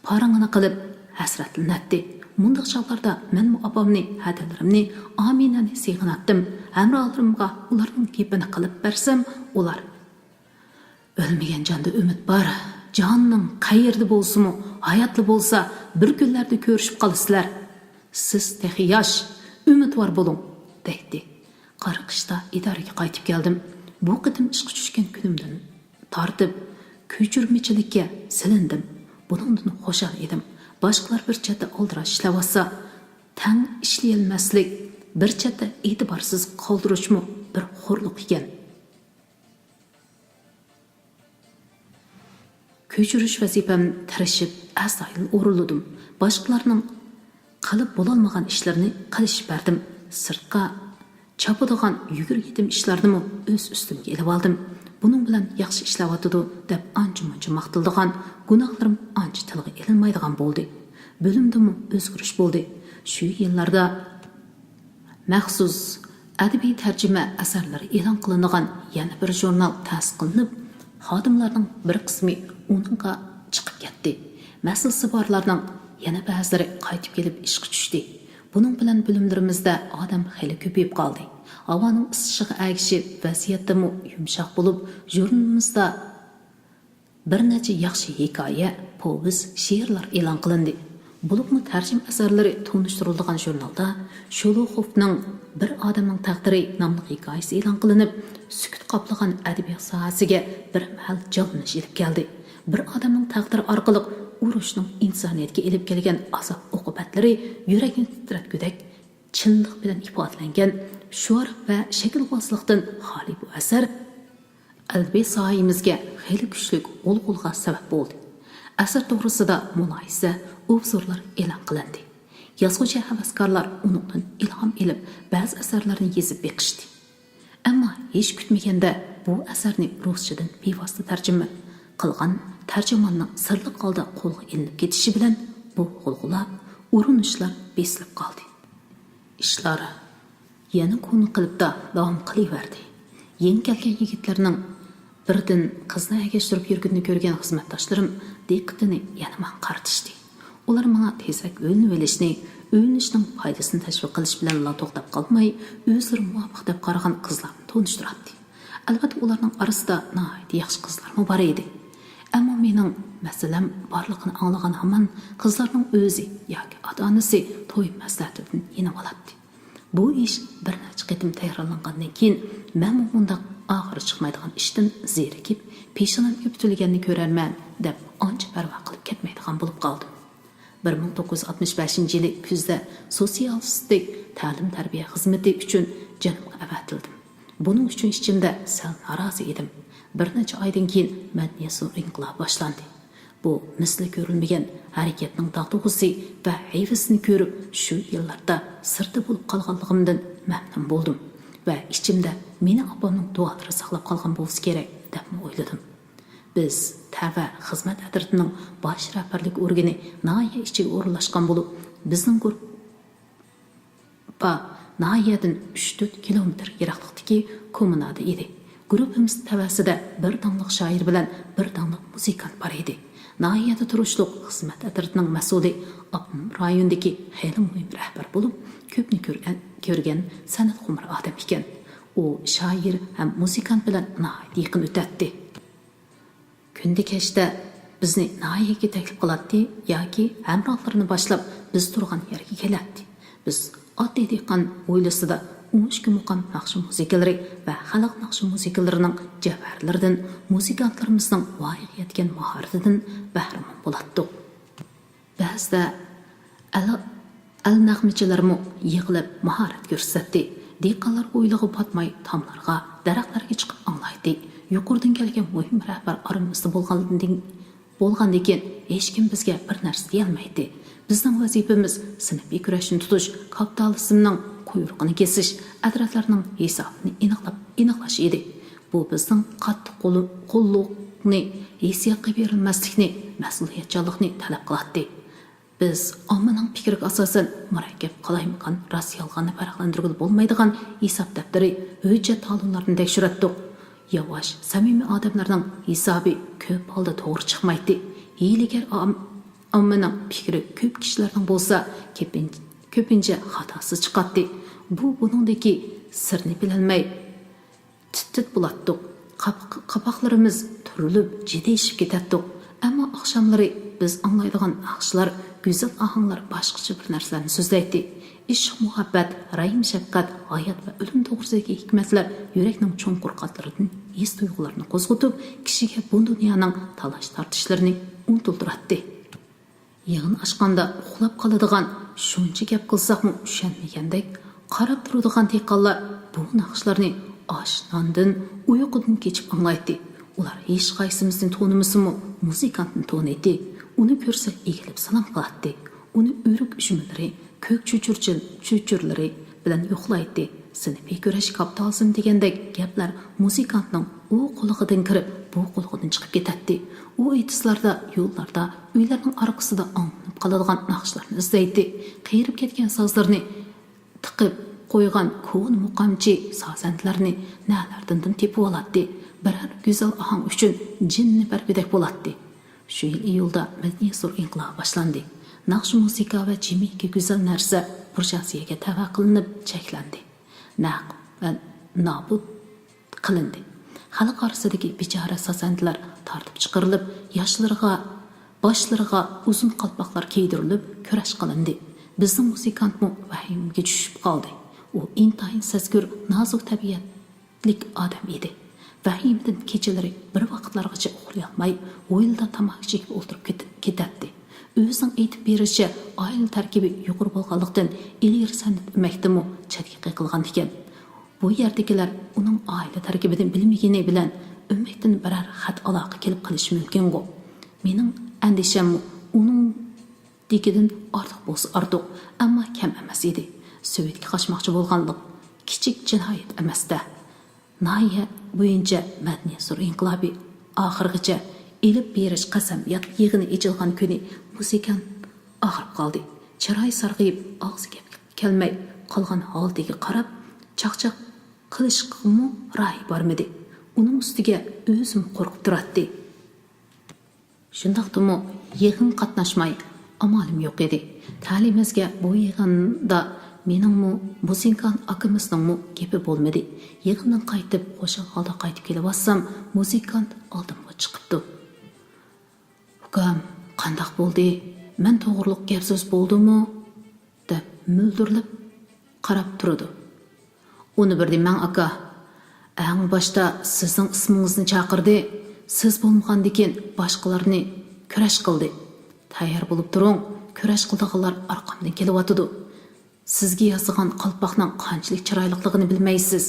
پارىڭىنى قىلىپ ھەسرەتلىنەتتى. مۇنداق چاغلاردا مەنمۇ ئاپامنى، ھەدەلىرىمنى، ئامىنەنى سېغىناتتىم. ھەمراھلىرىمغا ئۇلارنىڭ گېپىنى قىلىپ بەرسەم، ئۇلار «ئۆلمىگەن جاندا ئۈمىد بار. جانىڭ قەيەردە بولسىمۇ، ھاياتلا بولسا، بىر كۈنلەردە كۆرۈشۈپ قالىسىلەر. سىز تېخى ياش، ئۈمىدۋار بولۇڭ» دەيتتى. قارا قىشتا ئىدارىگە قايتىپ كەلدىم. بۇ قېتىم ئىشقا چۈشكەن كۈنۈمدىن تارتىپ كۆچۈرمىچىلىككە سېلىندىم. بۇنىڭدىن خۇشال ئىدىم. باشقىلار بىر چەتتە ئالدىراش ئىشلەۋاتسا، تەڭ ئىشلىيەلمەسلىك، بىر چەتتە ئېتىبارسىز قالدۇرۇشمۇ بىر خورلۇق ئىكەن. كۆچۈرۈش ۋەزىپەمنى تىرىشىپ، ئەستايىدىل ئورۇنلىدىم. باشقىلارنىڭ قىلىپ بولالمىغان ئىشلىرىنى قىلىشىپ بەردىم. سىرتقا چاپىدىغان يۈگۈر-يېتىم ئىشلارنىمۇ ئۆز ئۈستۈمگە ئېلىۋالدىم. بۇنىڭ بىلەن ياخشى ئىشلەۋاتىدۇ، دەپ ئانچە-مۇنچە ماختىلىدىغان، گۇناھلىرىم ئانچە تىلغا ئېلىنمايدىغان بولدى. بۆلۈمدىمۇ ئۆزگىرىش بولدى. شۇ يىللاردا مەخسۇس ئەدەبىي تەرجىمە ئەسەرلىرى ئېلان قىلىنىدىغان يەنە بىر ژۇرنال تەسىس قىلىنىپ، خادىملارنىڭ بىر قىسمى ئۇنىڭغا چىقىپ كەتتى. مەسىلىسى بارلارنىڭ يەنە بەزىلىرى قايتىپ كېلىپ ئىشقا چۈشتى. بۇنىڭ بىلەن بۆلۈملىرىمىزدە ئادەم خېلى كۆپىيىپ قالدى. ھاۋانىڭ ئىسسىشىغا ئەگىشىپ، ۋەزىيەتمۇ يۇمشاق بولۇپ، ژۇرنىلىمىزدا بىر نەچچە ياخشى ھېكايە، پوۋېست، شېئىرلار ئېلان قىلىندى. بولۇپمۇ تەرجىمە ئەسەرلىرى تونۇشتۇرۇلىدىغان ژۇرنالدا شولوخوفنىڭ بىر ئادەمنىڭ تەقدىرى ناملىق ھېكايىسى ئېلان قىلىنىپ، سۈكۈت قاپلىغان ئەدەبىيات ساھەسىگە بىر مەھەل جانلىنىش ئېلىپ كەلدى. بىر ئادەمنىڭ تەقدىرى ئارقىلىق ئۇرۇشنىڭ ئىنسانىيەتكە ئېلىپ كەلگەن ئازاب-ئوقۇبەتلىرى يۈرەكنى تىترەتكۈدەك چىنلىق بىلەن ئىپادىلەنگەن شوئار ۋە شەكىلۋازلىقتىن خالىي بۇ ئەسەر ئەدەبىي ساھەمىزگە خېلى كۈچلۈك غۇلغۇلىغا سەۋەب بولدى. ئەسەر توغرىسىدا مۇلاھىزە، ئوبزورلار ئېلان قىلىندى. يازغۇچى ھەۋەسكارلار ئۇنىڭدىن ئىلھام ئېلىپ، بەزى ئەسەرلەرنى يېزىپ بېقىشتى. ئەمما ھېچ كۈتمىگەندە بۇ ئەسەرنى رۇسچىدىن بىۋاسىتە تەرجىمە قىلغان تەرجىماننىڭ سىرلىق ھالدا قولغا ئېلىنىپ كېتىشى بىلەن بۇ غۇلغۇلا، ئۇرۇنۇشلار بېسىلىپ قالدى. ئىشلار يەنە كونا قېلىپتا داۋام قىلىۋەردى. يېڭى كەلگەن يىگىتلەرنىڭ بىردىن قىزنى ئەگەشتۈرۈپ يۈرگىنىنى كۆرگەن خىزمەتداشلىرىم دىققىتىنى يەنە ماڭا قارىتىشتى. ئۇلار ماڭا تېزرەك ئۆيلىنىۋېلىشنى، ئۆيلىنىشنىڭ پايدىسىنى تەشۋىق قىلىش بىلەنلا توختاپ قالماي، ئۆزلىرى مۇۋاپىق دەپ قارىغان قىزلارنى تونۇشتۇراتتى. ئەلۋەتتە، ئۇلارنىڭ ئارىسىدا ناھايىتى ياخشى قىزلارمۇ بار ئىدى. ئەمما مېنىڭ مەسىلەم بارلىقىنى ئاڭلىغان ھامان قىزلارنىڭ ئۆزى ياكى ئاتا-ئانىسى توي مەسلىھەتىدىن يېنىۋالاتتى. بۇ ئىش بىر نەچچە قېتىم تەكرارلانغاندىن كېيىن، مەنمۇ مۇنداق ئاخىرى چىقمايدىغان ئىشتىن زېرىكىپ، پېشانەمگە پۈتۈلگەننى كۆرەرمەن دەپ ئانچە پەرۋا قىلىپ كەتمەيدىغان بولۇپ قالدىم. بىر مىڭ توققۇز يۈز ئاتمىش بەشىنچى يىلى كۈزدە سوتسىيالىستىك تەلىم-تەربىيە خىزمىتى ئۈچۈن جەنۇبقا ئەۋەتىلدىم. بۇنىڭ ئۈچۈن ئىچىمدە سەل نارازى ئىدىم. بىر نەچچە ئايدىن كېيىن مەدەنىيەتسۇن ئىنقىلابى باشلاندى. بۇ مىسلى كۆرۈلمىگەن ھەرىكەتنىڭ داغدۇغىسى ۋە ھەيۋىسىنى كۆرۈپ، شۇ يىللاردا سىرتتا بولۇپ قالغانلىقىمدىن مەمنۇن بولدۇم ۋە ئىچىمدە مېنى ئاپامنىڭ دۇئالىرى ساقلاپ قالغان بولسا كېرەك، دەپمۇ ئويلىدىم. بىز تەۋە خىزمەت ئەترىتىنىڭ باش رەھبەرلىك ئورگىنى ناھىيە ئىچىگە ئورۇنلاشقان بولۇپ، بىزنىڭ گۇرۇپپا ناھىيەدىن ئۈچ تۆت كىلومېتىر يىراقلىقتىكى كوممۇنادا ئىدى. گۇرۇپپىمىز تەۋەسىدە بىر داڭلىق شائىر بىلەن بىر داڭلىق مۇزىكانت بار ئىدى. ناھىيەدە تۇرۇشلۇق خىزمەت ئەترىتىنىڭ مەسئۇلى، ئاپتونوم رايوندىكى خېلى مۇھىم رەھبەر بولۇپ، كۆپنى كۆرگەن، كۆرگەن سەنئەتخۇمار ئادەم ئىكەن. ئۇ شائىر ھەم مۇزىكانت بىلەن ناھايىتى يېقىن ئۆتەتتى. كۈندە كەچتە بىزنى ناھىيەگە تەكلىپ قىلاتتى ياكى ھەمراھلىرىنى باشلاپ بىز تۇرغان يەرگە كېلەتتى. بىز ئاددىي دېھقان ھويلىسىدا ئون ئىككى مۇقام ناخشا مۇزىكىلىرى ۋە خەلق ناخشا مۇزىكىلىرىنىڭ جەۋھەرلىرىدىن، مۇزىكانتلىرىمىزنىڭ ۋايىغا يەتكەن ماھارىتىدىن بەھرىمەن بولاتتۇق. بەزىدە ئەل، ئەل نەغمىچىلەرمۇ يىغىلىپ ماھارەت كۆرسەتتى. دېھقانلار ھويلىغا پاتماي تاملارغا، دەرەخلەرگە چىقىپ ئاڭلايتتى. يۇقىرىدىن كەلگەن مۇھىم رەھبەر ئارىمىزدا بولغاندىن، بولغاندىكىن ھېچكىم بىزگە بىر نەرسە دېيەلمەيتتى. بىزنىڭ ۋەزىپىمىز سىنىپىي كۈرەشنى تۇتۇش، كاپىتالىزمنىڭ قۇيرۇقىنى كېسىش، ئەترەتلەرنىڭ ھېسابىنى ئېنىقلاپ، ئېنىقلاش ئىدى. بۇ بىزنىڭ قاتتىق قوللۇقنى، ھېسسىياتقا بېرىلمەسلىكنى، مەسئۇلىيەتچانلىقنى تەلەپ قىلاتتى. بىز ئاممىنىڭ پىكرىگە ئاساسەن مۇرەككەپ، قالايمىقان، راست-يالغاننى پەرقلەندۈرگىلى بولمايدىغان ھېساب دەپتىرى، ھۆججەت تالونلارنى تەكشۈرەتتۇق. ياۋاش، سەمىمىي ئادەملەرنىڭ ھېسابى كۆپ ھالدا توغرا چىقمايتتى. ھىيلىگەر ئام-، ئاممىنىڭ پىكرى كۆپ كىشىلەرنىڭ بولسا كۆپىن-، كۆپىنچە خاتاسىز چىقاتتى. بۇ بۇنىڭدىكى سىرنى بىلەلمەي، تىت-تىت بولاتتۇق. قاپاق-، قاپاقلىرىمىز تۈرۈلۈپ، جىددىيلىشىپ كېتەتتۇق. ئەمما ئاخشاملىرى بىز ئاڭلايدىغان ناخشىلار، گۈزەل ئاھاڭلار باشقىچە بىر نەرسىلەرنى سۆزلەيتتى. ئىشق-مۇھەببەت، رەھىم-شەپقەت، ھايات ۋە ئۆلۈم توغرىسىدىكى ھېكمەتلەر يۈرەكنىڭ چوڭقۇر قاتلىرىدىن ھېس-تۇيغۇلارنى قوزغىتىپ، كىشىگە بۇ دۇنيانىڭ تالاش-تارتىشلىرىنى ئۇنتۇلدۇراتتى. يىغىن ئاچقاندا ئۇخلاپ قالىدىغان، شۇنچە گەپ قىلساقمۇ چۈشەنمىگەندەك قاراپ تۇرىدىغان دېھقانلار بۇ ناخشىلارنى ئاش-ناندىن، ئۇيقۇدىن كېچىپ ئاڭلايتتى. ئۇلار ھېچقايسىمىزنى تونۇمىسىمۇ، مۇزىكانتنى تونۇيتتى. ئۇنى كۆرسە ئېگىلىپ سالام قىلاتتى. ئۇنى ئۆرۈك ئۈجمىلىرى، كۆك چۆچۈرچىل-، چۆچۈرىلىرى بىلەن يوقلايتتى. سىنىپىي كۈرەش، كاپىتالىزم دېگەندەك گەپلەر مۇزىكانتنىڭ ئۇ قۇلىقىدىن كىرىپ، بۇ قۇلىقىدىن چىقىپ كېتەتتى. ئۇ ئېتىزلاردا، يوللاردا، ئۆيلەرنىڭ ئارقىسىدا ئاڭلىنىپ قالىدىغان ناخشىلارنى ئىزدەيتتى. قېرىپ كەتكەن سازلىرىنى، تىقىپ قويغان كونا مۇقامچى سازەندىلەرنى نەلەردىندىن تېپىۋالاتتى. بىرەر گۈزەل ئاھاڭ ئۈچۈن جېنىنى بەرگۈدەك بولاتتى. شۇ يىل ئىيۇلدا مەدەنىيەت زور ئىنقىلابى باشلاندى. ناخشا-مۇزىكا ۋە جىمىكى گۈزەل نەرسە بۇرژۇئازىيەگە تەۋە قىلىنىپ چەكلەندى. نەق ۋە نابۇت قىلىندى. خەلق ئارىسىدىكى بىچارە سازەندىلەر تارتىپ چىقىرىلىپ، ياشلىرىغا، باشلىرىغا ئۇزۇن قالپاقلار كىيدۈرۈلۈپ كۈرەش قىلىندى. بىزنىڭ مۇزىكانتمۇ ۋەھىمىگە چۈشۈپ قالدى. ئۇ ئىنتايىن سەزگۈر، نازۇك تەبىئەتلىك ئادەم ئىدى. ۋەھىمىدىن كېچىلىرى بىر ۋاقىتلارغىچە ئۇخلىيالماي، ھويلىدا تاماكا چېكىپ ئولتۇرۇپ كېتە-، كېتەتتى. ئۆزىنىڭ ئېيتىپ بېرىشىچە، ئائىلە تەركىبى يۇقىرى بولغانلىقتىن، ئىلگىرى سەنئەت ئۆمەكتىنمۇ چەتكە قېقىلغان ئىكەن. بۇ يەردىكىلەر ئۇنىڭ ئائىلە تەركىبىدىن بىلمىگىنى بىلەن ئۆمەكتىن بىرەر خەت ئالاقە كېلىپ قېلىشى مۇمكىنغۇ. مېنىڭ ئەندىشەممۇ ئۇنىڭدىكىدىن ئارتۇق بولسا ئارتۇق، ئەمما كەم ئەمەس ئىدى. سوۋېتكە قاچماقچى بولغانلىق كىچىك جىنايەت ئەمەستە. ناھىيە بويىچە مەدەنىيەت زور ئىنقىلابى ئاخىرغىچە ئېلىپ بېرىش قەسەميات يىغىنى ئېچىلغان كۈنى مۇزىكانت ئاغرىپ قالدى. چىرايى سارغىيىپ، ئاغزى گەپكە كەلمەي قالغان ھالىتىگە قاراپ، چاقچاق قىلىشقىمۇ رايى بارمىدى. ئۇنىڭ ئۈستىگە ئۆزىمۇ قورقۇپ تۇراتتى. شۇنداقتىمۇ يىغىنغا قاتناشماي ئامالىم يوق ئىدى. تەلىيىمىزگە بۇ يىغىندا مېنىڭمۇ، مۇزىكانت ئاكىمىزنىڭمۇ گېپى بولمىدى. يىغىندىن قايتىپ، خۇشال ھالدا قايتىپ كېلىۋاتسام، مۇزىكانت ئالدىمغا چىقىپتۇ. «ئۇكام، قانداق بولدى؟ مەن توغرۇلۇق گەپ-سۆز بولدىمۇ؟» دەپ مۆلدۈرلەپ قاراپ تۇرىدۇ. «ئۇنى بىر دېمەڭ، ئاكا. ئەڭ باشتا سىزنىڭ ئىسمىڭىزنى چاقىردى، سىز بولمىغاندىكىن باشقىلارنى كۈرەش قىلدى. تەييار بولۇپ تۇرۇڭ، كۈرەش قىلىدىغانلار ئارقامدىن كېلىۋاتىدۇ. سىزگە ياسىغان قالپاقنىڭ قانچىلىك چىرايلىقلىقىنى بىلمەيسىز.»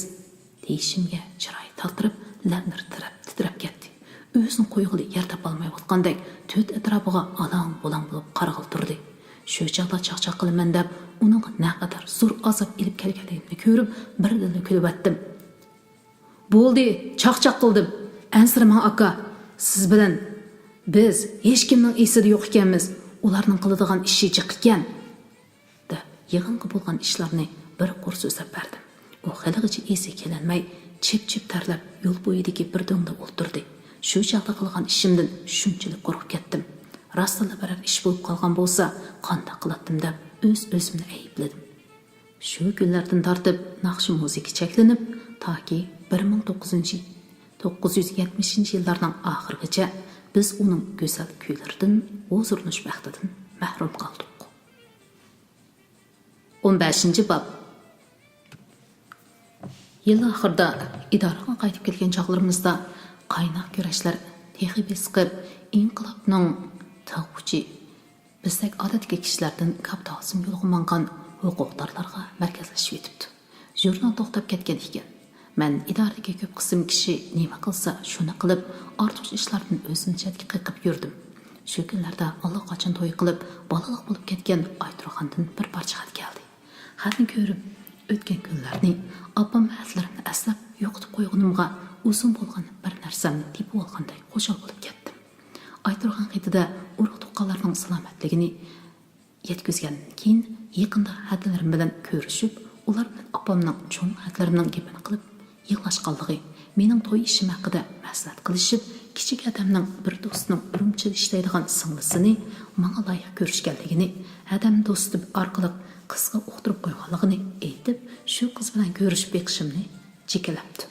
دېيىشىمگە چىرايى تاتىرىپ، لەۋلىرى تىترەپ، تىترەپ كەتتى. ئۆزىنى قويغىلى يەر تاپالمايۋاتقاندەك تۆت ئەتراپىغا ئالاڭ-بۇلاڭ بولۇپ قارىغىلى تۇردى. شۇ چاغدا چاقچاق قىلىمەن دەپ ئۇنىڭغا نەقەدەر زور ئازاب ئېلىپ كەلگەنلىكىمنى كۆرۈپ، بىردىنلا كۈلۈۋەتتىم. «بولدى، چاقچاق قىلدىم. ئەنسىرىمەڭ، ئاكا. سىز بىلەن بىز ھېچكىمنىڭ ئېسىدە يوق ئىكەنمىز. ئۇلارنىڭ قىلىدىغان ئىشى جىق ئىكەن.» دەپ، يىغىنغا بولغان ئىشلارنى بىر قۇر سۆزلەپ بەردىم. ئۇ خېلىغىچە ئېسىگە كېلەلمەي، چىپ-چىپ تەرلەپ، يول بويىدىكى بىر دۆڭدە ئولتۇردى. شۇ چاغدا قىلغان ئىشىمدىن شۇنچىلىك قورقۇپ كەتتىم. راستلا بىرەر ئىش بولۇپ قالغان بولسا، قانداق قىلاتتىم دەپ ئۆز-ئۆزۈمنى ئەيىبلىدىم. شۇ كۈنلەردىن تارتىپ ناخشا مۇزىكا چەكلىنىپ، تاكى بىر مىڭ توققۇز يۈز، توققۇز يۈز يەتمىشىنچى يىللارنىڭ ئاخىرىغىچە بىز ئۇنىڭ گۈزەل كۈيلىرىدىن، ھۇزۇرلىنىش بەختىدىن مەھرۇم قالدۇق. ئون بەشىنچى باب. يىل ئاخىرىدا ئىدارىغا قايتىپ كەلگەن چاغلىرىمىزدا قايناق كۈرەشلەر تېخى بېسىقىپ، ئىنقىلابنىڭ تىغ ئۇچى بىزدەك ئادەتتىكى كىشىلەردىن كاپىتالىزم يولىغا ماڭغان ھوقۇقدارلارغا مەركەزلىشىۋېتىپتۇ. ژۇرنال توختاپ كەتكەن ئىكەن. مەن ئىدارىدىكى كۆپ قىسىم كىشى نېمە قىلسا شۇنى قىلىپ، ئارتۇقچە ئىشلاردىن ئۆزۈمنى چەتكە قېقىپ يۈردۈم. شۇ كۈنلەردە ئاللىقاچان توي قىلىپ، بالىلىق بولۇپ كەتكەن ئايتۇرغاندىن بىر پارچە خەت كەلدى. خەتنى كۆرۈپ، ئۆتكەن كۈنلەرنى، ئاپام خەتلىرىمنى ئەسلەپ يوقىتىپ قويغىنىمغا ئۇزۇن بولغان بىر نەرسەمنى تېپىۋالغاندەك خۇشال بولۇپ كەتتىم. ئايتۇرغان خېتىدە ئۇرۇق-تۇغقانلارنىڭ سالامەتلىكىنى يەتكۈزگەندىن كېيىن، يېقىندا ھەدىلىرىم بىلەن كۆرۈشۈپ، ئۇلار بىلەن ئاپامنىڭ چوڭ ھەدىلىرىمنىڭ گېپىنى قىلىپ يىغلاشقانلىقى، مېنىڭ توي ئىشىم ھەققىدە مەسلىھەت قىلىشىپ، كىچىك ھەدەمنىڭ بىر دوستىنىڭ ئۈرۈمچىدە ئىشلەيدىغان سىڭلىسىنى ماڭا لايىق كۆرۈشكەنلىكىنى، ھەدەم دوستى ئارقىلىق قىزغا ئۇقتۇرۇپ قويغانلىقىنى ئېيتىپ، شۇ قىز بىلەن كۆرۈشۈپ بېقىشىمنى جېكىلەپتۇ.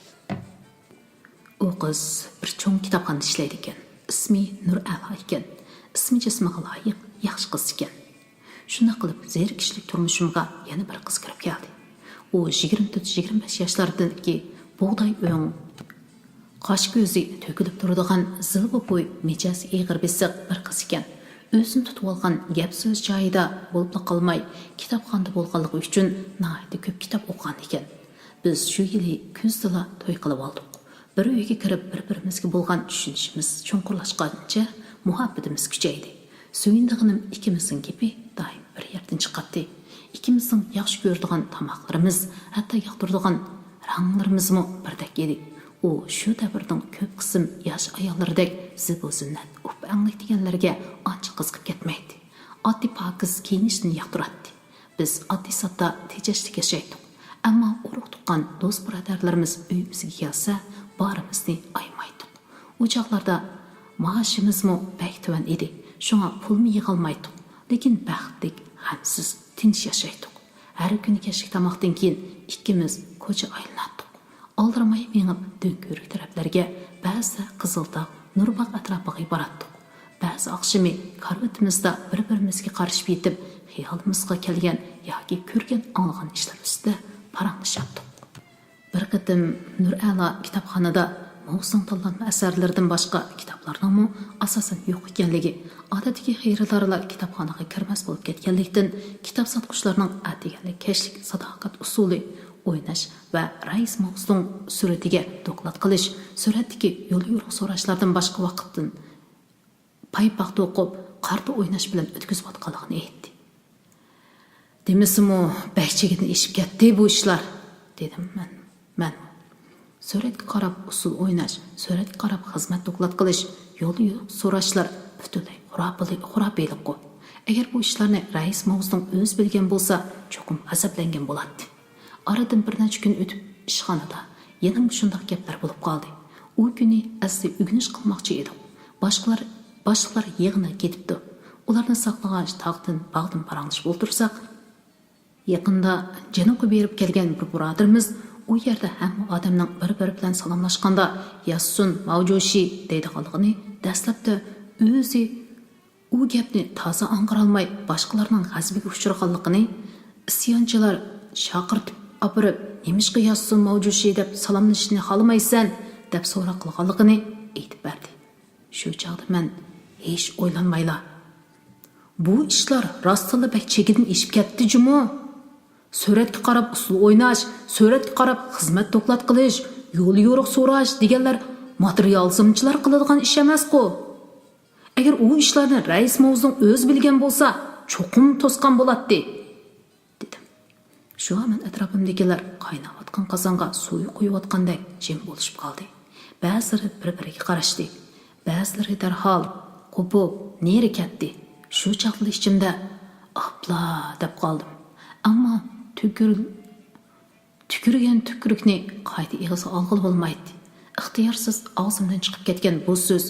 ئۇ قىز بىر چوڭ كىتابخانىدا ئىشلەيدىكەن. ئىسمى نۇرئەلا ئىكەن. ئىسمى جىسمىغا لايىق، ياخشى قىز ئىكەن. شۇنداق قىلىپ، زېرىكىشلىك تۇرمۇشۇمغا يەنە بىر قىز كىرىپ كەلدى. ئۇ يىگىرمە تۆت، يىگىرمە بەش ياشلاردىكى بۇغداي ئۆڭ، قاش كۆزى تۆكۈلۈپ تۇرىدىغان زىلۋا بوي، مىجەزى ئېغىر بېسىق بىر قىز ئىكەن. ئۆزىنى تۇتۇۋالغان، گەپ سۆز جايىدا بولۇپلا قالماي، كىتابخانىدا بولغانلىقى ئۈچۈن ناھايىتى كۆپ كىتاب ئوقۇغان ئىكەن. بىز شۇ يىلى كۈزدىلا توي قىلىۋالدۇق. بىر ئۆيگە كىرىپ، بىر-بىرىمىزگە بولغان چۈشىنىشىمىز چوڭقۇرلاشقانچە مۇھەببىتىمىز كۈچەيدى. سۆيۈنىدىغىنىم ئىككىمىزنىڭ گېپى دائىم بىر يەردىن چىقاتتى. ئىككىمىزنىڭ ياخشى كۆرىدىغان تاماقلىرىمىز، ھەتتا ياقتۇرىدىغان رەڭلىرىمىزمۇ بىردەك ئىدى. ئۇ شۇ دەۋرنىڭ كۆپ قىسىم ياش ئاياللىرىدەك زىبۇ-زىننەت، ئۇپا-ئەڭلىك دېگەنلەرگە ئانچە قىزىقىپ كەتمەيتتى. ئاددىي پاكىز كىيىنىشنى ياقتۇراتتى. بىز ئاددىي-ساددا، تېجەشلىك ياشايتتۇق. ئەمما ئۇرۇق-تۇغقان، دوست-بۇرادەرلىرىمىز ئۆيىمىزگە كەلسە، بارىمىزنى ئايىمايتتۇق. ئۇ چاغلاردا مائاشىمىزمۇ بەك تۆۋەن ئىدى، شۇڭا پۇلمۇ يىغالمايتتۇق. لېكىن بەختلىك، غەمسىز، تىنچ ياشايتتۇق. ھەر كۈنى كەچلىك تاماقتىن كېيىن ئىككىمىز كوچا ئايلىناتتۇق. ئالدىرىماي مېڭىپ، دۆڭكۆۋرۈك تەرەپلەرگە، بەزىدە قىزىلتاغ، نۇرباغ ئەتراپىغا باراتتۇق. بەزى ئاخشىمى كارىۋىتىمىزدا بىر-بىرىمىزگە قارىشىپ يېتىپ، خىيالىمىزغا كەلگەن ياكى كۆرگەن، ئاڭلىغان ئىشلار ئۈستىدە پاراڭلىشاتتۇق. بىر قېتىم نۇرئەلا كىتابخانىدا موزىنىڭ تاللانما ئەسەرلىرىدىن باشقا كىتابلارنىڭمۇ ئاساسەن يوق ئىكەنلىكى، ئادەتتىكى خېرىدارلار كىتابخانىغا كىرمەس بولۇپ كەتكەنلىكتىن، كىتاب ساتقۇچىلارنىڭ ئەتىگەنلىك، كەچلىك ساداقەت ئۇسسۇلى ئويناش ۋە رەئىس ماۋزېدۇڭ سۈرىتىگە دوكلات قىلىش، سۈرەتتىكى يول-يورۇق سوراشلاردىن باشقا ۋاقىتتىن پايپاق توقۇپ، قارتا ئويناش بىلەن ئۆتكۈزۈۋاتقانلىقىنى ئېيتتى. دېمىسىمۇ، بەك چېكىدىن ئېشىپ كەتتى بۇ ئىشلار، دېدىم مەن، مەنمۇ. سۈرەتكە قاراپ ئۇسسۇل ئويناش، سۈرەتكە قاراپ خىزمەت دوكلات قىلىش، يول-يورۇق سوراشلار پۈتۈنلەي خۇراپىلى-، خۇراپىيلىققۇ. ئەگەر بۇ ئىشلارنى رەئىس ماۋزېدۇڭ ئۆزى بىلگەن بولسا، چوقۇم غەزەپلەنگەن بولاتتى. ئارىدىن بىر نەچچە كۈن ئۆتۈپ، ئىشخانىدا يەنە مۇشۇنداق گەپلەر بولۇپ قالدى. ئۇ كۈنى ئەسلى ئۆگىنىش قىلماقچى ئىدۇق. باشقىلار، باشلىقلار يىغىنىغا كېتىپتۇ. ئۇلارنى ساقلىغاچ، تاغدىن، باغدىن پاراڭلىشىپ ئولتۇرساق، يېقىندا جەنۇبقا بېرىپ كەلگەن بىر بۇرادىرىمىز ئۇ يەردە ھەممە ئادەمنىڭ بىر-بىرى بىلەن سالاملاشقاندا، ياسسۇن ماۋجۇشى دەيدىغانلىقىنى، دەسلەپتە ئۆزى ئۇ گەپنى تازا ئاڭقىرالماي، باشقىلارنىڭ غەزىپىگە ئۇچرىغانلىقىنى، ئىسيانچىلار چاقىرتىپ ئاپىرىپ، نېمىشقا ياسسۇن ماۋجۇشى دەپ سالاملىشىشنى خالىمايسەن؟ دەپ سوراق قىلغانلىقىنى ئېيتىپ بەردى. شۇ چاغدا مەن ھېچ ئويلانمايلا، بۇ ئىشلار راستتىنلا بەك چېكىدىن ئېشىپ كەتتى جۇمۇ! سۈرەتكە قاراپ ئۇسسۇل ئويناش، سۈرەتكە قاراپ خىزمەت دوكلات قىلىش، يول-يورۇق سوراش دېگەنلەر ماتېرىيالىزمچىلار قىلىدىغان ئىش ئەمەسقۇ! ئەگەر ئۇ ئىشلارنى رەئىس ماۋزېدۇڭ ئۆزى بىلگەن بولسا، چوقۇم توسقان بولاتتى، دېدىم. شۇ ھامان ئەتراپىمدىكىلەر قايناۋاتقان قازانغا سۇ قۇيۇۋاتقاندەك جىم بولۇشۇپ قالدى. بەزىلىرى بىر-بىرىگە قاراشتى. بەزىلىرى دەرھال، قوپۇپ، نېرى كەتتى. شۇ چاغدىلا ئىچىمدە، «ئاپلا!» دەپ قالدىم. ئەمما تۈكۈر-، كۆرگەن تۈكرۈكنى قايتا ئېغىزغا ئالغىلى بولمايتتى. ئىختىيارسىز ئاغزىمدىن چىقىپ كەتكەن بۇ سۆز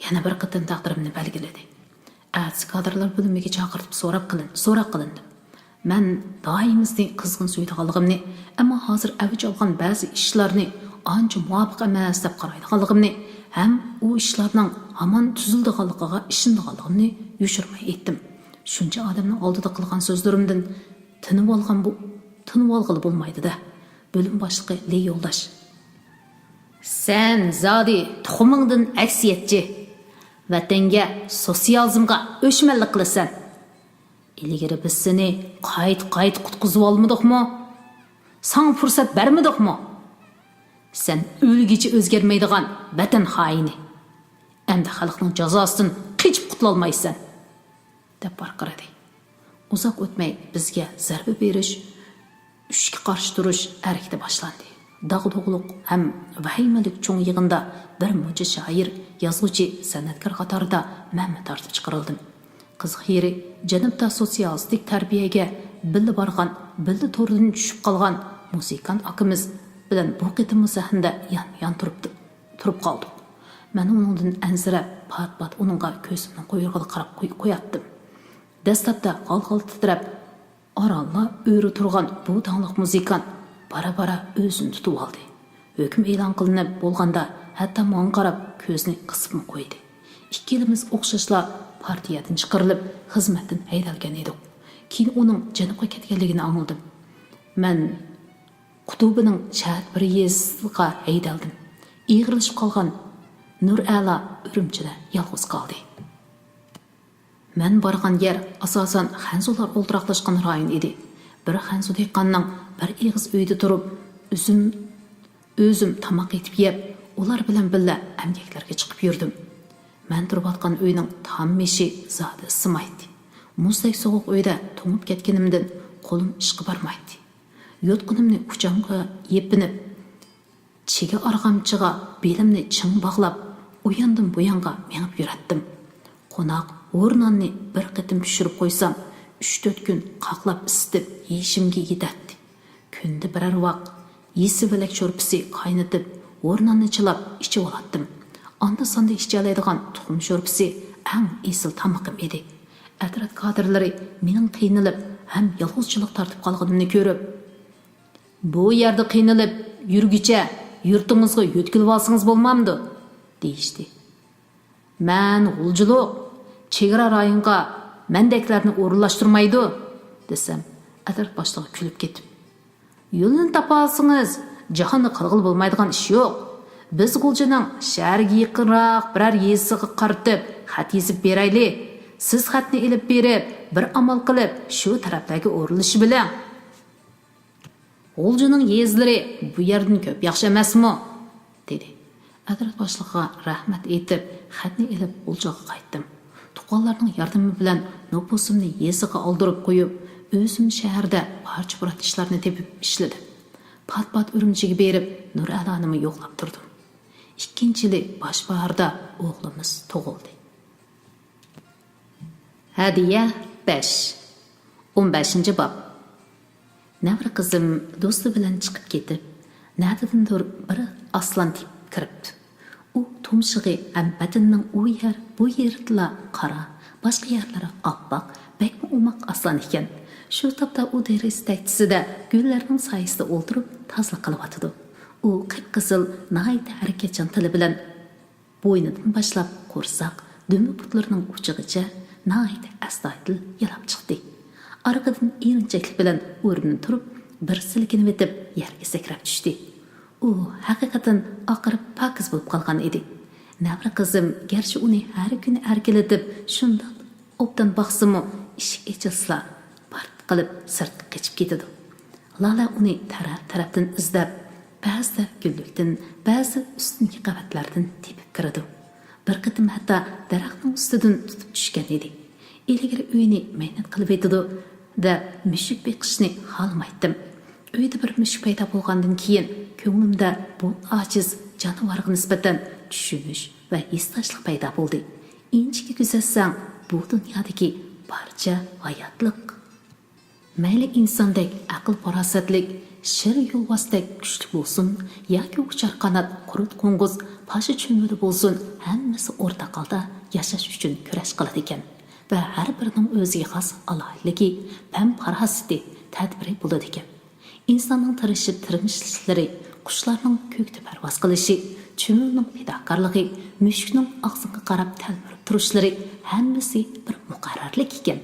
يەنە بىر قېتىم تەقدىرىمنى بەلگىلىدى. ئەتىسى كادىرلار بۆلۈمىگە چاقىرتىپ سوراپ قىلىن-، سوراق قىلىندىم. مەن دائىمىزنى قىزغىن سۆيىدىغانلىقىمنى، ئەمما ھازىر ئەۋج ئالغان بەزى ئىشلارنى ئانچە مۇۋاپىق ئەمەس دەپ قارايدىغانلىقىمنى ھەم ئۇ ئىشلارنىڭ ھامان تۈزۈلىدىغانلىقىغا ئىشىنىدىغانلىقىمنى يوشۇرماي ئېيتتىم. شۇنچە ئادەمنىڭ ئالدىدا قىلغان سۆزلىرىمدىن تىنىۋالغان بۇ-، تىنىۋالغىلى بولمايدۇ-دە، بۆلۈم باشلىقى لى يولداش. سەن زادى تۇخۇمۇڭدىن ئەكسىيەتچى، ۋەتەنگە، سوتسىيالىزمغا ئۆچمەنلىك قىلىسەن. ئىلگىرى بىز سېنى قايتا-قايتا قۇتقۇزۇۋالمىدۇقمۇ؟ ساڭا پۇرسەت بەرمىدۇقمۇ؟ سەن ئۆلگۈچە ئۆزگەرمەيدىغان ۋەتەن خائىنى. ئەمدى خەلقنىڭ جازاسىدىن قېچىپ قۇتۇلالمايسەن، دەپ ۋارقىرىدى. ئۇزاق ئۆتمەي بىزگە زەربە بېرىش، ئۈچكە قارشى تۇرۇش ھەرىكىتى باشلاندى. داغدۇغىلىق ھەم ۋەھىمىلىك چوڭ يىغىندا بىر مۇنچە شائىر، يازغۇچى، سەنئەتكار قاتارىدا مەنمۇ تارتىپ چىقىرىلدىم. قىزىق يېرى، جەنۇبتا سوتسىيالىستىك تەربىيەگە بىللە بارغان، بىللە توردىن چۈشۈپ قالغان مۇزىكانت ئاكىمىز بىلەن بۇ قېتىممۇ سەھنىدە يانمۇ-يان تۇرۇپتۇ. تۇرۇپ قالدۇق. مەن ئۇنىڭدىن ئەنسىرەپ، پات-پات ئۇنىڭغا كۆزۈمنى قويۇرغىلى قاراپ قوي-، قوياتتىم. دەسلەپتە غال-غال تىترەپ، ئارانلا ئۆرە تۇرغان بۇ داڭلىق مۇزىكانت بارا-بارا ئۆزىنى تۇتۇۋالدى. ھۆكۈم ئېلان قىلىنىپ بولغاندا، ھەتتا ماڭا قاراپ كۆزىنى قىسىپمۇ قويدى. ئىككىلىمىز ئوخشاشلا پارتىيەدىن چىقىرىلىپ، خىزمەتتىن ھەيدەلگەن ئىدۇق. كېيىن ئۇنىڭ جەنۇبقا كەتكەنلىكىنى ئاڭلىدىم. مەن قۇتۇبىنىڭ شەھەر بىر يېزىسىغا ھەيدەلدىم. ئېغىرلىشىپ قالغان نۇرئەلا ئۈرۈمچىدە يالغۇز قالدى. مەن بارغان يەر، ئاساسەن، خەنزۇلار ئولتۇراقلاشقان رايون ئىدى. بىر خەنزۇ دېھقاننىڭ بىر ئېغىز ئۆيىدە تۇرۇپ، ئۆزۈم، ئۆزۈم تاماق ئېتىپ يەپ، ئۇلار بىلەن بىللە ئەمگەكلەرگە چىقىپ يۈردۈم. مەن تۇرۇۋاتقان ئۆينىڭ تام ئېشى زادى ئىسسىمايتتى. مۇزدەك سوغۇق ئۆيدە توڭۇپ كەتكىنىمدىن قولۇم ئىشقا بارمايتتى. يوتقىنىمنى ئۇچامغا يېپىنىپ، چىگە ئارغامچىغا بېلىمنى چىڭ باغلاپ، ئۇياندىن بۇيانغا مېڭىپ يۈرەتتىم. قوناق ھورناننى بىر قېتىم پىشۇرۇپ قويسام، ئۈچ-تۆت كۈن قاقلاپ ئىسسىتىپ يېيىشىمگە يېتەتتى. كۈندە بىرەر ۋاق يېسىۋەلەك شورپىسى قاينىتىپ، ھورناننى چىلاپ ئىچىۋالاتتىم. ئاندا-ساندا ئىچەلەيدىغان تۇخۇم شورپىسى ئەڭ ئېسىل تامىقىم ئىدى. ئەترەت كادىرلىرى مېنىڭ قىينىلىپ ھەم يالغۇزچىلىق تارتىپ قالغىنىمنى كۆرۈپ، «بۇ يەردە قىينىلىپ يۈرگۈچە يۇرتىڭىزغا يۆتكىلىۋالسىڭىز بولمامدۇ؟» دېيىشتى. مەن غۇلجىلىق، چېگرا رايونغا مەندەكلەرنى ئورۇنلاشتۇرمايدۇ، دېسەم، ئەترەت باشلىقى كۈلۈپ كېتىپ، يولىنى تاپالىسىڭىز، جاھاندا قىلغىلى بولمايدىغان ئىش يوق. بىز غۇلجىنىڭ شەھەرگە يېقىنراق بىرەر يېزىسىغا قارىتىپ خەت يېزىپ بېرەيلى. سىز خەتنى ئېلىپ بېرىپ، بىر ئامال قىلىپ شۇ تەرەپلەرگە ئورۇنلىشىۋېلىڭ. غۇلجىنىڭ يېزىلىرى بۇ يەردىن كۆپ ياخشى ئەمەسمۇ؟ دېدى. ئەترەت باشلىقىغا رەھمەت ئېيتىپ، خەتنى ئېلىپ غۇلجىغا قايتتىم. تۇغقانلارنىڭ ياردىمى بىلەن نوپۇسۇمنى يېزىغا ئالدۇرۇپ قويۇپ، ئۆزۈم شەھەردە پارچە-پۇرات ئىشلارنى تېپىپ ئىشلىدىم. پات-پات ئۈرۈمچىگە بېرىپ، نۇرئەلانىمۇ يوقلاپ تۇردۇم. ئىككىنچى يىلى باش باھاردا ئوغلىمىز تۇغۇلدى. ھەدىيە بەش. ئون بەشىنچى باب. نەۋرە قىزىم دوستى بىلەن چىقىپ كېتىپ، نەدىندۇر بىر ئاسلان تېپىپ كىرىپتۇ. ئۇ تۇمشۇقى ھەم بەدىنىنىڭ ئۇ يەر، بۇ يېرىدىلا قارا، باشقا يەرلىرى ئاپئاق، بەكمۇ ئوماق ئاسلان ئىكەن. شۇ تاپتا ئۇ دېرىزە تەكچىسىدە گۈللەرنىڭ سايىسىدا ئولتۇرۇپ تازىلىق قىلىۋاتىدۇ. ئۇ قىپقىزىل، ناھايىتى ھەرىكەتچان تىلى بىلەن بوينىدىن باشلاپ قورساق، دۈمبە پۇتلىرىنىڭ ئۇچىغىچە ناھايىتى ئەستايىدىل يالاپ چىقتى. ئارقىدىن ئېرىنچەكلىك بىلەن ئورنىدىن تۇرۇپ، بىر سىلكىنىۋېتىپ يەرگە سەكرەپ چۈشتى. ئۇ ھەقىقەتەن ئاقىرىپ پاكىز بولۇپ قالغان ئىدى. نەۋرە قىزىم گەرچە ئۇنى ھەر كۈنى ئەركىلىتىپ شۇنداق ئوبدان باقسىمۇ، ئىشىك ئېچىلسىلا، پارت قىلىپ سىرتقا قېچىپ كېتىدۇ. لالە ئۇنى تەرەپ-تەرەپتىن ئىزدەپ، بەزىدە گۈللۈكتىن، بەزىدە ئۈستۈنكى قەۋەتلەردىن تېپىپ كىرىدۇ. بىر قېتىم ھەتتا دەرەخنىڭ ئۈستىدىن تۇتۇپ چۈشكەن ئىدى. ئىلگىرى ئۆينى مەينەت قىلىۋېتىدۇ، دەپ مۈشۈك بېقىشنى خالىمايتتىم. ئۆيدە بىر مۈشۈك پەيدا بولغاندىن كېيىن، كۆڭلۈمدە بۇ ئاجىز جانىۋارغا نىسبەتەن چۈشىنىش ۋە ھېسداشلىق پەيدا بولدى. ئىنچىكە كۆزەتسەڭ، بۇ دۇنيادىكى بارچە ھاياتلىق، مەيلى ئىنساندەك ئەقىل-پاراسەتلىك، شىر يولۋاستەك كۈچلۈك بولسۇن ياكى ئۇچار قانات قۇرت قوڭغۇز، پاشا چۈمۈلە بولسۇن، ھەممىسى ئورتاق ھالدا ياشاش ئۈچۈن كۈرەش قىلىدىكەن ۋە ھەر بىرىنىڭ ئۆزىگە خاس ئالاھىدىلىكى، پەم-پاراسىتى، تەدبىرى بولىدىكەن. ئىنساننىڭ تىرىشىپ تىرمىشىشلىرى، قۇشلارنىڭ كۆكتە پەرۋاز قىلىشى، چۈمۈلىنىڭ پىداكارلىقى، مۈشۈكنىڭ ئاغزىغا قاراپ تەلمۈرۈپ تۇرۇشلىرى ھەممىسى بىر مۇقەررەرلىك ئىكەن.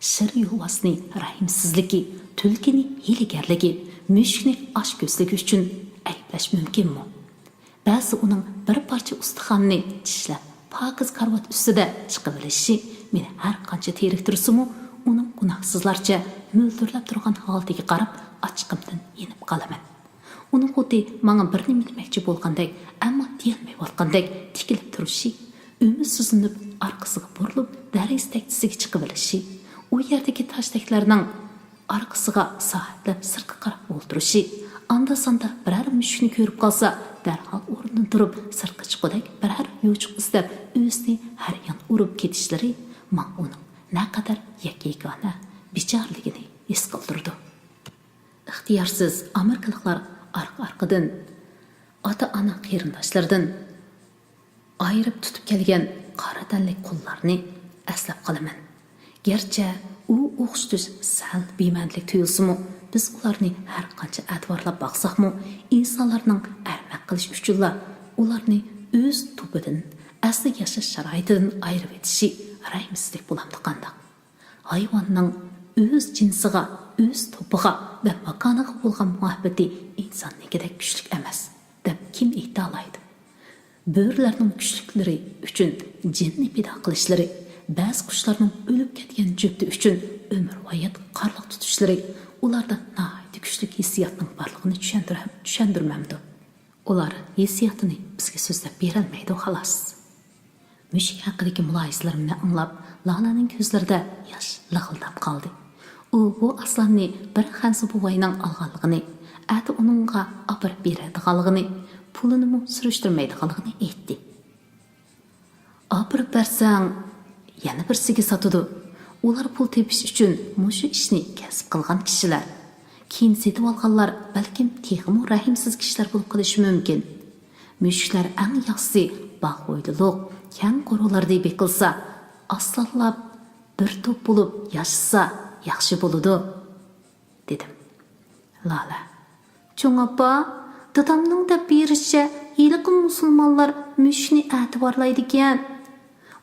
شىر يولۋاسنى رەھىمسىزلىكى، تۈلكىنى ھىيلىگەرلىكى، مۈشۈكنى ئاچكۆزلۈكى ئۈچۈن ئەيىبلەش مۇمكىنمۇ؟ بەزى ئۇنىڭ بىر پارچە ئۇستىخاننى چىشلەپ، پاكىز كارىۋات ئۈستىدە چىقىۋېلىشى مېنى ھەر قانچە تېرىكتۈرسىمۇ، ئۇنىڭ گۇناھسىزلارچە مۆلدۈرلەپ تۇرغان ھالىتىگە قاراپ ئاچچىقىمدىن يېنىپ قالىمەن. ئۇنىڭ خۇددى ماڭا بىر نېمە دېمەكچى بولغاندەك، ئەمما دېيەلمەيۋاتقاندەك تىكىلىپ تۇرۇشى، ئۈمىدسىزلىنىپ ئارقىسىغا بۇرۇلۇپ دەرىزە تەكچىسىگە چىقىۋېلىشى، ئۇ يەردىكى تاش تەكلەرنىڭ ئارقىسىغا سائەتلەپ سىرتقا قاراپ ئولتۇرۇشى، ئاندا-ساندا بىرەر مۈشۈكنى كۆرۈپ قالسا، دەرھال ئورنىدىن تۇرۇپ سىرتقا چىققۇدەك بىرەر يوچۇق ئىزدەپ ئۆزىنى ھەر يان ئۇرۇپ كېتىشلىرى ماڭا ئۇنىڭ نەقەدەر يەككە-يېگانە، بىچارىلىكىنى ھېس قىلدۇرىدۇ. ئىختىيارسىز ئامېرىكىلىقلار ئارقا-ئارقىدىن ئاتا-ئانا قېرىنداشلىرىدىن ئايرىپ تۇتۇپ كەلگەن قارا تەنلىك قۇللارنى ئەسلەپ قالىمەن. گەرچە ئۇ ئوخشىتىش سەل بىمەنىلىك تۇيۇلسىمۇ، بىز ئۇلارنى ھەر قانچە ئەتىۋارلاپ باقساقمۇ، ئىنسانلارنىڭ ئەرمەك قىلىش ئۈچۈنلا ئۇلارنى ئۆز توپىدىن، ئەسلى ياشاش شارائىتىدىن ئايرىۋېتىشى رەھىمسىزلىك بولامدۇ قانداق؟ ھايۋاننىڭ ئۆز جىنسىغا، ئۆز توپىغا ۋە ماكانىغا بولغان مۇھەببىتى ئىنساننىڭكىدەك كۈچلۈك ئەمەس، دەپ كىم ئېيتالايدۇ؟ بۆرىلەرنىڭ كۈچلۈكلىرى ئۈچۈن جېنىنى پىدا قىلىشلىرى، بەزى قۇشلارنىڭ ئۆلۈپ كەتكەن جۈپتى ئۈچۈن ئۆمۈرۋايەت قارلىق تۇتۇشلىرى ئۇلاردا ناھايىتى كۈچلۈك ھېسسىياتنىڭ بارلىقىنى چۈشەندۈرە-، چۈشەندۈرمەمدۇ؟ ئۇلار ھېسسىياتىنى بىزگە سۆزلەپ بېرەلمەيدۇ، خالاس. مۈشۈك ھەققىدىكى مۇلاھىزىلىرىمنى ئاڭلاپ، لالەنىڭ كۆزلىرىدە ياش لىغىلداپ قالدى. ئۇ بۇ ئاسلاننى بىر خەنزۇ بوۋاينىڭ ئالغانلىقىنى، ئەتە ئۇنىڭغا ئاپىرىپ بېرىدىغانلىقىنى، پۇلىنىمۇ سۈرۈشتۈرمەيدىغانلىقىنى ئېيتتى. ئاپىرىپ بەرسەڭ، يەنە بىرسىگە ساتىدۇ. ئۇلار پۇل تېپىش ئۈچۈن مۇشۇ ئىشنى كەسىپ قىلغان كىشىلەر. كېيىن سېتىۋالغانلار بەلكىم تېخىمۇ رەھىمسىز كىشىلەر بولۇپ قېلىشى مۇمكىن. مۈشۈكلەر ئەڭ ياخشىسى باغ ھويلىلىق، كەڭ قورۇلاردا بېقىلسا، ئاسانلاپ بىر توپ بولۇپ ياشىسا ياخشى بولىدۇ، دېدىم. لالە: چوڭ ئاپا، دادامنىڭ دەپ بېرىشىچە، ھېلىقى مۇسۇلمانلار مۈشۈكنى ئەتىۋارلايدىكەن.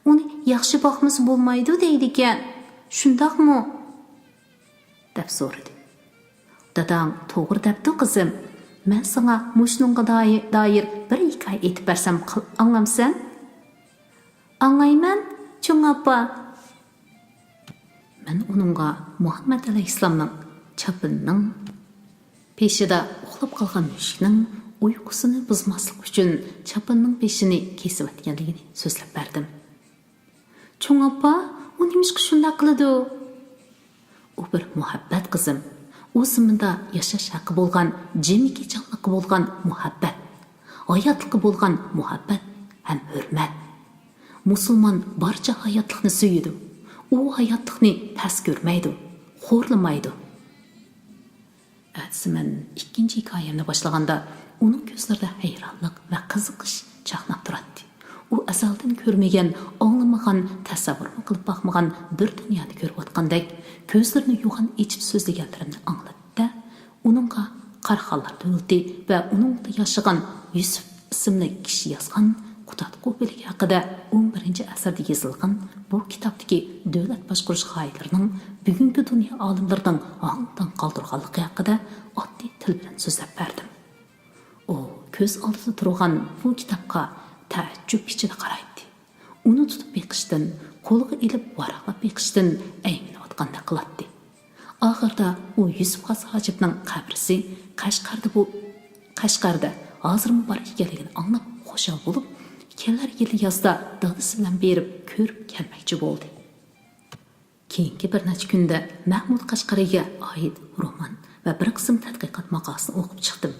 ئۇنى ياخشى باقمىسا بولمايدۇ دەيدىكەن. شۇنداقمۇ؟ دەپ سورىدى. داداڭ توغرا دەپتۇ، قىزىم. مەن ساڭا مۇشۇنىڭغا دائىر، دائىر بىر ھېكايە ئېيتىپ بەرسەم، قىل-، ئاڭلامسەن؟ ئاڭلايمەن، چوڭ ئاپا. مەن ئۇنىڭغا مۇھەممەد ئەلەيھىسسالامنىڭ چاپىنىنىڭ بېشىدا ئۇخلاپ قالغان مۈشۈكنىڭ ئۇيقۇسىنى بۇزماسلىق ئۈچۈن چاپىنىنىڭ بېشىنى كېسىۋەتكەنلىكىنى سۆزلەپ بەردىم. چوڭ ئاپا، ئۇ نېمىشقا شۇنداق قىلىدۇ؟ ئۇ بىر مۇھەببەت، قىزىم. ئۇ زېمىندا ياشاش ھەققى بولغان، جىمىكى جانلىققا بولغان مۇھەببەت. ھاياتلىققا بولغان مۇھەببەت ھەم ھۆرمەت. مۇسۇلمان بارچە ھاياتلىقنى سۆيىدۇ. ئۇ ھاياتلىقنى پەس كۆرمەيدۇ، خورلىمايدۇ. ئەتىسى مەن ئىككىنچى ھېكايەمنى باشلىغاندا، ئۇنىڭ كۆزلىرىدە ھەيرانلىق ۋە قىزىقىش چاقناپ تۇراتتى. ئۇ ئەزەلدىن كۆرمىگەن، ئاڭلىمىغان، تەسەۋۋۇرمۇ قىلىپ باقمىغان بىر دۇنيانى كۆرۈۋاتقاندەك، كۆزلىرىنى يوغان ئېچىپ سۆزلىگەنلىرىمنى ئاڭلىدى-دە، ئۇنىڭغا قاراخانلار دۆلىتى ۋە ئۇنىڭدا ياشىغان يۈسۈپ ئىسىملىك كىشى يازغان قۇتادغۇ بۆلىكى ھەققىدە ئون بىرىنچى ئەسىردە يېزىلغان بۇ كىتابتىكى دۆلەت باشقۇرۇش غايىلىرىنىڭ بۈگۈنكى دۇنيا ئالىملىرىنىڭ ھاڭ-تاڭ قالدۇرغانلىقى ھەققىدە ئاددىي تىل بىلەن سۆزلەپ بەردىم. ئۇ كۆز ئالدىدا تۇرغان بۇ كىتابقا تەئەججۈپ ئىچىدە قارايتتى. ئۇنى تۇتۇپ بېقىشتىن، قولىغا ئېلىپ ۋاراقلاپ بېقىشتىن ئەيمىنىۋاتقاندەك قىلاتتى. ئاخىرىدا ئۇ يۈسۈپ خاس ھاجىپنىڭ قەبرىسى قەشقەردە بۇ، قەشقەردە ھازىرمۇ بار ئىكەنلىكىنى ئاڭلاپ خۇشال بولۇپ، كېلەر يىلى يازدا دادىسى بىلەن بېرىپ كۆرۈپ كەلمەكچى بولدى. كېيىنكى بىر نەچچە كۈندە مەھمۇد قەشقەرىگە ئائىت رومان ۋە بىر قىسىم تەتقىقات ماقالىسىنى ئوقۇپ چىقتىم.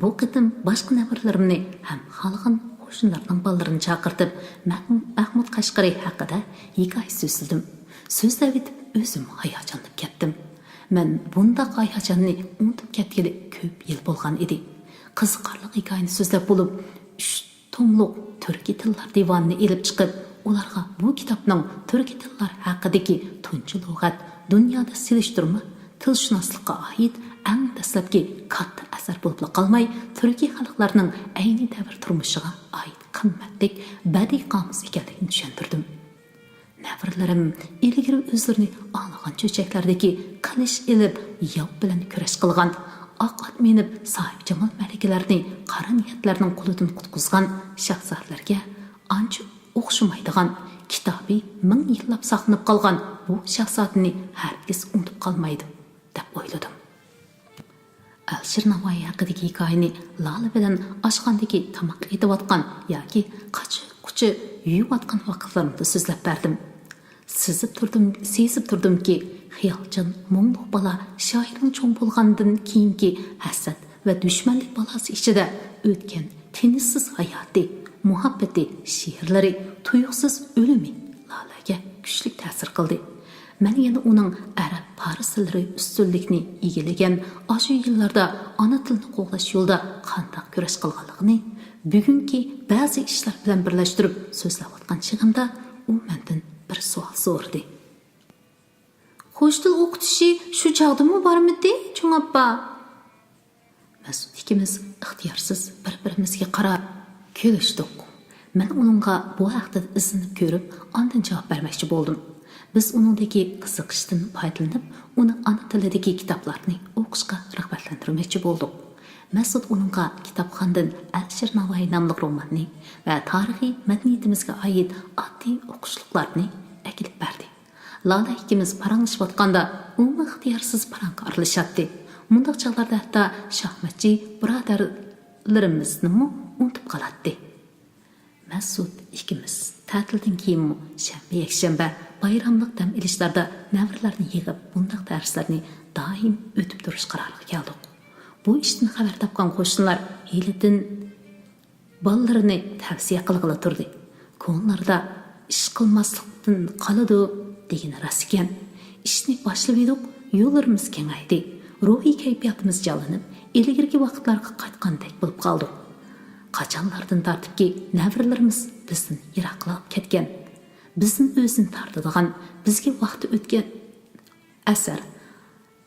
بۇ قېتىم باشقا نەۋرىلىرىمنى ھەم خالىغان قوشنىلارنىڭ بالىلىرىنى چاقىرتىپ، مەھ-، مەھمۇد قەشقىرى ھەققىدە ھېكايە سۆزلىدىم. سۆزلەۋېتىپ ئۆزۈم ھاياجانلىنىپ كەتتىم. مەن بۇنداق ھاياجاننى ئۇنتۇپ كەتكىلى كۆپ يىل بولغان ئىدى. قىزىقارلىق ھېكايىنى سۆزلەپ بولۇپ، ئۈچ توملۇق تۈركىي تىللار دىۋانىنى ئېلىپ چىقىپ، ئۇلارغا بۇ كىتابنىڭ تۈركىي تىللار ھەققىدىكى تۇنجى لۇغەت، دۇنيادا سېلىشتۇرما تىلشۇناسلىققا ئائىت ئەڭ دەسلەپكى كاتتا ئەسەر بولۇپلا قالماي، تۈركىي خەلقلەرنىڭ ئەينى دەۋر تۇرمۇشىغا ئائىت قىممەتلىك بەدىئىي قامۇس ئىكەنلىكىنى چۈشەندۈردۈم. نەۋرىلىرىم ئىلگىرى ئۆزلىرىنى ئاڭلىغان چۆچەكلەردىكى قىلىچ ئېلىپ ياۋ بىلەن كۈرەش قىلغان، ئاق ئات مىنىپ ساھىبجامال مەلىكىلەرنى قارا نىيەتلەرنىڭ قولىدىن قۇتقۇزغان شاھزادىلەرگە ئانچە ئوخشىمايدىغان، كىتابى مىڭ يىللاپ ساقلىنىپ قالغان بۇ شاھزادىنى ھەرگىز ئۇنتۇپ قالمايدۇ، دەپ ئويلىدىم. ئەلىشىر ناۋايى ھەققىدىكى ھېكايىنى لالە بىلەن ئاشخانىدىكى تاماق ئېتىۋاتقان ياكى قاچا-قۇچا يۇيۇۋاتقان ۋاقىتلىرىمدا سۆزلەپ بەردىم. سېزىپ تۇردۇم، سېزىپ تۇردۇمكى، خىيالچان، مۇڭلۇق بالا شائىرنىڭ چوڭ بولغاندىن كېيىنكى ھەسەت ۋە دۈشمەنلىك بالاسى ئىچىدە ئۆتكەن تىنچسىز ھاياتى، مۇھەببىتى، شېئىرلىرى، تۇيۇقسىز ئۆلۈمى لالەگە كۈچلۈك تەسىر قىلدى. مەن يەنە ئۇنىڭ ئەرەب، پارس تىللىرى ئۈستۈنلۈكنى ئىگىلىگەن ئاشۇ يىللاردا ئانا تىلنى قوغداش يولىدا قانداق كۈرەش قىلغانلىقىنى بۈگۈنكى بەزى ئىشلار بىلەن بىرلەشتۈرۈپ سۆزلەۋاتقان چېغىمدا، ئۇ مەندىن بىر سوئال سورىدى. خوش تىل ئوقۇتۇشى شۇ چاغدىمۇ بارمىدى، چوڭ ئاپا؟ مەسۇت ئىككىمىز ئىختىيارسىز بىر-بىرىمىزگە قاراپ كۈلۈشتۇق. مەن ئۇنىڭغا بۇ ھەقتە ئىزدىنىپ كۆرۈپ، ئاندىن جاۋاب بەرمەكچى بولدۇم. بىز ئۇنىڭدىكى قىزىقىشتىن پايدىلىنىپ، ئۇنى ئانا تىلىدىكى كىتابلارنى ئوقۇشقا رىغبەتلەندۈرمەكچى بولدۇق. مەسۇت ئۇنىڭغا كىتابخانىدىن ئەلىشىر ناۋايى ناملىق روماننى ۋە تارىخىي مەدەنىيىتىمىزگە ئائىت ئاددىي ئوقۇشلۇقلارنى ئەكېلىپ بەردى. لالە ئىككىمىز پاراڭلىشىۋاتقاندا، ئۇمۇ ئىختىيارسىز پاراڭغا ئارىلىشاتتى. مۇنداق چاغلاردا ھەتتا شاھماتچى بۇرادەرلىرىمىزنىمۇ ئۇنتۇپ قالاتتى. مەسۇت ئىككىمىز تەتىلدىن كېيىنمۇ شەنبە، يەكشەنبە بايراملىق دەم ئېلىشلاردا نەۋرىلەرنى يىغىپ، بۇنداق دەرسلەرنى دائىم ئۆتۈپ تۇرۇش قارارىغا كەلدۇق. بۇ ئىشتىن خەۋەر تاپقان قوشنىلار ھېلىدىن بالىلىرىنى تەۋسىيە قىلغىلى تۇردى. كونىلاردا «ئىش قىلماسلىقتىن قالىدۇ» دېگىنى راست ئىكەن. ئىشنى باشلىۋىدۇق، يوللىرىمىز كېڭەيدى. روھىي كەيپىياتىمىز جانلىنىپ، ئىلگىرىكى ۋاقىتلارغا قايتقاندەك بولۇپ قالدۇق. قاچانلاردىن تارتىپكى نەۋرىلىرىمىز بىزدىن يىراقلاپ كەتكەن. بىزدىن ئۆزىنى تارتىدىغان، بىزگە ۋاقتى ئۆتكەن ئەسەر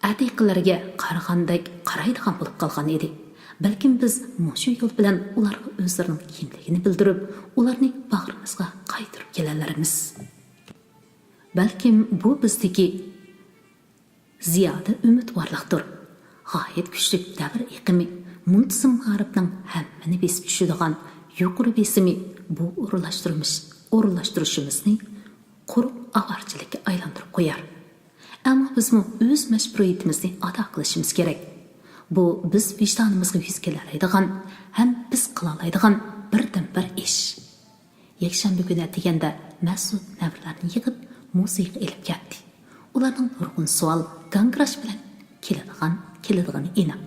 ئەتىقىلەرگە قارىغاندەك قارايدىغان بولۇپ قالغان ئىدى. بەلكىم بىز مۇشۇ يول بىلەن ئۇلارغا ئۆزلىرىنىڭ كىملىكىنى بىلدۈرۈپ، ئۇلارنى باغرىمىزغا قايتۇرۇپ كېلەلەرمىز. بەلكىم بۇ بىزدىكى زىيادە ئۈمىدۋارلىقتۇر. غايەت كۈچلۈك دەۋر ئېقىمى، مۇنتىزىم مائارىپنىڭ ھەممىنى بېسىپ چۈشىدىغان يۇقىرى بېسىمى بۇ ئورۇنلاشتۇرمىش-، ئورۇنلاشتۇرۇشىمىزنى قۇرۇق ئاۋارىچىلىككە ئايلاندۇرۇپ قويار. ئەمما بىزمۇ ئۆز مەجبۇرىيىتىمىزنى ئادا قىلىشىمىز كېرەك. بۇ بىز ۋىجدانىمىزغا يۈز كېلەلەيدىغان ھەم بىز قىلالايدىغان بىردىنبىر ئىش. يەكشەنبە كۈنى ئەتىگەندە مەسۇت نەۋرىلەرنى يىغىپ، مۇزېيغا ئېلىپ كەتتى. ئۇلارنىڭ نۇرغۇن سوئال، گاڭگىراش بىلەن كېلىدىغان، كېلىدىغىنى ئېنىق.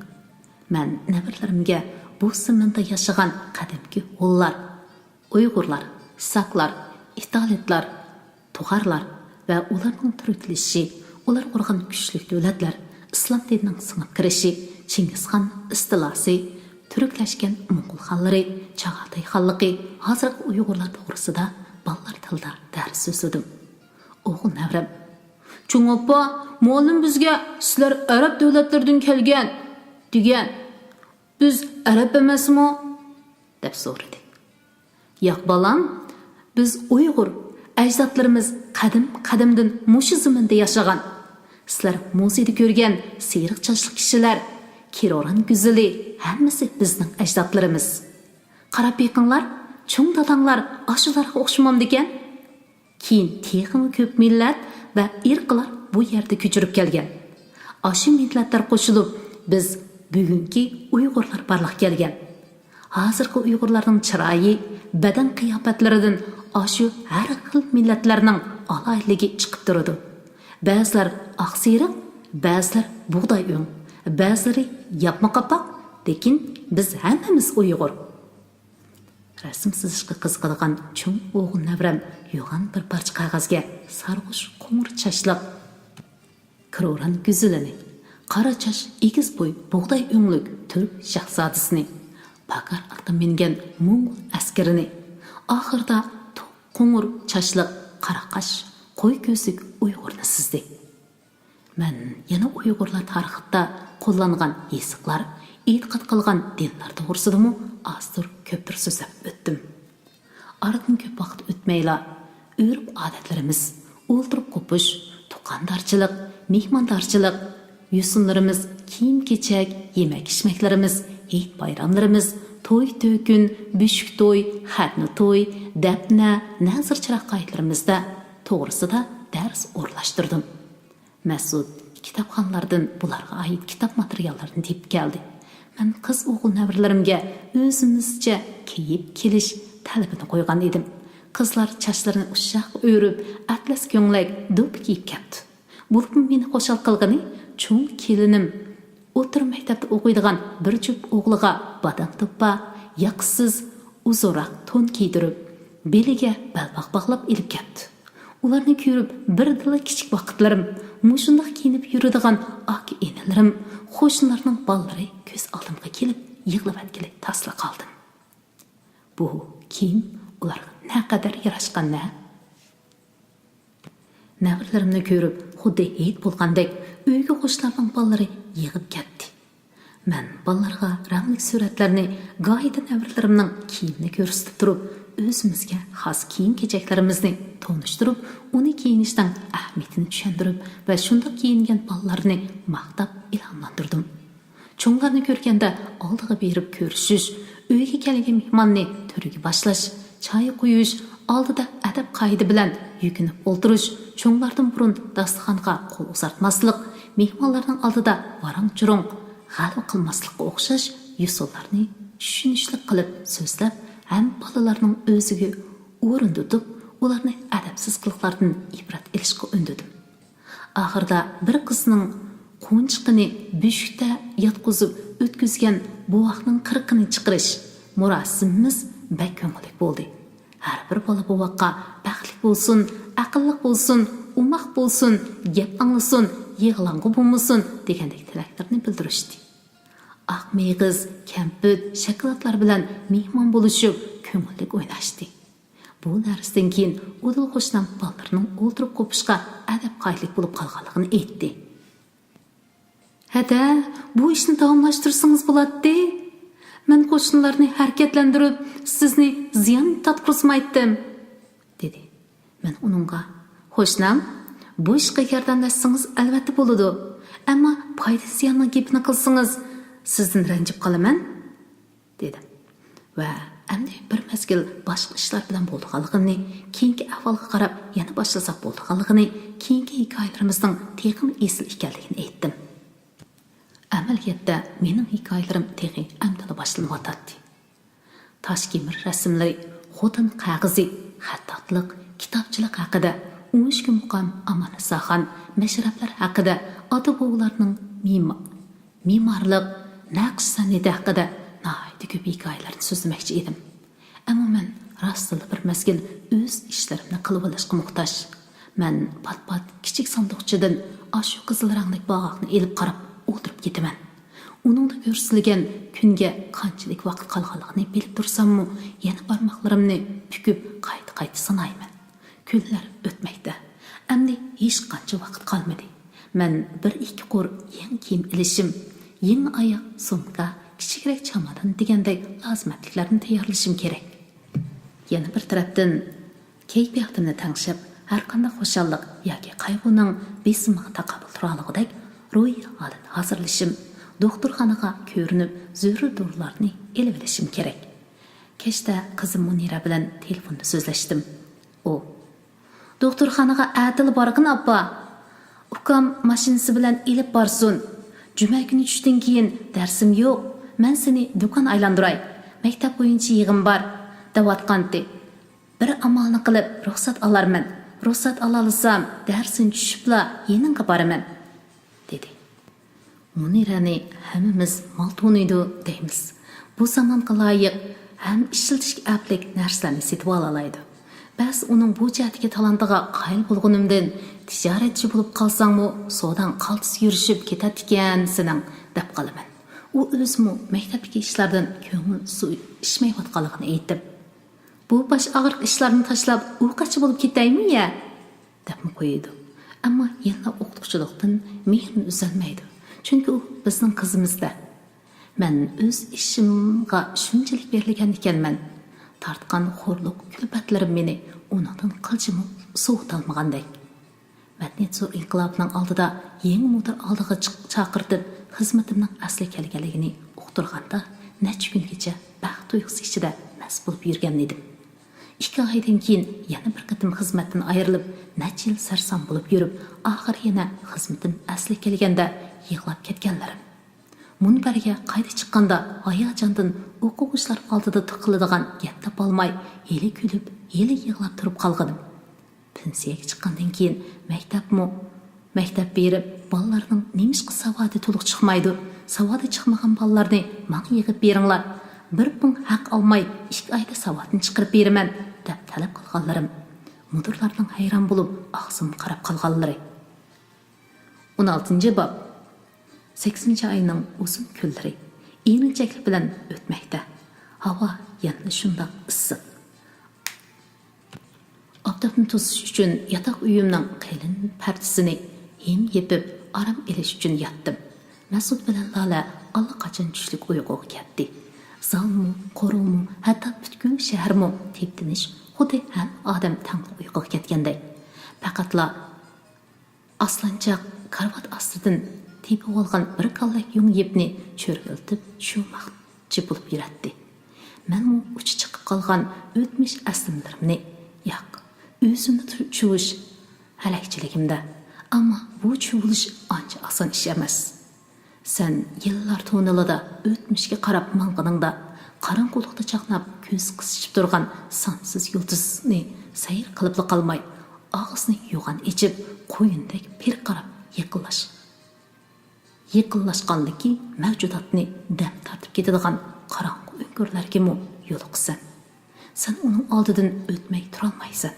مەن نەۋرىلىرىمگە بۇ زېمىندا ياشىغان قەدىمكى ھونلار، ئۇيغۇرلار، ساكلار، ئىتالىيلار، تۇغارلار ۋە ئۇلارنىڭ تۈركلىشىشى، ئۇلار قۇرغان كۈچلۈك دۆلەتلەر، ئىسلام دىنىنىڭ سىڭىپ كىرىشى، چىڭگىزخان ئىستىلاسى، تۈركلەشكەن موڭغۇل خانلىرى، چاغاتاي خانلىقى، ھازىرقى ئۇيغۇرلار توغرىسىدا بالىلار تىلىدا دەرس سۆزلىدىم. ئوغۇل نەۋرەم، «چوڭ ئاپا، مۇئەللىم بىزگە، سىلەر ئەرەب دۆلەتلىرىدىن كەلگەن، دېگەن. بىز ئەرەب ئەمەسمۇ؟» دەپ سورىدى. «ياق، بالام، بىز ئۇيغۇر، ئەجدادلىرىمىز قەدىم-قەدىمدىن مۇشۇ زېمىندا ياشىغان. سىلەر مۇزېيدا كۆرگەن سېرىق چاچلىق كىشىلەر، كېرىئوران گۈزىلى، ھەممىسى بىزنىڭ ئەجدادلىرىمىز. قاراپ بېقىڭلار، چوڭ داداڭلار ئاشۇلارغا ئوخشىمامدىكەن؟» كېيىن تېخىمۇ كۆپ مىللەت ۋە ئىرقلار بۇ يەردە كۆچۈرۈپ كەلگەن. ئاشۇ مىللەتلەر قوشۇلۇپ، بىز بۈگۈنكى ئۇيغۇرلار بارلىققا كەلگەن. ھازىرقى ئۇيغۇرلارنىڭ چىرايى، بەدەن قىياپەتلىرىدىن ئاشۇ ھەر خىل مىللەتلەرنىڭ ئالاھىدىلىكى چىقىپ تۇرىدۇ. بەزىلەر ئاقسېرىق، بەزىلەر بۇغداي ئۆڭ، بەزىلىرى ياپما قاپاق، لېكىن بىز ھەممىمىز ئۇيغۇر. رەسىم سىزىشقا قىزىقىدىغان چوڭ ئوغۇل نەۋرەم يوغان بىر پارچە قەغەزگە سارغۇچ قوڭۇر چاچلىق كىروران گۈزىلىنى، قارا چاچ، ئېگىز بوي، بۇغداي ئۆڭلۈك تۈرك شاھزادىسىنى، پاكار ئاتقا مىنگەن موڭغۇل ئەسكىرىنى، ئاخىرىدا توق قوڭۇر چاچلىق، قارا قاش، قوي كۆزلۈك ئۇيغۇرنى سىزدى. مەن يەنە ئۇيغۇرلار تارىخىدا قوللانغان يېزىقلار، ئېتىقاد قىلغان دىنلار توغرىسىدىمۇ ئازدۇر كۆپتۇر سۆزلەپ ئۆتتۈم. ئارىدىن كۆپ ۋاقىت ئۆتمەيلا، ئۆرپ-ئادەتلىرىمىز، ئولتۇرۇپ قوپۇش، تۇغقاندارچىلىق، مېھماندارچىلىق، يوسۇنلىرىمىز، كىيىم-كېچەك، يېمەك-ئىچمەكلىرىمىز، ھېيت-بايراملىرىمىز، توي-تۆكۈن، بۆشۈك توي، خەتنە توي، دەپنە، نەزىر-چىراغ قائىدىلىرىمىزدە توغرىسىدا دەرس ئورۇنلاشتۇردۇم. مەسۇت كىتابخانىلاردىن بۇلارغا ئائىت كىتاب ماتېرىياللىرىنى تېپىپ كەلدى. مەن قىز-ئوغۇل نەۋرىلىرىمگە ئۆزىمىزچە كىيىپ كېلىش تەلىپىنى قويغان ئىدىم. قىزلار چاچلىرىنى ئۇششاق ئۆرۈپ، ئەتلەس كۆڭلەك دوپپا كىيىپ كەپتۇ. بولۇپمۇ مېنى خۇشال قىلغىنى، چوڭ كېلىنىم ئوتتۇرا مەكتەپتە ئوقۇيدىغان بىر جۈپ ئوغلىغا بادام دوپپا، ياقىسىز ئۇزۇنراق تون كىيدۈرۈپ، بېلىگە بەلباغ باغلاپ ئېلىپ كەپتۇ. ئۇلارنى كۆرۈپ، بىردىنلا كىچىك ۋاقىتلىرىم، مۇشۇنداق كىيىنىپ يۈرىدىغان ئاكا-ئىنىلىرىم، قوشنىلارنىڭ بالىلىرى كۆز ئالدىمغا كېلىپ يىغلىۋەتكىلى تاسلا قالدىم. بۇ كىيىم ئۇلارغا نەقەدەر ياراشقان-ھە! نەۋرىلىرىمنى كۆرۈپ، خۇددى ھېيت بولغاندەك ئۆيگە قوشنىلارنىڭ بالىلىرى يىغىپ كەتتى. مەن بالىلارغا رەڭلىك سۈرەتلەرنى، گاھىدا نەۋرىلىرىمنىڭ كىيىمىنى كۆرسىتىپ تۇرۇپ، ئۆزىمىزگە خاس كىيىم-كېچەكلىرىمىزنى تونۇشتۇرۇپ، ئۇنى كىيىنىشنىڭ ئەھمىيىتىنى چۈشەندۈرۈپ ۋە شۇنداق كىيىنگەن بالىلارنى ماختاپ ئىلھاملاندۇردۇم. چوڭلارنى كۆرگەندە ئالدىغا بېرىپ كۆرۈشۈش، ئۆيگە كەلگەن مېھماننى تۆرگە باشلاش، چاي قۇيۇش، ئالدىدا ئەدەپ-قائىدە بىلەن يۈكۈنۈپ ئولتۇرۇش، چوڭلاردىن بۇرۇن داستىخانغا قول ئۇزارتماسلىق، مېھمانلارنىڭ ئالدىدا ۋاراڭ-چۇرۇڭ، غەلۋە قىلماسلىققا ئوخشاش يوسۇنلارنى چۈشىنىشلىك قىلىپ سۆزلەپ، ھەم بالىلارنىڭ ئۆزىگە ئورۇن تۇتۇپ، ئۇلارنى ئەدەپسىز قىلىقلاردىن ئىبرەت ئېلىشقا ئۈندىدىم. ئاخىرىدا بىر قىزنىڭ قونچىقىنى بۆشۈكتە ياتقۇزۇپ ئۆتكۈزگەن بوۋاقنىڭ قىرىقىنى چىقىرىش مۇراسىمىمىز بەك كۆڭۈللۈك بولدى. ھەر بىر بالا بوۋاققا بەختلىك بولسۇن، ئەقىللىق بولسۇن، ئوماق بولسۇن، گەپ ئاڭلىسۇن، يىغلاڭغۇ بولمىسۇن دېگەندەك تىلەكلىرىنى بىلدۈرۈشتى. ئاق مېغىز، كەمپۈت، شاكىلاتلار بىلەن مېھمان بولۇشۇپ، كۆڭۈللۈك ئويناشتى. بۇ دەرستىن كېيىن ئۇدۇل قوشنام بالىلىرىنىڭ ئولتۇرۇپ قوپۇشقا ئەدەپ-قائىدىلىك بولۇپ قالغانلىقىنى ئېيتتى. ھەدە، بۇ ئىشنى داۋاملاشتۇرسىڭىز بولاتتى. مەن قوشنىلارنى ھەرىكەتلەندۈرۈپ، سىزنى زىيان تارتقۇزمايتتىم، دېدى. مەن ئۇنىڭغا، قوشنام، بۇ ئىشقا ياردەملەشسىڭىز ئەلۋەتتە بولىدۇ. ئەمما پايدا-زىياننىڭ گېپىنى قىلسىڭىز، سىزدىن رەنجىپ قالىمەن، دېدىم. ۋە ئەمدى بىر مەزگىل باشقا ئىشلار بىلەن بولىدىغانلىقىنى، كېيىنكى ئەھۋالغا قاراپ يەنە باشلىساق بولىدىغانلىقىنى، كېيىنكى ھېكايىلىرىمىزنىڭ تېخىمۇ ئېسىل ئىكەنلىكىنى ئېيتتىم. ئەمەلىيەتتە، مېنىڭ ھېكايىلىرىم تېخى ئەمدىلا باشلىنىۋاتاتتى. تاش كېمىر رەسىملىرى، خوتەن قەغىزى، خەتتاتلىق، كىتابچىلىق ھەققىدە، ئون ئىككى مۇقام ئاماننىساخان، مەشرەپلەر ھەققىدە، ئاتا-بوۋىلارنىڭ مىما-، مېمارلىق، نەقىش سەنئىتى ھەققىدە ناھايىتى كۆپ ھېكايىلەرنى سۆزلىمەكچى ئىدىم. ئەمما مەن راستتىنلا بىر مەزگىل ئۆز ئىشلىرىمنى قىلىۋېلىشقا موھتاج. مەن پات-پات كىچىك ساندۇقچىدىن ئاشۇ قىزىل رەڭلىك باغاقنى ئېلىپ قاراپ ئولتۇرۇپ كېتىمەن. ئۇنىڭدا كۆرسىتىلگەن كۈنگە قانچىلىك ۋاقىت قالغانلىقىنى بىلىپ تۇرساممۇ، يەنە بارماقلىرىمنى پۈكۈپ قايتا-قايتا سانايمەن. كۈنلەر ئۆتمەكتە. ئەمدى ھېچقانچە ۋاقىت قالمىدى. مەن بىر-ئىككى قۇر يېڭى كىيىم ئېلىشىم، يېڭى ئاياغ، سومكا، كىچىكرەك چامادان دېگەندەك لازىمەتلىكلەرنى تەييارلىشىم كېرەك. يەنە بىر تەرەپتىن، كەيپىياتىمنى تەڭشەپ، ھەرقانداق خۇشاللىق ياكى قايغۇنىڭ بېسىمىغا تاقابىل تۇرالىغۇدەك روھىي ھالەت ھازىرلىشىم، دوختۇرخانىغا كۆرۈنۈپ، زۆرۈر دورىلارنى ئېلىۋېلىشىم كېرەك. كەچتە قىزىم مۇنىرە بىلەن تېلېفوندا سۆزلەشتىم. ئۇ، دوختۇرخانىغا ئەتىلا بارغىن، ئاپا. ئۇكام ماشىنىسى بىلەن ئېلىپ بارسۇن. جۈمە كۈنى چۈشتىن كېيىن دەرسىم يوق. مەن سېنى دۇكان ئايلاندۇراي. مەكتەپ بويىچە يىغىن بار، دەۋاتقانتى. بىر ئامالنى قىلىپ رۇخسەت ئالارمەن. رۇخسەت ئالالىسام، دەرسىنى چۈشۈپلا يېنىڭغا بارىمەن، دېدى. مۇنىرەنى ھەممىمىز مال تونۇيدۇ دەيمىز. بۇ زامانغا لايىق ھەم ئىشلىتىشكە ئەپلىك نەرسىلەرنى سېتىۋالالايدۇ. بەس ئۇنىڭ بۇ جەھەتتىكى تالانتىغا قايىل بولغىنىمدىن، تىجارەتچى بولۇپ قالساڭمۇ سوداڭ قالتىس يۈرۈشۈپ كېتەتتىكەن سېنىڭ، دەپ قالىمەن. ئۇ ئۆزىمۇ مەكتەپتىكى ئىشلاردىن كۆڭلى سۇ ئىچمەيۋاتقانلىقىنى ئېيتىپ، بۇ باش ئاغرىق ئىشلارنى تاشلاپ ئۇ قاچا بولۇپ كېتەيمۇ يە؟ دەپمۇ قويىدۇ. ئەمما يەنىلا ئوقۇتقۇچىلىقتىن مېھرىنى ئۈزەلمەيدۇ. چۈنكى ئۇ بىزنىڭ قىزىمىزدە. مەن ئۆز ئىشىمغا شۇنچىلىك بېرىلگەن ئىكەنمەن، تارتقان خورلۇق كۈلپەتلىرىم مېنى ئۇنىڭدىن قىلچىمۇ سوۋۇتالمىغاندەك. مەدەنىيەت زور ئىنقىلابىنىڭ ئالدىدا يېڭى مۇدىر ئالدىغا چىق-، چاقىرتىپ، خىزمىتىمنىڭ ئەسلىگە كەلگەنلىكىنى ئۇقتۇرغاندا، نەچچە كۈنگىچە بەخت تۇيغۇسى ئىچىدە مەست بولۇپ يۈرگەن ئىدىم. ئىككى ئايدىن كېيىن يەنە بىر قېتىم خىزمەتتىن ئايرىلىپ، نەچچە يىل سەرسان بولۇپ يۈرۈپ، ئاخىرى يەنە خىزمىتىم ئەسلىگە كەلگەندە يىغلاپ كەتكەنلىرىم. مۇنبەرگە قايتا چىققاندا ھاياجاندىن ئوقۇغۇچىلار ئالدىدا تىقىلىدىغان گەپ تاپالماي، ھېلى كۈلۈپ، ھېلى يىغلاپ تۇرۇپ قالغىنىم. پېنسىيەگە چىققاندىن كېيىن مەكتەپمۇ، مەكتەپ بېرىپ، بالىلارنىڭ نېمىشقا ساۋادى تولۇق چىقمايدۇ؟ ساۋادى چىقمىغان بالىلارنى ماڭا يىغىپ بېرىڭلار، بىر پۇڭ ھەق ئالماي، ئىككى ئايدا ساۋاتنى چىقىرىپ بېرىمەن، دەپ تەلەپ قىلغانلىرىم. مۇدىرلارنىڭ ھەيران بولۇپ، ئاغزىمغا قاراپ قالغانلىرى. ئون ئالتىنچى باب. سەككىزىنچى ئاينىڭ ئۇزۇن كۈنلىرى ئېرىنچەكلىك بىلەن ئۆتمەكتە. ھاۋا يەنىلا شۇنداق ئىسسىق. ئاپتاپنى توسۇش ئۈچۈن ياتاق ئۆيۈمنىڭ قېلىن پەردىسىنى ھىم يېپىپ، ئارام ئېلىش ئۈچۈن ياتتىم. مەسۇت بىلەن لالە ئاللىقاچان چۈشلۈك ئۇيقۇغا كەتتى. زالمۇ، قورۇمۇ، ھەتتا پۈتكۈل شەھەرمۇ تىپتىنىش، خۇددى ھەممە ئادەم تەڭلا ئۇيقۇغا كەتكەندەك. پەقەتلا ئاسلانچاق كارىۋات ئاستىدىن تېپىۋالغان بىر كاللەك يۇڭ يىپنى چۆرگىلىتىپ چۇۋۇماقچى بولۇپ يۈرەتتى. مەنمۇ ئۇچى چىقىپ قالغان ئۆتمۈش ئەسلىمىلىرىمنى، ياق، ئۆزۈمنى چۇ-، چۇۋۇش ھەلەكچىلىكىمدە. ئەمما بۇ چۇۋۇلۇش ئانچە ئاسان ئىش ئەمەس. سەن يىللار توننېلىدا ئۆتمۈشكە قاراپ ماڭغىنىڭدا، قاراڭغۇلۇقتا چاقناپ كۆز قىسىشىپ تۇرغان سانسىز يۇلتۇزنى سەير قىلىپلا قالماي، ئاغزىنى يوغان ئېچىپ، قۇيۇندەك پىرقىراپ يېقىنلاش-، يېقىنلاشقانلىكى مەۋجۇداتنى دەم تارتىپ كېتىدىغان قاراڭغۇ ئۆڭكۈرلەرگىمۇ يولۇقىسەن. سەن ئۇنىڭ ئالدىدىن ئۆتمەي تۇرالمايسەن.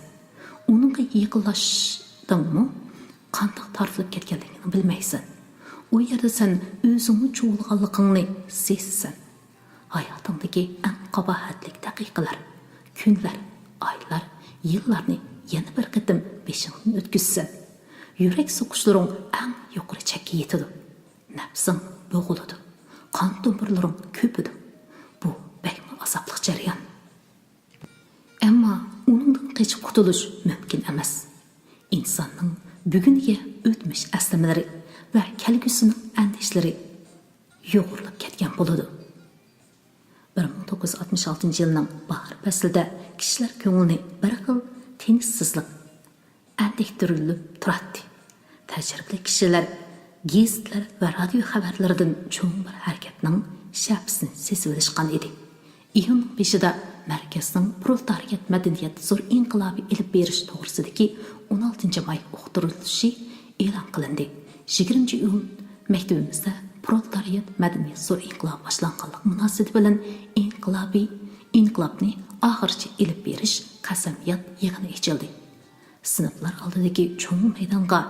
ئۇنىڭغا يېقىنلاشتىڭمۇ، قانداق تارتىلىپ كەتكەنلىكىنى بىلمەيسەن. ئۇ يەردە سەن ئۆزۈڭمۇ چۇۋۇلغانلىقىڭنى سېزىسەن. ھاياتىڭدىكى ئەڭ قاباھەتلىك دەقىقىلەر، كۈنلەر، ئايلار، يىللارنى يەنە بىر قېتىم بېشىڭدىن ئۆتكۈزىسەن. يۈرەك سوقۇشلىرىڭ ئەڭ يۇقىرى چەككە يېتىدۇ. نەپسىڭ بوغۇلىدۇ. قان تومۇرلىرىڭ كۆپىدۇ. بۇ بەكمۇ ئازابلىق جەريان. ئەمما ئۇنىڭدىن قېچىپ قۇتۇلۇش مۇمكىن ئەمەس. ئىنساننىڭ بۈگۈنگە ئۆتمۈش ئەسلىمىلىرى ۋە كەلگۈسىنىڭ ئەندىشىلىرى يۇغۇرۇلۇپ كەتكەن بولىدۇ. بىر مىڭ توققۇز يۈز ئاتمىش ئالتىنچى يىلنىڭ باھار پەسلىدە كىشىلەر كۆڭلىنى بىر خىل تىنچسىزلىق ئەندىكتۈرۈلۈپ تۇراتتى. تەجرىبىلىك كىشىلەر گېزىتلەر ۋە رادىيو خەۋەرلىرىدىن چوڭ بىر ھەرىكەتنىڭ شەپىسىنى سېزىۋېلىشقان ئىدى. ئىيۇننىڭ بېشىدا مەركەزنىڭ پرولېتارىيەت مەدەنىيەت زور ئىنقىلابى ئېلىپ بېرىش توغرىسىدىكى ئون ئالتىنچى ماي ئۇقتۇرۇلۇشى ئېلان قىلىندى. يىگىرمىنچى ئىيۇن مەكتىۋىمىزدە پرولېتارىيەت مەدەنىيەت زور ئىنقىلابى باشلانغانلىق مۇناسىۋىتى بىلەن ئىنقىلابىي، ئىنقىلابنى ئاخىرىچە ئېلىپ بېرىش قەسەمياد يىغىنى ئېچىلدى. سىنىپلار ئالدىدىكى چوڭ مەيدانغا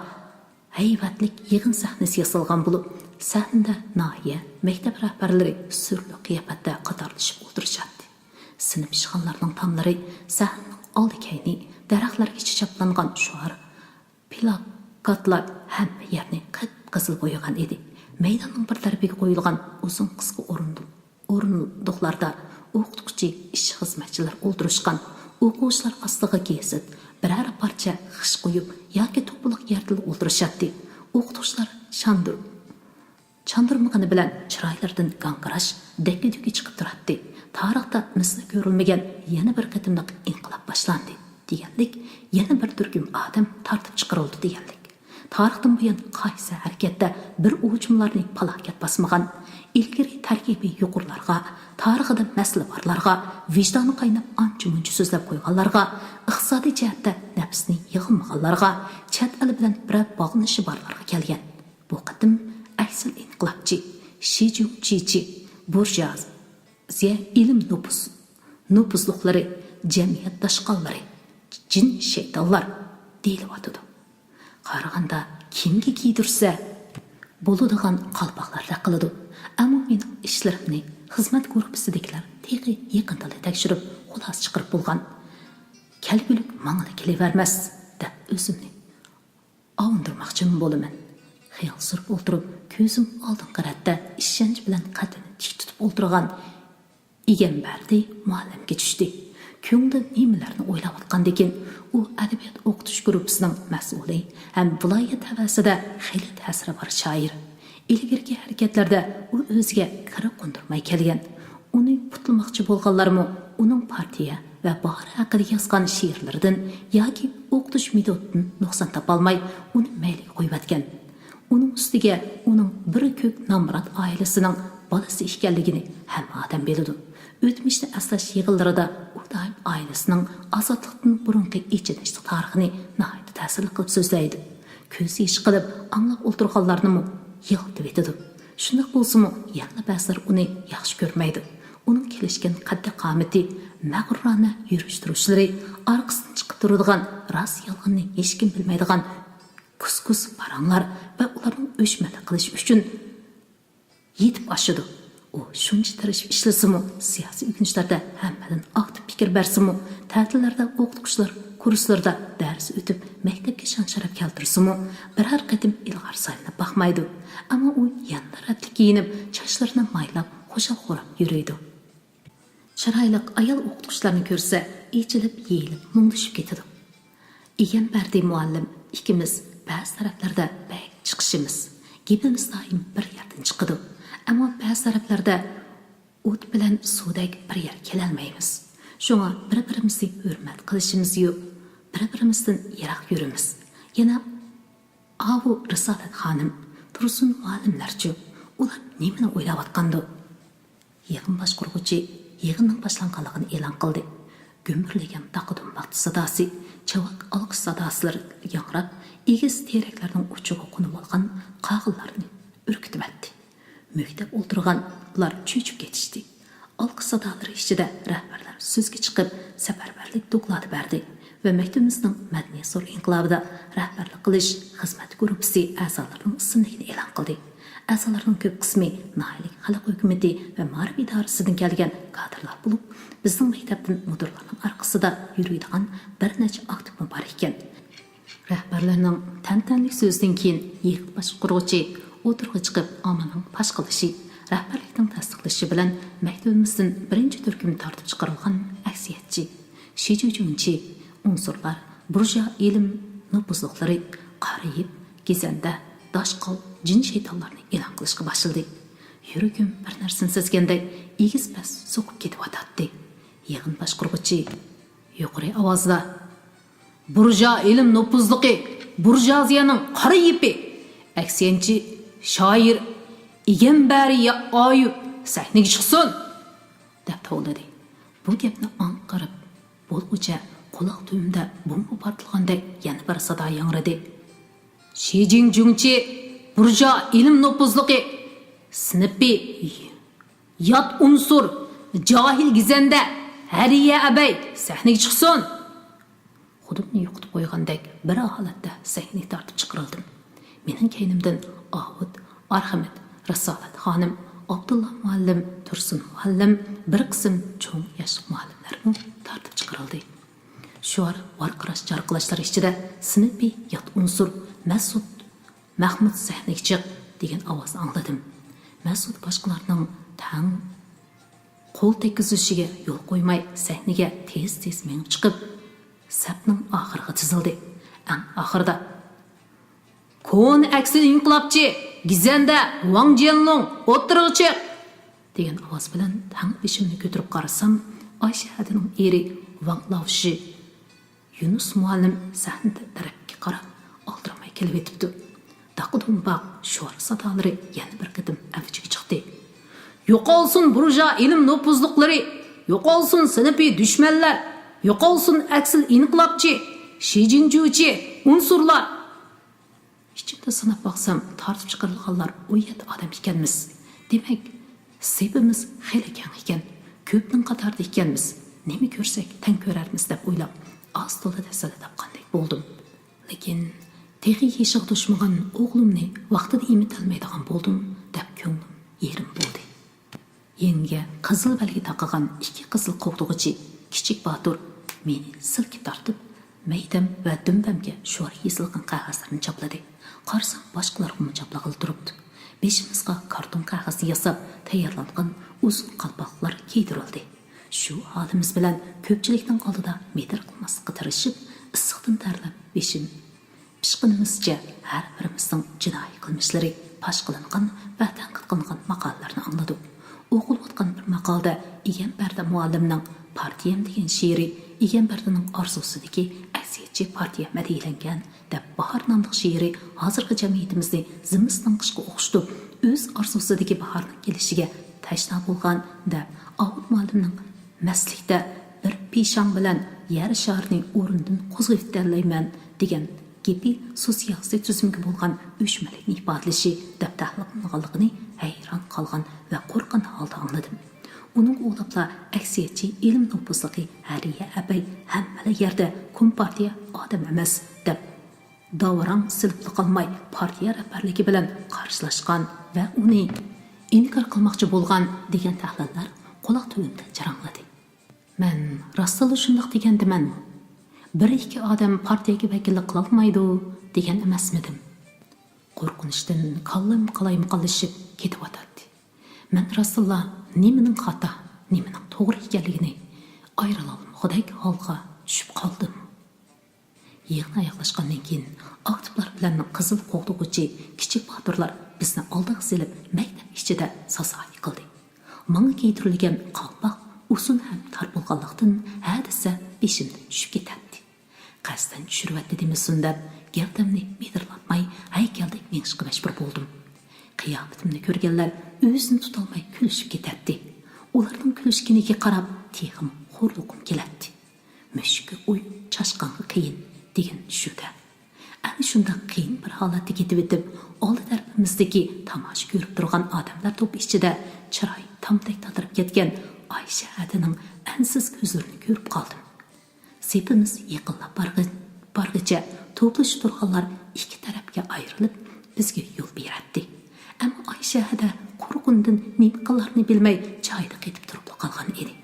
ھەيۋەتلىك يىغىن سەھنىسى ياسالغان بولۇپ، سەھنىدە ناھىيە، مەكتەپ رەھبەرلىرى سۈرلۈك قىياپەتتە قاتارلىشىپ ئولتۇرۇشاتتى. سىنىپ ئىشخانىلارنىڭ تاملىرى سەھنىنىڭ ئالدى-كەينى دەرەخلەرگىچە چاپلانغان شوئار پىلاكاتلار ھەممە يەرنى قىپقىزىل بويىغان ئىدى. مەيداننىڭ بىر تەرىپىگە قويۇلغان ئۇزۇن قىسقا ئورۇندۇق ئورۇندۇقلاردا ئوقۇتقۇچى، ئىشچى-خىزمەتچىلەر ئولتۇرۇشقان، ئوقۇغۇچىلار ئاستىغا گېزىت، بىرەر پارچە خىش قويۇپ ياكى توپىلىق يەردىلا ئولتۇرۇشاتتى. ئوقۇتقۇچىلار چاندۇر-، چاندۇرمىغىنى بىلەن چىرايلىرىدىن گاڭگىراش، دەككە-دۈككە چىقىپ تۇراتتى. تارىختا مىسلى كۆرۈلمىگەن يەنە بىر قېتىملىق ئىنقىلاب باشلاندى، دېگەنلىك، يەنە بىر تۈركۈم ئادەم تارتىپ چىقىرىلدى، دېگەنلىك. تارىختىن بۇيان قايسى ھەرىكەتتە بىر ئوچۇملارنى پالاكەت باسمىغان، ئىلگىرى تەركىبى يۇقىرىلارغا، تارىخىدا مەسىلە بارلارغا، ۋىجدانى قايناپ ئانچە-مۇنچە سۆزلەپ قويغانلارغا، ئىقتىسادىي جەھەتتە نەپسىنى يىغمىغانلارغا، چەت ئەل بىلەن بىرەر باغلىنىشى بارلارغا كەلگەن. بۇ قېتىم ئەكسىل ئىنقىلابچى، شىجۇڭچىچى، بۇرژۇئازىيە، ئىلىم نوپۇز، نوپۇزلۇقلىرى، جەمئىيەت داشقاللىرى، جىن شەيتانلار دېيىلىۋاتىدۇ. قارىغاندا كىمگە كىيدۈرسە بولىدىغان قالپاقلاردەك قىلىدۇ. ئەمما مېنىڭ ئىشلىرىمنى خىزمەت گۇرۇپپىسىدىكىلەر تېخى يېقىندىلا تەكشۈرۈپ خۇلاسە چىقىرىپ بولغان. كەلگۈلۈك ماڭىلا كېلىۋەرمەس دەپ ئۆزۈمنى ئاۋۇندۇرماقچىمۇ بولىمەن. خىيال سۈرۈپ ئولتۇرۇپ، كۆزۈم ئالدىنقى رەتتە ئىشەنچ بىلەن قەددىنى تىك تۇتۇپ ئولتۇرغان ئىگەمبەردى مۇئەللىمگە چۈشتى. كۆڭلىدە نېمىلەرنى ئويلاۋاتقاندىكىن، ئۇ ئەدەبىيات ئوقۇتۇش گۇرۇپپىسىنىڭ مەسئۇلى ھەم ۋىلايەت ھەۋەسىدە خېلى تەسىرى بار شائىر. ئىلگىرىكى ھەرىكەتلەردە ئۇ ئۆزىگە كىرا قوندۇرماي كەلگەن. ئۇنى پۇتلىماقچى بولغانلارمۇ ئۇنىڭ پارتىيە ۋە باھار ھەققىدە يازغان شېئىرلىرىدىن ياكى ئوقۇتۇش مېتودىدىن نۇقسان تاپالماي، ئۇنى مەيلىگە قويۇۋەتكەن. ئۇنىڭ ئۈستىگە ئۇنىڭ بىر كۆك نامرات ئائىلىسىنىڭ بالىسى ئىكەنلىكىنى ھەممە ئادەم بىلىدۇ. ئۆتمۈشنى ئەسلەش يىغىنلىرىدا ئۇ دائىم ئائىلىسىنىڭ ئازادلىقتىن بۇرۇنقى ئېچىنىشلىق تارىخىنى ناھايىتى تەسىرلىك قىلىپ سۆزلەيدۇ. كۆز يېشى قىلىپ ئاڭلاپ ئولتۇرغانلارنىمۇ يىغلىتىۋېتىدۇ. شۇنداق بولسىمۇ، يەنىلا بەزىلەر ئۇنى ياخشى كۆرمەيدۇ. ئۇنىڭ كېلىشكەن قەددى-قامىتى، مەغرۇرانە يۈرۈش-تۇرۇشلىرى، ئارقىسىدىن چىقىپ تۇرىدىغان راست-يالغاننى ھېچكىم بىلمەيدىغان كۇس-كۇس پاراڭلار ۋە ئۇلارنىڭ ئۆچمەنلىك قىلىشى ئۈچۈن يېتىپ ئاشىدۇ. ئۇ شۇنچە تىرىشىپ ئىشلىسىمۇ، سىياسىي ئۆگىنىشلەردە ھەممىدىن ئاكتىپ پىكىر بەرسىمۇ، تەتىللەردە ئوقۇتقۇچىلار كۇرسلىرىدا دەرس ئۆتۈپ، مەكتەپكە شان-شەرەپ كەلتۈرسىمۇ، بىرەر قېتىم ئىلغار سايلىنىپ باقمايدۇ. ئەمما ئۇ يەنىلا رەتلىك كىيىنىپ، چاچلىرىنى مايلاپ، خۇشال-خۇرام يۈرىدۇ. چىرايلىق ئايال ئوقۇتقۇچىلارنى كۆرسە، ئېچىلىپ، يېيىلىپ، مۇڭدىشىپ كېتىدۇ. ئىگەمبەردى مۇئەللىم ئىككىمىز بەزى تەرەپلەردە بەك چىقىشىمىز، گېپىمىز دائىم بىر يەردىن چىقىدۇ. ئەمما بەزى تەرەپلەردە ئوت بىلەن سۇدەك بىر يەرگە كېلەلمەيمىز. شۇڭا بىر-بىرىمىزنى ھۆرمەت قىلىشىمىزيۇ، بىر-بىرىمىزدىن يىراق يۈرىمىز. يەنە ئاۋۇ رىسالەت خانىم، تۇرسۇن مۇئەللىملەرچۇ؟ ئۇلار نېمىنى ئويلاۋاتقاندۇ؟ يىغىن باشقۇرغۇچى يىغىننىڭ باشلانغانلىقىنى ئېلان قىلدى. گۈمبۈرلىگەن داقا-دۇمباق ساداسى، چاۋاك ئالقىش ساداسىلىرى ياڭراپ، ئېگىز تېرەكلەرنىڭ ئۇچىغا قونۇۋالغان قاغىلارنى ئۈركۈتۈۋەتتى. مۆكتەپ ئولتۇرغانلار چۆچۈپ كېتىشتى. ئالقىش سادالىرى ئىچىدە رەھبەرلەر سۆزگە چىقىپ، سەپەرۋەرلىك دوكلاتى بەردى ۋە مەكتىپىمىزنىڭ مەدەنىيەت زور ئىنقىلابىدا رەھبەرلىك قىلىش خىزمەت گۇرۇپپىسى ئەزالىرىنىڭ ئىسىملىكىنى ئېلان قىلدى. ئەزالارنىڭ كۆپ قىسمى ناھىيەلىك خەلق ھۆكۈمىتى ۋە مائارىپ ئىدارىسىدىن كەلگەن كادىرلار بولۇپ، بىزنىڭ مەكتەپتىن مۇدىرلارنىڭ ئارقىسىدا يۈرىدىغان بىر نەچچە ئاكتىپمۇ بار ئىكەن. رەھبەرلەرنىڭ تەنتەنىلىك سۆزىدىن كېيىن، يىغىن باشقۇرغۇچى ئوتتۇرىغا چىقىپ، ئاممىنىڭ پاش قىلىشى، رەھبەرلىكنىڭ تەستىقلىشى بىلەن مەكتىۋىمىزدىن بىرىنچى تۈركۈم تارتىپ چىقىرىلغان ئەكسىيەتچى، شىجۈجۈڭچى، ئۇنسۇرلار، بۇرژۇئا ئىلىم نوپۇزلۇقلىرى، قارىيىپ، گېزەندە، داشقال، جىن-شەيتانلارنى ئېلان قىلىشقا باشلىدى. يۈرىكىم بىر نەرسىنى سەزگەندەك ئېگىز-پەس سوقۇپ كېتىۋاتاتتى. يىغىن باشقۇرغۇچى يۇقىرى ئاۋازدا، بۇرژۇئا ئىلىم نوپۇزلۇقى، بۇرژۇئازىيەنىڭ قارا يىپى، ئەكسىيەتچى شائىر ئىگەمبەرى ئايۇپ سەھنىگە چىقسۇن! دەپ توۋلىدى. بۇ گەپنى ئاڭقىرىپ بولغۇچە قۇلاق تۈۋىمدە بومبا پارتلىغاندەك يەنە بىر سادا ياڭرىدى. شىجىڭجۇڭچى، بۇرژۇئا ئىلىم نوپۇزلۇقى، سىنىپى يات ئۇنسۇر، جاھىل گېزەندە، ھەرىيە ئەبەي سەھنىگە چىقسۇن! خۇدۇمنى يوقىتىپ قويغاندەك بىر ھالەتتە سەھنىگە تارتىپ چىقىرىلدىم. مېنىڭ كەينىمدىن ئاۋۇت، ئارخىمەت، رىسالەت خانىم، ئابدۇللا مۇئەللىم، تۇرسۇن مۇئەللىم، بىر قىسىم چوڭ ياشلىق مۇئەللىملەرمۇ تارتىپ چىقىرىلدى. شوئار ۋارقىراش-جارقىراشلار ئىچىدە سىنىپى يات ئۇنسۇر مەسۇت، مەخمۇت سەھنىگە چىق دېگەن ئاۋازنى ئاڭلىدىم. مەسۇت باشقىلارنىڭ تەڭ قول تەگكۈزۈشىگە يول قويماي، سەھنىگە تېز-تېز مېڭىپ چىقىپ، سەپنىڭ ئاخىرىغا تىزىلدى. ئەڭ ئاخىرىدا، كونا ئەكسىل ئىنقىلابچى، گېزەندە، ۋاڭ جيەنلۇڭ، ئوتتۇرىغا چىق! دېگەن ئاۋاز بىلەن تەڭ بېشىمنى كۆتۈرۈپ قارىسام، ئايشەھەدىنىڭ ئېرى ۋاڭ لاۋشى يۇنۇس مۇئەللىم سەھنە تەرەپكە قاراپ ئالدىرىماي كېلىۋېتىپتۇ. داقا-دۇمباق شوئار سادالىرى يەنە بىر قېتىم ئەۋجىگە چىقتى. يوقالسۇن بۇرژۇئا ئىلىم نوپۇزلۇقلىرى، يوقالسۇن سىنىپىي دۈشمەنلەر، يوقالسۇن ئەكسىل ئىنقىلابچى، شىجىڭجۇچى ئۇنسۇرلار! ئىچىمدە ساناپ باقسام، تارتىپ چىقىرىلغانلار ئون يەتتە ئادەم ئىكەنمىز. دېمەك، سېپىمىز خېلى كەڭ ئىكەن، كۆپنىڭ قاتارىدا ئىكەنمىز، نېمە كۆرسەك تەڭ كۆرەرمىز دەپ ئويلاپ، ئاز-تولا تەسەللى تاپقاندەك بولدۇم. لېكىن تېخى يېشىغا توشمىغان ئوغلۇمنى ۋاقتىدا ئېمىتەلمەيدىغان بولدۇم، دەپ كۆڭلۈم يېرىم بولدى. يەڭگە قىزىل بەلگە تاقىغان ئىككى قىزىل قوغدىغۇچى كىچىك باتۇر مېنى سىلكىپ تارتىپ، مەيدەم ۋە دۈمبەمگە شوئار يېزىلغان قەغەزلەرنى چاپلىدى. قارىسام، باشقىلارغىمۇ چاپلىغىلى تۇرۇپتۇ. بېشىمىزغا كارتون قەغەزدىن ياساپ تەييارلانغان ئۇزۇن قالپاقلار كىيدۈرۈلدى. شۇ ھالىمىز بىلەن كۆپچىلىكنىڭ ئالدىدا مىدىر قىلماسلىققا تىرىشىپ، ئىسسىقتىن تەرلەپ، بېشىم پىشقىنىمىزچە ھەر بىرىمىزنىڭ جىنايى قىلمىشلىرى پاش قىلىنغان ۋە تەنقىد قىلىنغان ماقالىلەرنى ئاڭلىدۇق. ئوقۇلۇۋاتقان بىر ماقالىدە ئىگەم بەردى مۇئەللىمنىڭ پارتىيەم دېگەن شېئىرى ئىگەم بەردىنىڭ ئارزۇسىدىكى ئەكسىيەتچى پارتىيە مەدھىيەلەنگەن دەپ باھار ناملىق شېئىرى ھازىرقى جەمئىيىتىمىزنى زىمىستانقىشقا ئوخشىتىپ، ئۆز ئارزۇسىدىكى باھارنىڭ كېلىشىگە تەشنا بولغان دەپ ئاۋۇت مۇئەللىمنىڭ مەستلىكتە بىر پىشاڭ بىلەن يەر شارىنى ئورنىدىن قوزغىۋېتەلەيمەن دېگەن گېپى سوتسىيالىستىك تۈزۈمگە بولغان ئۆچمەنلىكنى ئىپادىلىشى دەپ تەھلىل قىلىنغانلىقىنى ھەيران قالغان ۋە قورققان ھالدا ئاڭلىدىم. ئۇنىڭغا ئۇلاپلا ئەكسىيەتچى ئىلىم نوپۇزلۇقى ھەر يەر ئەپەي ھەممىلا يەردە كومپارتىيە ئادەم ئەمەس دەپ داۋراڭ سېلىپلا قالماي، پارتىيە رەھبەرلىكى بىلەن قارشىلاشقان ۋە ئۇنى ئىنكار قىلماقچى بولغان دېگەن تەھلىللەر قۇلاق تۈۋىمدە جاراڭلىدى. مەن راستلا شۇنداق دېگەندىمەنمۇ؟ بىر ئىككى ئادەم پارتىيەگە ۋەكىللىك قىلالمايدۇ دېگەن ئەمەسمىدىم؟ قورقۇنچتىن كاللام قالايمىقانلىشىپ كېتىۋاتاتتى. مەن راستلا نېمىنىڭ خاتا، نېمىنىڭ توغرا ئىكەنلىكىنى ئايرىلالمىغۇدەك ھالغا چۈشۈپ قالدىم. يىغىن ئاياغلاشقاندىن كېيىن، ئاكتىپلار بىلەن قىزىل قوغدىغۇچى كىچىك باتۇرلار بىزنى ئالدىغا سېلىپ، مەكتەپ ئىچىدە سازا يىقىلدى. ماڭا كىيدۈرۈلگەن قالپاق ئۇزۇن ھەم تار بولغانلىقتىن، ھە دېسە بېشىمدىن چۈشۈپ كېتەتتى. قەستەن چۈشۈرۈۋەتتى دېمىسۇن دەپ، گەۋدەمنى مىدىرلاتماي، ھەيكەلدەك مېڭىشقا مەجبۇر بولدۇم. قىياپىتىمنى كۆرگەنلەر ئۆزىنى تۇتالماي كۈلۈشۈپ كېتەتتى. ئۇلارنىڭ كۈلۈشكىنىگە قاراپ، تېخىمۇ خورلۇقۇم كېلەتتى. مۈشۈككە ئويۇن، چاشقانغا قىيىن دېگەن شۇ-دە. ئەنە شۇنداق قىيىن بىر ھالەتتە كېتىۋېتىپ، ئالدى تەرىپىمىزدىكى تاماشا كۆرۈپ تۇرغان ئادەملەر توپى ئىچىدە چىراي تامدەك تاتىرىپ كەتكەن ئايشەھەدىنىڭ ئەنسىز كۆزلىرىنى كۆرۈپ قالدىم. سېپىمىز يېقىنلاپ بارغى-، بارغىچە توپلىشىپ تۇرغانلار ئىككى تەرەپكە ئايرىلىپ، بىزگە يول بېرەتتى. ئەمما ئايشەھەدە قورقۇندىن نېمە قىلارنى بىلمەي، جايىدا قېتىپ تۇرۇپلا قالغان ئىدى.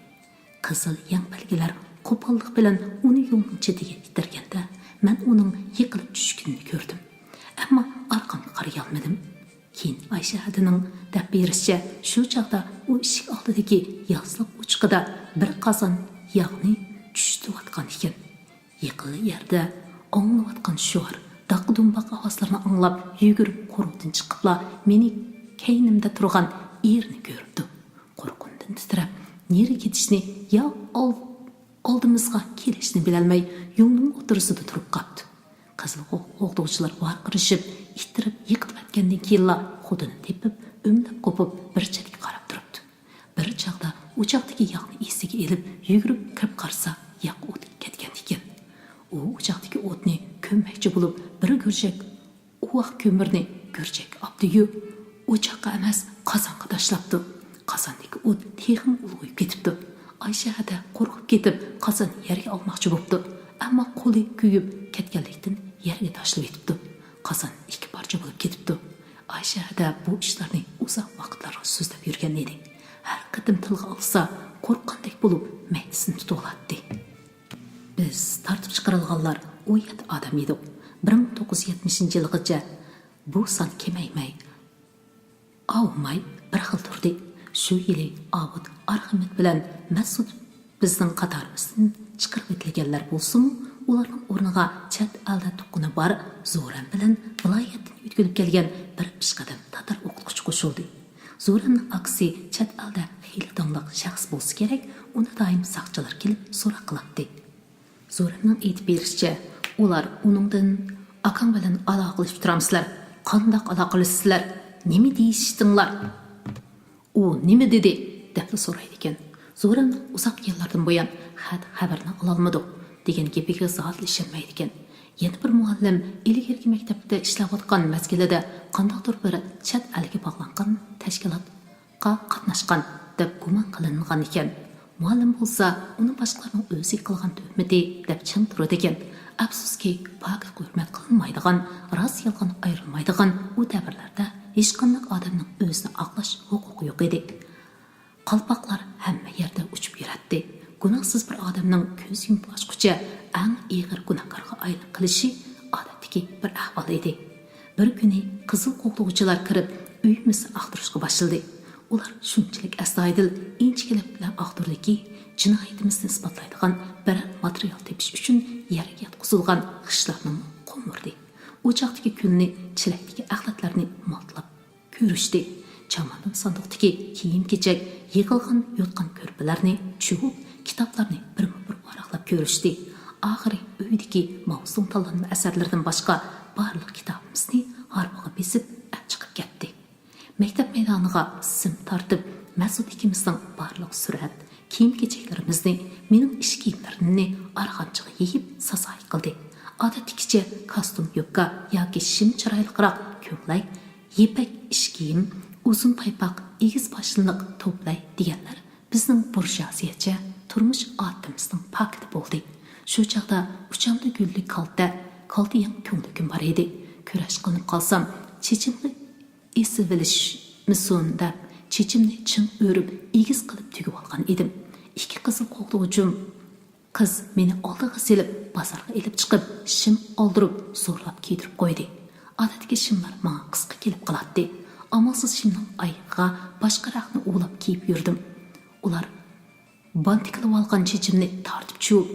قىزىل يەڭ بەلگىلەر قوپاللىق بىلەن ئۇنى يولنىڭ چېتىگە ئىتتەرگەندە، مەن ئۇنىڭ يىقىلىپ چۈشكىنىنى كۆردۈم. ئەمما ئارقامغا قارىيالمىدىم. كېيىن ئايشەھەدىنىڭ دەپ بېرىشىچە، شۇ چاغدا ئۇ ئىشىك ئالدىدىكى ياسلىق ئوچىقىدا بىر قازان ياغنى چۈشتۈرۈۋاتقان ئىكەن. يېقىنلا يەردە ئاڭلىنىۋاتقان شوئار، داققا-دومباق ئاۋازلىرىنى ئاڭلاپ، يۈگۈرۈپ قورۇقتىن چىقىپلا، مېنى كەينىمدە تۇرغان ئېرىنى كۆرۈپتۇ. قورقۇندىن تىترەپ، نېرى كېتىشنى يا ئال-، ئالدىمىزغا كېلىشنى بىلەلمەي، يولنىڭ ئوتتۇرىسىدا تۇرۇپ قاپتۇ. قىزىل قوغدىغۇچىلار ۋارقىرىشىپ، ئىتتىرىپ يىقىتىۋەتكەندىن كېيىنلا، خۇدىنى تېپىپ، ئۆمىلەپ قوپۇپ، بىر چەتكە قاراپ تۇرۇپتۇ. بىر چاغدا ئوچاقتىكى ياغنى ئېسىگە ئېلىپ، يۈگۈرۈپ كىرىپ قارىسا، ياق ئوتى كەتكەن ئىكەن. ئۇ ئوچاقتىكى ئوتنى كۆممەكچى بولۇپ، بىر گۈرجەك ئۇۋاق كۆمۈرنى گۈرجەككە ئاپتۇ-يۇ، ئوچاققا ئەمەس، قازانغا تاشلاپتۇ. قازاندىكى ئوت تېخىمۇ ئۇلغىيىپ كېتىپتۇ. ئايشەھەدە قورقۇپ كېتىپ، قازاننى يەرگە ئالماقچى بوپتۇ. ئەمما قولى كۆيۈپ كەتكەنلىكتىن، يەرگە تاشلىۋېتىپتۇ. قازان ئىككى پارچە بولۇپ كېتىپتۇ. ئايشەھەدە بۇ ئىشلارنى ئۇزاق ۋاقىتلارغا سۆزلەپ يۈرگەن ئىدى. ھەر قېتىم تىلغا ئالسا، قورققاندەك بولۇپ، مەيدىسىنى تۇتۇۋالاتتى. بىز تارتىپ چىقىرىلغانلار ئون يەتتە ئادەم ئىدۇق. بىر مىڭ توققۇز يۈز يەتمىشىنچى يىلغىچە بۇ سان كېمەيمەي، ئاۋۇماي بىر خىل تۇردى. شۇ يىلى ئاۋۇت ئارخىمېد بىلەن مەسئۇد بىزنىڭ قاتارىمىزدىن چىقىرىۋېتىلگەنلەر بولسىمۇ، ئۇلارنىڭ ئورنىغا چەت ئەلدە تۇغقىنى بار زورەن بىلەن ۋىلايەتتىن يۆتكىلىپ كەلگەن بىر پېشقەدەم تاتار ئوقۇتقۇچى قوشۇلدى. زورەننىڭ ئاكىسى چەت ئەلدە خېلى داڭلىق شەخس بولسا كېرەك، ئۇنى دائىم ساقچىلار كېلىپ سوراق قىلاتتى. زورەننىڭ ئېيتىپ بېرىشىچە، ئۇلار ئۇنىڭدىن، «ئاكاڭ بىلەن ئالاقىلىشىپ تۇرامسىلەر؟ قانداق ئالاقىلىشىسىلەر؟ نېمە دېيىشتىڭلار؟ ئۇ نېمە دېدى؟» دەپلا سورايدىكەن. زورەننىڭ ئۇزاق يىللاردىن بۇيان خەت خەۋىرىنى ئالالمىدۇق دېگەن گېپىگە زادىلا ئىشەنمەيدىكەن. يەنە بىر مۇئەللىم ئىلگىرىكى مەكتەپتە ئىشلەۋاتقان مەزگىلىدە قانداقتۇر بىر چەت ئەلگە باغلانغان تەشكىلاتقا قاتناشقان دەپ گۇمان قىلىنغان ئىكەن. مۇئەللىم بولسا ئۇنى باشقىلارنىڭ ئۆزىگە قىلغان تۆھمىتى دەپ چىڭ تۇرىدىكەن. ئەپسۇسكى، پاكىتقا ھۆرمەت قىلىنمايدىغان، راست-يالغان ئايرىلمايدىغان ئۇ دەۋرلەردە ھېچقانداق ئادەمنىڭ ئۆزىنى ئاقلاش ھوقۇقى يوق ئىدى. قالپاقلار ھەممە يەردە ئۇچۇپ يۈرەتتى. گۇناھسىز بىر ئادەمنىڭ كۆز يۇمۇپ ئاچقۇچە ئەڭ ئېغىر گۇناھكارغا ئايلىنىپ قېلىشى ئادەتتىكى بىر ئەھۋال ئىدى. بىر كۈنى قىزىل قوغدىغۇچىلار كىرىپ، ئۆيىمىزنى ئاختۇرۇشقا باشلىدى. ئۇلار شۇنچىلىك ئەستايىدىل، ئىنچىكىلىك بىلەن ئاختۇردىكى، جىنايىتىمىزنى ئىسپاتلايدىغان بىرەر ماتېرىيال تېپىش ئۈچۈن يەرگە ياتقۇزۇلغان خىشلارنىمۇ قومۇردى. ئوچاقتىكى كۈلنى، چېلەكتىكى ئەخلەتلەرنى مالتىلاپ كۆرۈشتى. چامادان ساندۇقتىكى كىيىم-كېچەك، يىغىلغان يوتقان-كۆرپىلەرنى چۇۋۇپ، كىتابلارنى بىرمۇ-بىر ۋاراقلاپ كۆرۈشتى. ئاخىرى ئۆيدىكى ماۋزۇڭ تاللانما ئەسەرلىرىدىن باشقا بارلىق كىتابىمىزنى ھارۋىغا بېسىپ ئەپ چىقىپ كەتتى. مەكتەپ مەيدانىغا سىم تارتىپ، مەسئۇد ئىككىمىزنىڭ بارلىق سۈرەت، كىيىم-كېچەكلىرىمىزنى، مېنىڭ ئىش كىيىملىرىمنى ئارغامچىغا يېيىپ سازايى قىلدى. ئادەتتىكىچە كاستيۇم يوپكا ياكى شىم چىرايلىقراق كۆڭلەك، يىپەك ئىش كىيىم، ئۇزۇن پايپاق، ئېگىز پاشنىلىق توپلاي دېگەنلەر بىزنىڭ بۇرژۇئازىيەچە تۇرمۇش ئادىتىمىزنىڭ پاكىتى بولدى. شۇ چاغدا ئۇچامدا گۈللۈك كالتە، كالتە يەڭ كۆڭلىكىم بار ئىدى. كۈرەش قىلىنىپ قالسام، چېچىمنى ئېسىۋېلىشمىسۇن دەپ، چېچىمنى چىڭ ئۆرۈپ، ئېگىز قىلىپ تۈگۈۋالغان ئىدىم. ئىككى قىزىل قوغدىغۇچۇم قىز مېنى ئالدىغا سېلىپ، بازارغا ئېلىپ چىقىپ، شىم ئالدۇرۇپ، زورلاپ كىيدۈرۈپ قويدى. ئادەتتىكى شىملار ماڭا قىسقا كېلىپ قالاتتى. ئامالسىز شىمنىڭ ئايىغىغا باشقا رەختنى ئۇۋىلاپ كىيىپ يۈردۈم. ئۇلار بانتىكلىۋالغان چېچىمنى تارتىپ چۇۋۇپ،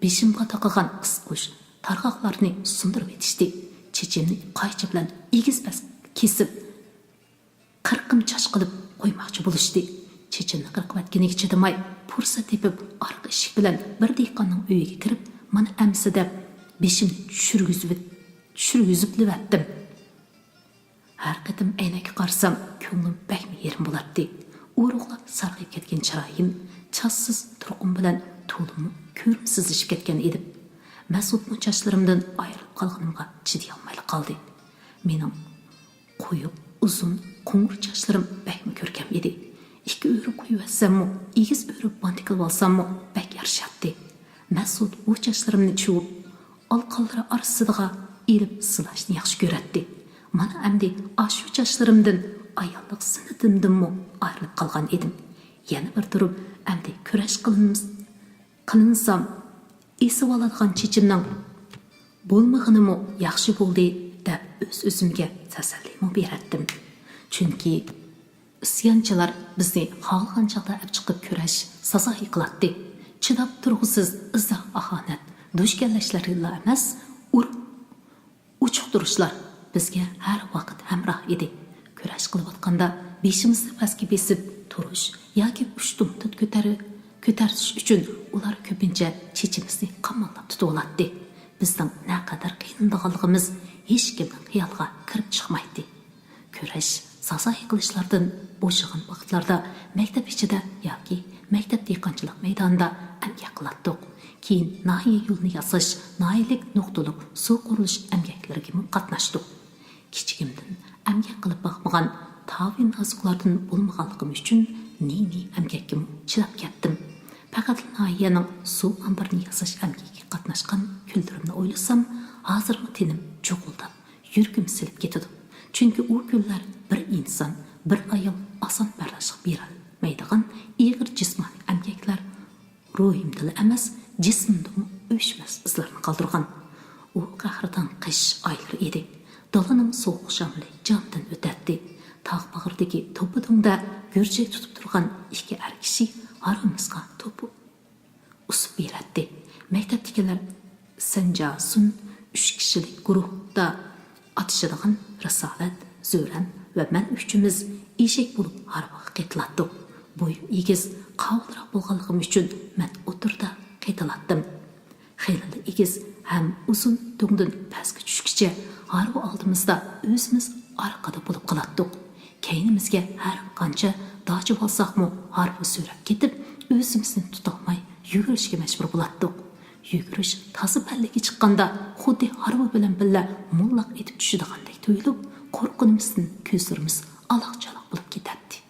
بېشىمغا تاقىغان قىسقۇچ تارغاقلارنى سۇندۇرۇۋېتىشتى. چېچىمنى قايچا بىلەن ئېگىز-پەس كېسىپ، قىرقىم چاچ قىلىپ قويماقچى بولۇشتى. چېچىمنى قىرقىۋەتكىنىگە چىدىماي، پۇرسەت تېپىپ، ئارقا ئىشىك بىلەن بىر دېھقاننىڭ ئۆيىگە كىرىپ، مانا ئەمىسە دەپ، بېشىمنى چۈشۈرگۈزۈۋېت-، چۈشۈرگۈزۈپلىۋەتتىم. ھەر قېتىم ئەينەككە قارىسام، كۆڭلۈم بەكمۇ يېرىم بولاتتى. ئورۇقلاپ سارغىيىپ كەتكەن چىرايىم، چاچسىز تۇرقۇم بىلەن تولىمۇ كۆرۈمسىزلىشىپ كەتكەن ئىدىم. مەسئۇدمۇ چاچلىرىمدىن ئايرىلىپ قالغىنىمغا چىدىيالمايلا قالدى. مېنىڭ قويۇق، ئۇزۇن، قوڭۇر چاچلىرىم بەكمۇ كۆركەم ئىدى. ئىككى ئۆرۈپ قويۇۋەتسەممۇ، ئېگىز ئۆرۈپ بانتىكلىۋالساممۇ بەك يارىشاتتى. مەسئۇد بۇ چاچلىرىمنى چۇۋۇپ، ئالىقانلىرى ئارىسىدىغا ئېلىپ سىلاشنى ياخشى كۆرەتتى. مانا ئەمدى ئاشۇ چاچلىرىمدىن، ئاياللىق زىننىتىمدىنمۇ ئايرىلىپ قالغان ئىدىم. يەنە بىر تۇرۇپ، ئەمدى كۈرەش قىلىنمىس-، قىلىنسام، ئېسىۋالىدىغان چېچىمنىڭ بولمىغىنىمۇ ياخشى بولدى، دەپ ئۆز-ئۆزۈمگە تەسەللىمۇ بېرەتتىم. چۈنكى ئىسيانچىلار بىزنى خالىغان چاغدا ئەپ چىقىپ كۈرەش، سازايى قىلاتتى. چىداپ تۇرغۇسىز ئىزا-ئاھانەت، دۈشكەنلەشلەرلا ئەمەس، ئۇر-، ئۇچۇقتۇرۇشلار بىزگە ھەر ۋاقىت ھەمراھ ئىدى. كۈرەش قىلىۋاتقاندا بېشىمىزنى پەسكە بېسىپ تۇرۇش ياكى ئۇشتۇمتۇت كۆتەر-، كۆتەرتىش ئۈچۈن ئۇلار كۆپىنچە چېچىمىزنى قاماللاپ تۇتۇۋالاتتى. بىزنىڭ نەقەدەر قىينىلىدىغانلىقىمىز ھېچكىمنىڭ خىيالىغا كىرىپ چىقمايتتى. كۈرەش، سازايى قىلىشلاردىن بوشىغان ۋاقىتلاردا مەكتەپ ئىچىدە ياكى مەكتەپ دېھقانچىلىق مەيدانىدا ئەمگەك قىلاتتۇق. كېيىن ناھىيە يولىنى ياساش، ناھىيەلىك نۇقتىلىق سۇ قۇرۇلۇش ئەمگەكلىرىگىمۇ قاتناشتۇق. كىچىكىمدىن ئەمگەك قىلىپ باقمىغان تاۋى نازۇكلاردىن بولمىغانلىقىم ئۈچۈن نى-نى ئەمگەككىمۇ چىداپ كەتتىم. پەقەتلا ناھىيەنىڭ سۇ ئامبىرىنى ياساش ئەمگىكىگە قاتناشقان كۈنلىرىمنى ئويلىسام، ھازىرمۇ تېنىم جۇغۇلداپ، يۈرىكىم سېلىپ كېتىدۇ. چۈنكى ئۇ كۈنلەر بىر ئىنسان، بىر ئايال ئاسان بەرداشلىق بېرەلمەيدىغان ئېغىر جىسمانىي ئەمگەكلەر روھىمدىلا ئەمەس، جىسمىمدىمۇ ئۆچمەس ئىزلارنى قالدۇرغان. ئۇ قەھرىتان قىش ئايلىرى ئىدى. دالىنىڭ سوغۇق شامىلى جاندىن ئۆتەتتى. تاغ باغرىدىكى توپا دۆڭدە گۈرجەك تۇتۇپ تۇرغان ئىككى ئەر كىشى ھارۋىمىزغا توپا ئۇسۇپ بېرەتتى. مەكتەپتىكىلەر سەنجاسۇن ئۈچ كىشىلىك گۇرۇھتا ئاتىشىدىغان رىسالەت، زۆرەم ۋە مەن ئۈچىمىز ئېشەك بولۇپ ھارۋىغا قېتىلاتتۇق. بويۇم ئېگىز، قاۋۇلراق بولغانلىقىم ئۈچۈن مەن ئوتتۇرىدا قېتىلاتتىم. خېلىلا ئېگىز ھەم ئۇزۇن دۆڭدىن پەسكە چۈشكىچە ھارۋا ئالدىمىزدا، ئۆزىمىز ئارقىدا بولۇپ قالاتتۇق. كەينىمىزگە ھەر قانچە داچىۋالساقمۇ ھارۋا سۆرەپ كېتىپ، ئۆزىمىزنى تۇتالماي يۈگۈرۈشكە مەجبۇر بولاتتۇق. يۈگۈرۈش تازا پەللىگە چىققاندا خۇددى ھارۋا بىلەن بىللە موللاق ئېتىپ چۈشىدىغاندەك تۇيۇلۇپ، قورققىنىمىزدىن كۆزلىرىمىز ئالاق-چالاق بولۇپ كېتەتتى.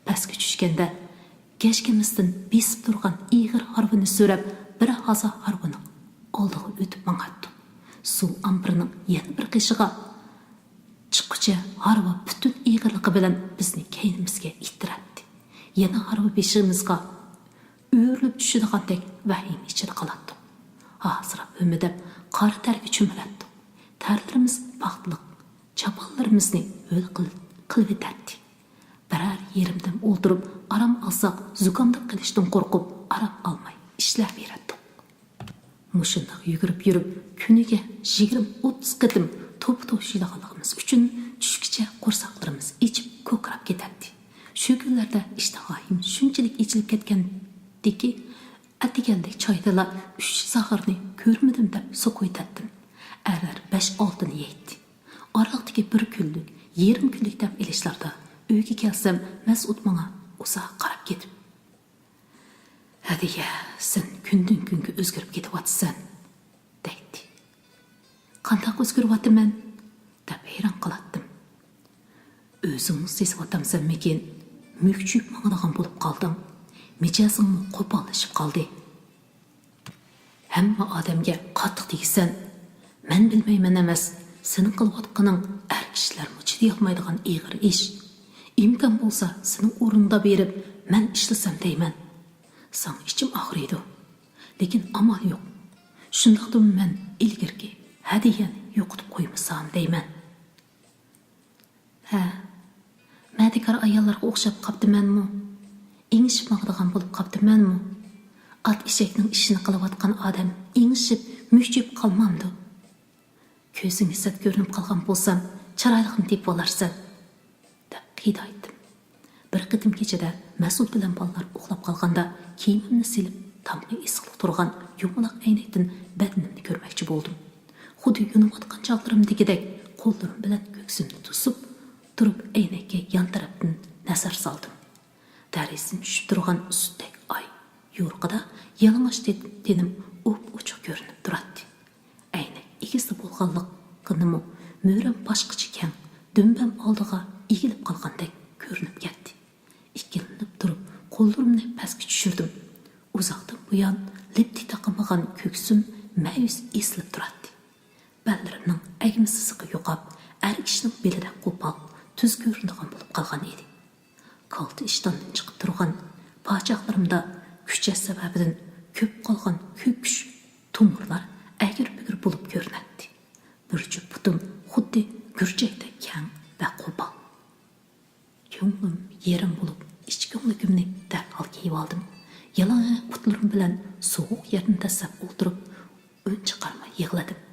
پەسكە چۈشكەندە گەشكىمىزدىن بېسىپ تۇرغان ئېغىر ھارۋىنى سۆرەپ، بىر ھازا ھارۋىنىڭ ئالدىغا ئۆتۈپ ماڭاتتۇق. سۇ ئامبىرىنىڭ يەنە بىر قېشىغا چىققۇچە ھارۋا پۈتۈن ئېغىرلىقى بىلەن بىزنى كەينىمىزگە ئىتتىرەتتى. يەنە ھارۋا بېشىمىزغا ئۆرۈلۈپ چۈشىدىغاندەك ۋەھىمە ئىچىدە قالاتتۇق. ھاسىراپ ھۆمۈدەپ قارا تەرگە چۆمۈلەتتۇق. تەرلىرىمىز پاختىلىق چاپانلىرىمىزنى ھۆل قىل-، قىلىۋېتەتتى. بىرەر يېرىم دەم ئولتۇرۇپ ئارام ئالساق، زۇكامداپ قېلىشتىن قورقۇپ ئارام ئالماي ئىشلەۋېرەتتۇق. مۇشۇنداق يۈگۈرۈپ يۈرۈپ، كۈنىگە يىگىرمە ئوتتۇز قېتىم توپا توشۇيدىغانلىقىمىز ئۈچۈن، چۈشكىچە قورساقلىرىمىز ئېچىپ، كوكىراپ كېتەتتى. شۇ كۈنلەردە ئىشتىھايىم شۇنچىلىك ئېچىلىپ كەتكەنىدىكى، ئەتىگەنلىك چايدىلا ئۈچ زاغرىنى كۆرمىدىم دەپ سوقۇۋېتەتتىم. ئەرلەر بەش-ئالتىنى يەيتتى. ئارىلىقتىكى بىر كۈنلۈك، يېرىم كۈنلۈك دەم ئېلىشلاردا ئۆيگە كەلسەم، مەسئۇد ماڭا ئۇزاق قاراپ كېتىپ، «ھەدىيە، سەن كۈندىن-كۈنگە ئۆزگىرىپ كېتىۋاتىسەن» دەيتتى. «قانداق ئۆزگىرىۋاتىمەن؟» دەپ ھەيران قالاتتىم. «ئۆزۈڭمۇ سېزىۋاتامسەنمىكىن، مۈكچىيىپ ماڭىدىغان بولۇپ قالدىڭ. مىجەزىڭمۇ قوپاللىشىپ قالدى. ھەممە ئادەمگە قاتتىق تېگىسەن. مەن بىلمەيمەن ئەمەس، سېنىڭ قىلىۋاتقىنىڭ ئەر كىشىلەرمۇ چىدىيالمايدىغان ئېغىر ئىش. ئىمكان بولسا سېنىڭ ئورنۇڭدا بېرىپ مەن ئىشلىسەم دەيمەن. ساڭا ئىچىم ئاغرىيدۇ. لېكىن ئامال يوق. شۇنداقتىمۇ مەن ئىلگىرىكى ھەدىيەنى يوقىتىپ قويمىسام دەيمەن.» ھە، مەدىكار ئاياللارغا ئوخشاپ قاپتىمەنمۇ؟ ئېڭىشىپ ماڭىدىغان بولۇپ قاپتىمەنمۇ؟ ئات ئېشەكنىڭ ئىشىنى قىلىۋاتقان ئادەم ئېڭىشىپ، مۈكچىيىپ قالمامدۇ؟ «كۆزۈڭگە سەت كۆرۈنۈپ قالغان بولسام، چىرايلىقنى تېپىۋالارسەن» دەپ قىينايتتىم. بىر قېتىم كېچىدە مەسئۇد بىلەن بالىلار ئۇخلاپ قالغاندا، كىيىمىمنى سېلىپ، تامغا ئېسىقلىق تۇرغان يۇمىلاق ئەينەكتىن بەدىنىمنى كۆرمەكچى بولدۇم. خۇددى يۇيۇنۇۋاتقان چاغلىرىمدىكىدەك قوللىرىم بىلەن كۆكسۈمنى توسۇپ تۇرۇپ، ئەينەككە يان تەرەپتىن نەزەر سالدىم. دەرىزىدىن چۈشۈپ تۇرغان سۈتتەك ئاي يورۇقىدا يالىڭاچ تېن-، تېنىم ئوپئوچۇق كۆرۈنۈپ تۇراتتى. ئەينەك ئېگىزدە بولغانلىقىنىمۇ، مۈرەم باشقىچە كەڭ، دۈمبەم ئالدىغا ئېگىلىپ قالغاندەك كۆرۈنۈپ كەتتى. ئىككىلىنىپ تۇرۇپ، قوللىرىمنى پەسكە چۈشۈردۈم. ئۇزاقتىن بۇيان لىپتىك تاقىمىغان كۆكسۈم مەيۈس ئېسىلىپ تۇراتتى. بەللىرىمنىڭ ئەگمە سىزىقى يوقاپ، ئەر كىشىنىڭ بېلىدەك قوپال، تۈز كۆرۈنىدىغان بولۇپ قالغان ئىدى. كالتە ئىشتاندىن چىقىپ تۇرغان پاچاقلىرىمدا كۈچەش سەۋەبىدىن كۆپ قالغان كۆكۈش تومۇرلار ئەگرى-بۈگرى بولۇپ كۆرۈنەتتى. بىر جۈپ پۇتۇم خۇددى گۈرجەكتەك كەڭ ۋە قوپال. كۆڭلۈم يېرىم بولۇپ، ئىچ كۆڭلىكىمنى دەرھال كىيىۋالدىم. يالاڭ ئاياق پۇتلىرىم بىلەن سوغۇق يەردىن دەسسەپ ئولتۇرۇپ، ئۈن چىقارماي يىغلىدىم.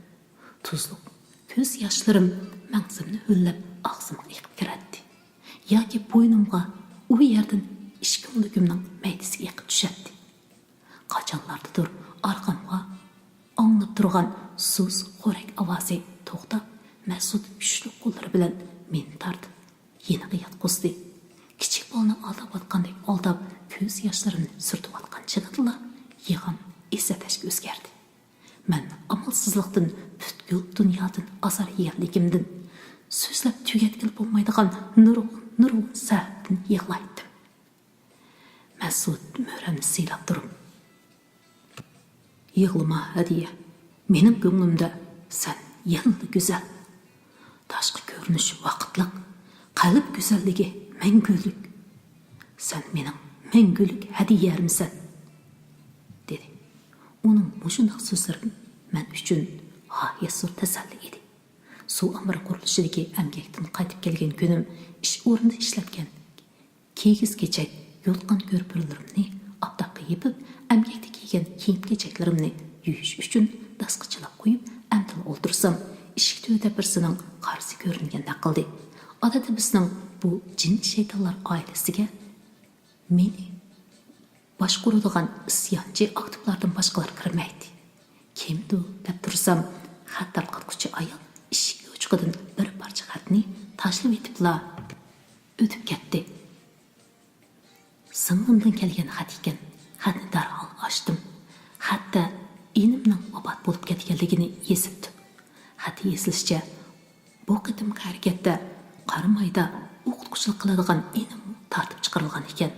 تۇزلۇق كۆز ياشلىرىم مەڭزىمنى ھۆللەپ ئاغزىمغا ئېقىپ كىرەتتى. ياكى بوينۇمغا ئۇ يەردىن ئىچ كۆڭلىكىمنىڭ مەيدىسىگە ئېقىپ چۈشەتتى. قاچانلاردىدۇر ئارقامغا ئاڭلىنىپ تۇرغان سۇس خورەك ئاۋازى توختاپ، مەسئۇد كۈچلۈك قوللىرى بىلەن مېنى تارتىپ يېنىغا ياتقۇزدى. كىچىك بالىنى ئالداۋاتقاندەك ئالداپ، كۆز ياشلىرىمنى سۈرتۈۋاتقان چېغىدىلا يىغام ئېسەتەشكە ئۆزگەردى. مەن ئامالسىزلىقتىن پۈتكۈل دۇنيادىن ئازار يېگەنلىكىمدىن، سۆزلەپ تۈگەتكىلى بولمايدىغان نۇرغۇن، نۇرغۇن سەۋەبتىن يىغلايتتىم. مەسئۇد مۈرەمنى سىيلاپ تۇرۇپ، «يىغلىما، ھەدىيە. مېنىڭ كۆڭلۈمدە سەن يەنىلا گۈزەل. تاشقى كۆرۈنۈش ۋاقىتلىق، قەلب گۈزەللىكى مەڭگۈلۈك. سەن مېنىڭ مەڭگۈلۈك ھەدىيەمسەن» دېدى. ئۇنىڭ مۇشۇنداق سۆزلىرى مەن ئۈچۈن غايەت زور تەسەللى ئىدى. سۇ ئامبىرى قۇرۇلۇشىدىكى ئەمگەكتىن قايتىپ كەلگەن كۈنۈم ئىش ئورنىدا ئىشلەتكەن كىگىز كېچەك يوتقان كۆرپىلىرىمنى ئاپتاپقا يېپىپ، ئەمگەكتە كىيگەن كىيىم-كېچەكلىرىمنى يۇيۇش ئۈچۈن داسقا چىلاپ قويۇپ، ئەمدىلا ئولتۇرسام، ئىشىك تۈۋىدە بىرسىنىڭ قارىسى كۆرۈنگەندەك قىلدى. ئادەتتە بىزنىڭ بۇ جىن-شەيتانلار ئائىلىسىگە مېنى باشقۇرىدىغان ئىسيانچى ئاكتىپلاردىن باشقىلار كىرمەيتتى. كىمدۇ دەپ تۇرسام، خەت تارقاتقۇچى ئايال ئىشىك يوچۇقىدىن بىر پارچە خەتنى تاشلىۋېتىپلا ئۆتۈپ كەتتى. سىڭلىمدىن كەلگەن خەت ئىكەن. خەتنى دەرھال ئاچتىم. خەتتە ئىنىمنىڭ ۋاپات بولۇپ كەتكەنلىكىنى يېزىپتۇ. خەتتە يېزىلىشىچە، بۇ قېتىمقى ھەرىكەتتە قارامايدا ئوقۇتقۇچىلىق قىلىدىغان ئىنىممۇ تارتىپ چىقىرىلغان ئىكەن.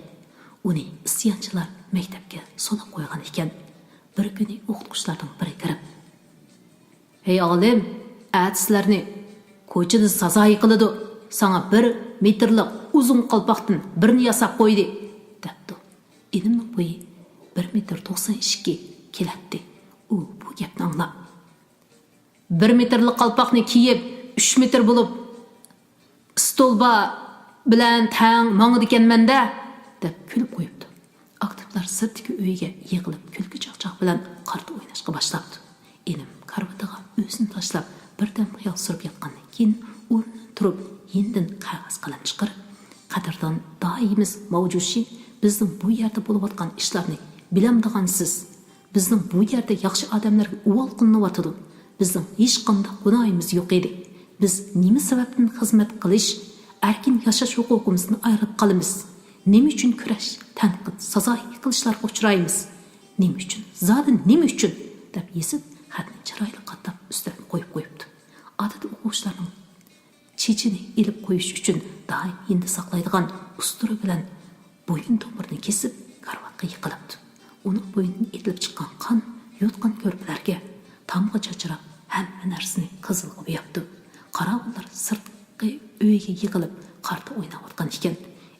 ئۇنى ئىسيانچىلار مەكتەپكە سولاپ قويغان ئىكەن. بىر كۈنى ئوقۇتقۇچىلاردىن بىرى كىرىپ، «ھەي ئالىم، ئەتە سىلەرنى كوچىدا سازايى قىلىدۇ، ساڭا بىر مېتىرلىق ئۇزۇن قالپاقتىن بىرنى ياساپ قويدى» دەپتۇ. ئىنىمنىڭ بويى بىر مېتىر توقسان ئىككى كېلەتتى. ئۇ بۇ گەپنى ئاڭلاپ، «بىر مېتىرلىق قالپاقنى كىيىپ، ئۈچ مېتىر بولۇپ، ئىستولبا بىلەن تەڭ ماڭىدىكەنمەن-دە» دەپ كۈلۈپ قويۇپتۇ. ئاكتىپلار سىرتتىكى ئۆيگە يىغىلىپ، كۈلكە چاقچاق بىلەن قارتا ئويناشقا باشلاپتۇ. ئىنىم كارىۋىتىغا ئۆزىنى تاشلاپ، بىردەم خىيال سۈرۈپ ياتقاندىن كېيىن، ئورنىدىن تۇرۇپ، يېنىدىن قەغەز قەلەم چىقىرىپ، «قەدىردان دائىمىز ماۋجۇشى، بىزنىڭ بۇ يەردە بولۇۋاتقان ئىشلارنى بىلەمدىغانسىز. بىزنىڭ بۇ يەردە ياخشى ئادەملەرگە ئۇۋال قىلىنىۋاتىدۇ. بىزنىڭ ھېچقانداق گۇناھىمىز يوق ئىدى. بىز نېمە سەۋەبتىن خىزمەت قىلىش، ئەركىن ياشاش ھوقۇقىمىزدىن ئايرىلىپ قالىمىز؟ نېمە ئۈچۈن كۈرەش، تەنقىد، سازايى قىلىشلارغا ئۇچرايمىز؟ نېمە ئۈچۈن؟ زادى نېمە ئۈچۈن؟» دەپ يېزىپ، خەتنى چىرايلىق قاتلاپ ئۈستەلگە قويۇپ قويۇپتۇ. ئادەتتە ئوقۇغۇچىلارنىڭ چېچىنى ئېلىپ قويۇش ئۈچۈن دائىم يېنىدا ساقلايدىغان ئۇستۇرا بىلەن بويۇن تومۇرىنى كېسىپ، كارىۋاتقا يىقىلىپتۇ. ئۇنىڭ بوينىدىن ئېتىلىپ چىققان قان يوتقان كۆرپىلەرگە، تامغا چاچراپ، ھەممە نەرسىنى قىزىلغا بوياپتۇ. قاراۋۇللار سىرتقى ئۆيگە يىغىلىپ، قارتا ئويناۋاتقان ئىكەن.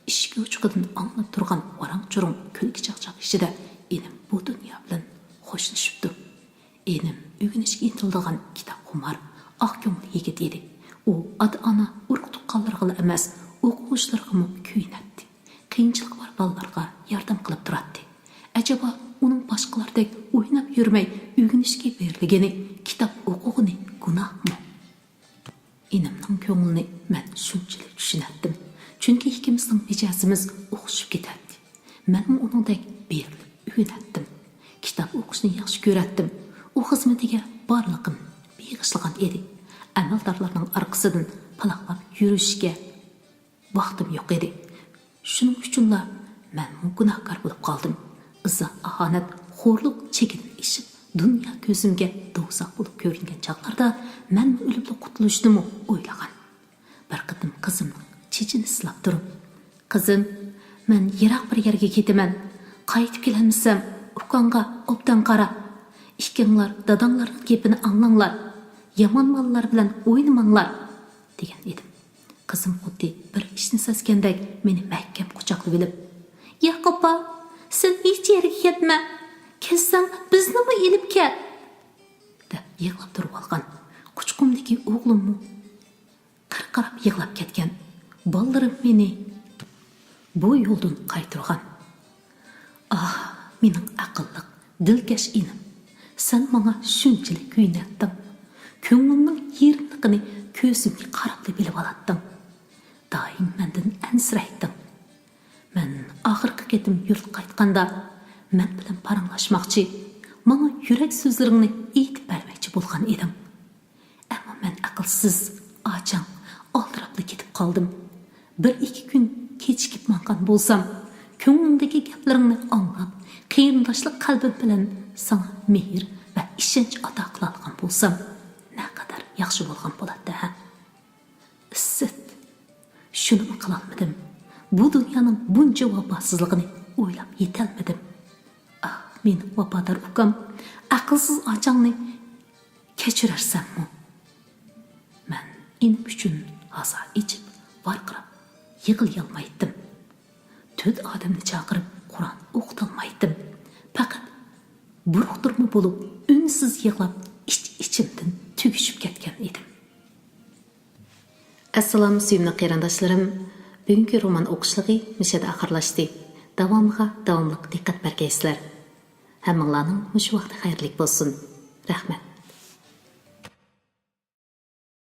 ئىشىك يوچۇقىدىن ئاڭلىنىپ تۇرغان ۋاراڭ-چۇرۇڭ كۈلكە چاقچاق ئىچىدە ئىنىم بۇ دۇنيا بىلەن خوشلىشىپتۇ. ئىنىم ئۆگىنىشكە ئىنتىلىدىغان كىتابخۇمار، ئاق كۆڭۈل يىگىت ئىدى. ئۇ ئاتا-ئانا، ئۇرۇق-تۇغقانلىرىغىلا ئەمەس، ئوقۇغۇچىلىرىغىمۇ كۆيۈنەتتى. قىيىنچىلىقى بار بالىلارغا ياردەم قىلىپ تۇراتتى. ئەجەبا، ئۇنىڭ باشقىلاردەك ئويناپ يۈرمەي، ئۆگىنىشكە بېرىلگىنى، كىتاب ئوقۇغىنى گۇناھمۇ؟ ئىنىمنىڭ كۆڭلىنى مەن شۇنچىلىك چۈشىنەتتىم، چۈنكى ئىككىمىزنىڭ مىجەزىمىز ئوخشىشىپ كېتەتتى. مەنمۇ ئۇنىڭدەك بېرىلىپ ئۆگىنەتتىم. كىتاب ئوقۇشنى ياخشى كۆرەتتىم. ئۇ خىزمىتىگە بارلىقىم بېغىشلىغان ئىدى. ئەمەلدارلارنىڭ ئارقىسىدىن پالاقلاپ يۈرۈشكە ۋاقتىم يوق ئىدى. شۇنىڭ ئۈچۈنلا مەنمۇ گۇناھكار بولۇپ قالدىم. ئىزا-ئاھانەت، خورلۇق چېكىدىن ئېشىپ، دۇنيا كۆزۈمگە دوزاخ بولۇپ كۆرۈنگەن چاغلاردا مەنمۇ ئۆلۈپلا قۇتۇلۇشنىمۇ ئويلىغان. بىر قېتىم قىزىمنىڭ چېچىنى سىلاپ تۇرۇپ، «قىزىم، مەن يىراق بىر يەرگە كېتىمەن. قايتىپ كېلەلمىسەم، ئۇكاڭغا ئوبدان قارا. ئىككىڭلار داداڭلارنىڭ گېپىنى ئاڭلاڭلار. يامان بالىلار بىلەن ئوينىماڭلار» دېگەن ئىدىم. قىزىم خۇددى بىر ئىشنى سەزگەندەك مېنى مەھكەم قۇچاقلىۋېلىپ، «ياق، ئاپا، سەن ھېچ يەرگە كەتمە. كەتسەڭ، بىزنىمۇ ئېلىپ كەت» دەپ يىغلاپ تۇرۇۋالغان. قۇچىقىمدىكى ئوغلۇممۇ قىرقىراپ يىغلاپ كەتكەن. بالىلىرىم مېنى بۇ يولدىن قايتۇرغان. ئاھ، مېنىڭ ئەقىللىق، دىلكەش ئىنىم، سەن ماڭا شۇنچىلىك كۆيۈنەتتىڭ، كۆڭلۈمنىڭ يېرىملىقىنى كۆزۈمگە قاراپلا بىلىۋالاتتىڭ. دائىم مەندىن ئەنسىرەيتتىڭ. مەن ئاخىرقى قېتىم يۇرتقا قايتقاندا، مەن بىلەن پاراڭلاشماقچى، ماڭا يۈرەك سۆزلىرىڭنى ئېيتىپ بەرمەكچى بولغان ئىدىڭ. ئەمما مەن ئەقىلسىز، ئاچاڭ، ئالدىراپلا كېتىپ قالدىم. بىر-ئىككى كۈن كېچىكىپ ماڭغان بولسام، كۆڭلۈڭدىكى گەپلىرىڭنى ئاڭلاپ، قېرىنداشلىق قەلبىم بىلەن ساڭا مېھىر ۋە ئىشەنچ ئاتا قىلالىغان بولسام، نەقەدەر ياخشى بولغان بولاتتى ھە؟ ئىسسىت! شۇنىمۇ قىلالمىدىم. بۇ دۇنيانىڭ بۇنچە ۋاپاسىزلىقىنى ئويلاپ يېتەلمىدىم. ئاھ، مېنىڭ ۋاپادار ئۇكام، ئەقىلسىز ئاچاڭنى كەچۈرەرسەنمۇ؟ مەن ئىنىم ئۈچۈن ھازا ئېچىپ، ۋارقىراپ يىغلىيالمايتتىم. تۆت ئادەمنى چاقىرىپ قۇرئان ئوقۇتالمايتتىم. پەقەت بۇرۇقتۇرما بولۇپ، ئۈنسىز يىغلاپ، ئىچ-ئىچىمدىن تۈگىشىپ كەتكەن ئىدىم. ئەسسالام، سۆيۈملۈك قېرىنداشلىرىم. بۈگۈنكى رومان ئوقۇشلۇقى مۇشۇ يەردە ئاخىرلاشتى. داۋامىغا داۋاملىق دىققەت بەرگەيسىلەر. ھەممىڭلارنىڭ مۇشۇ ۋاقتى خەيرلىك بولسۇن. رەھمەت.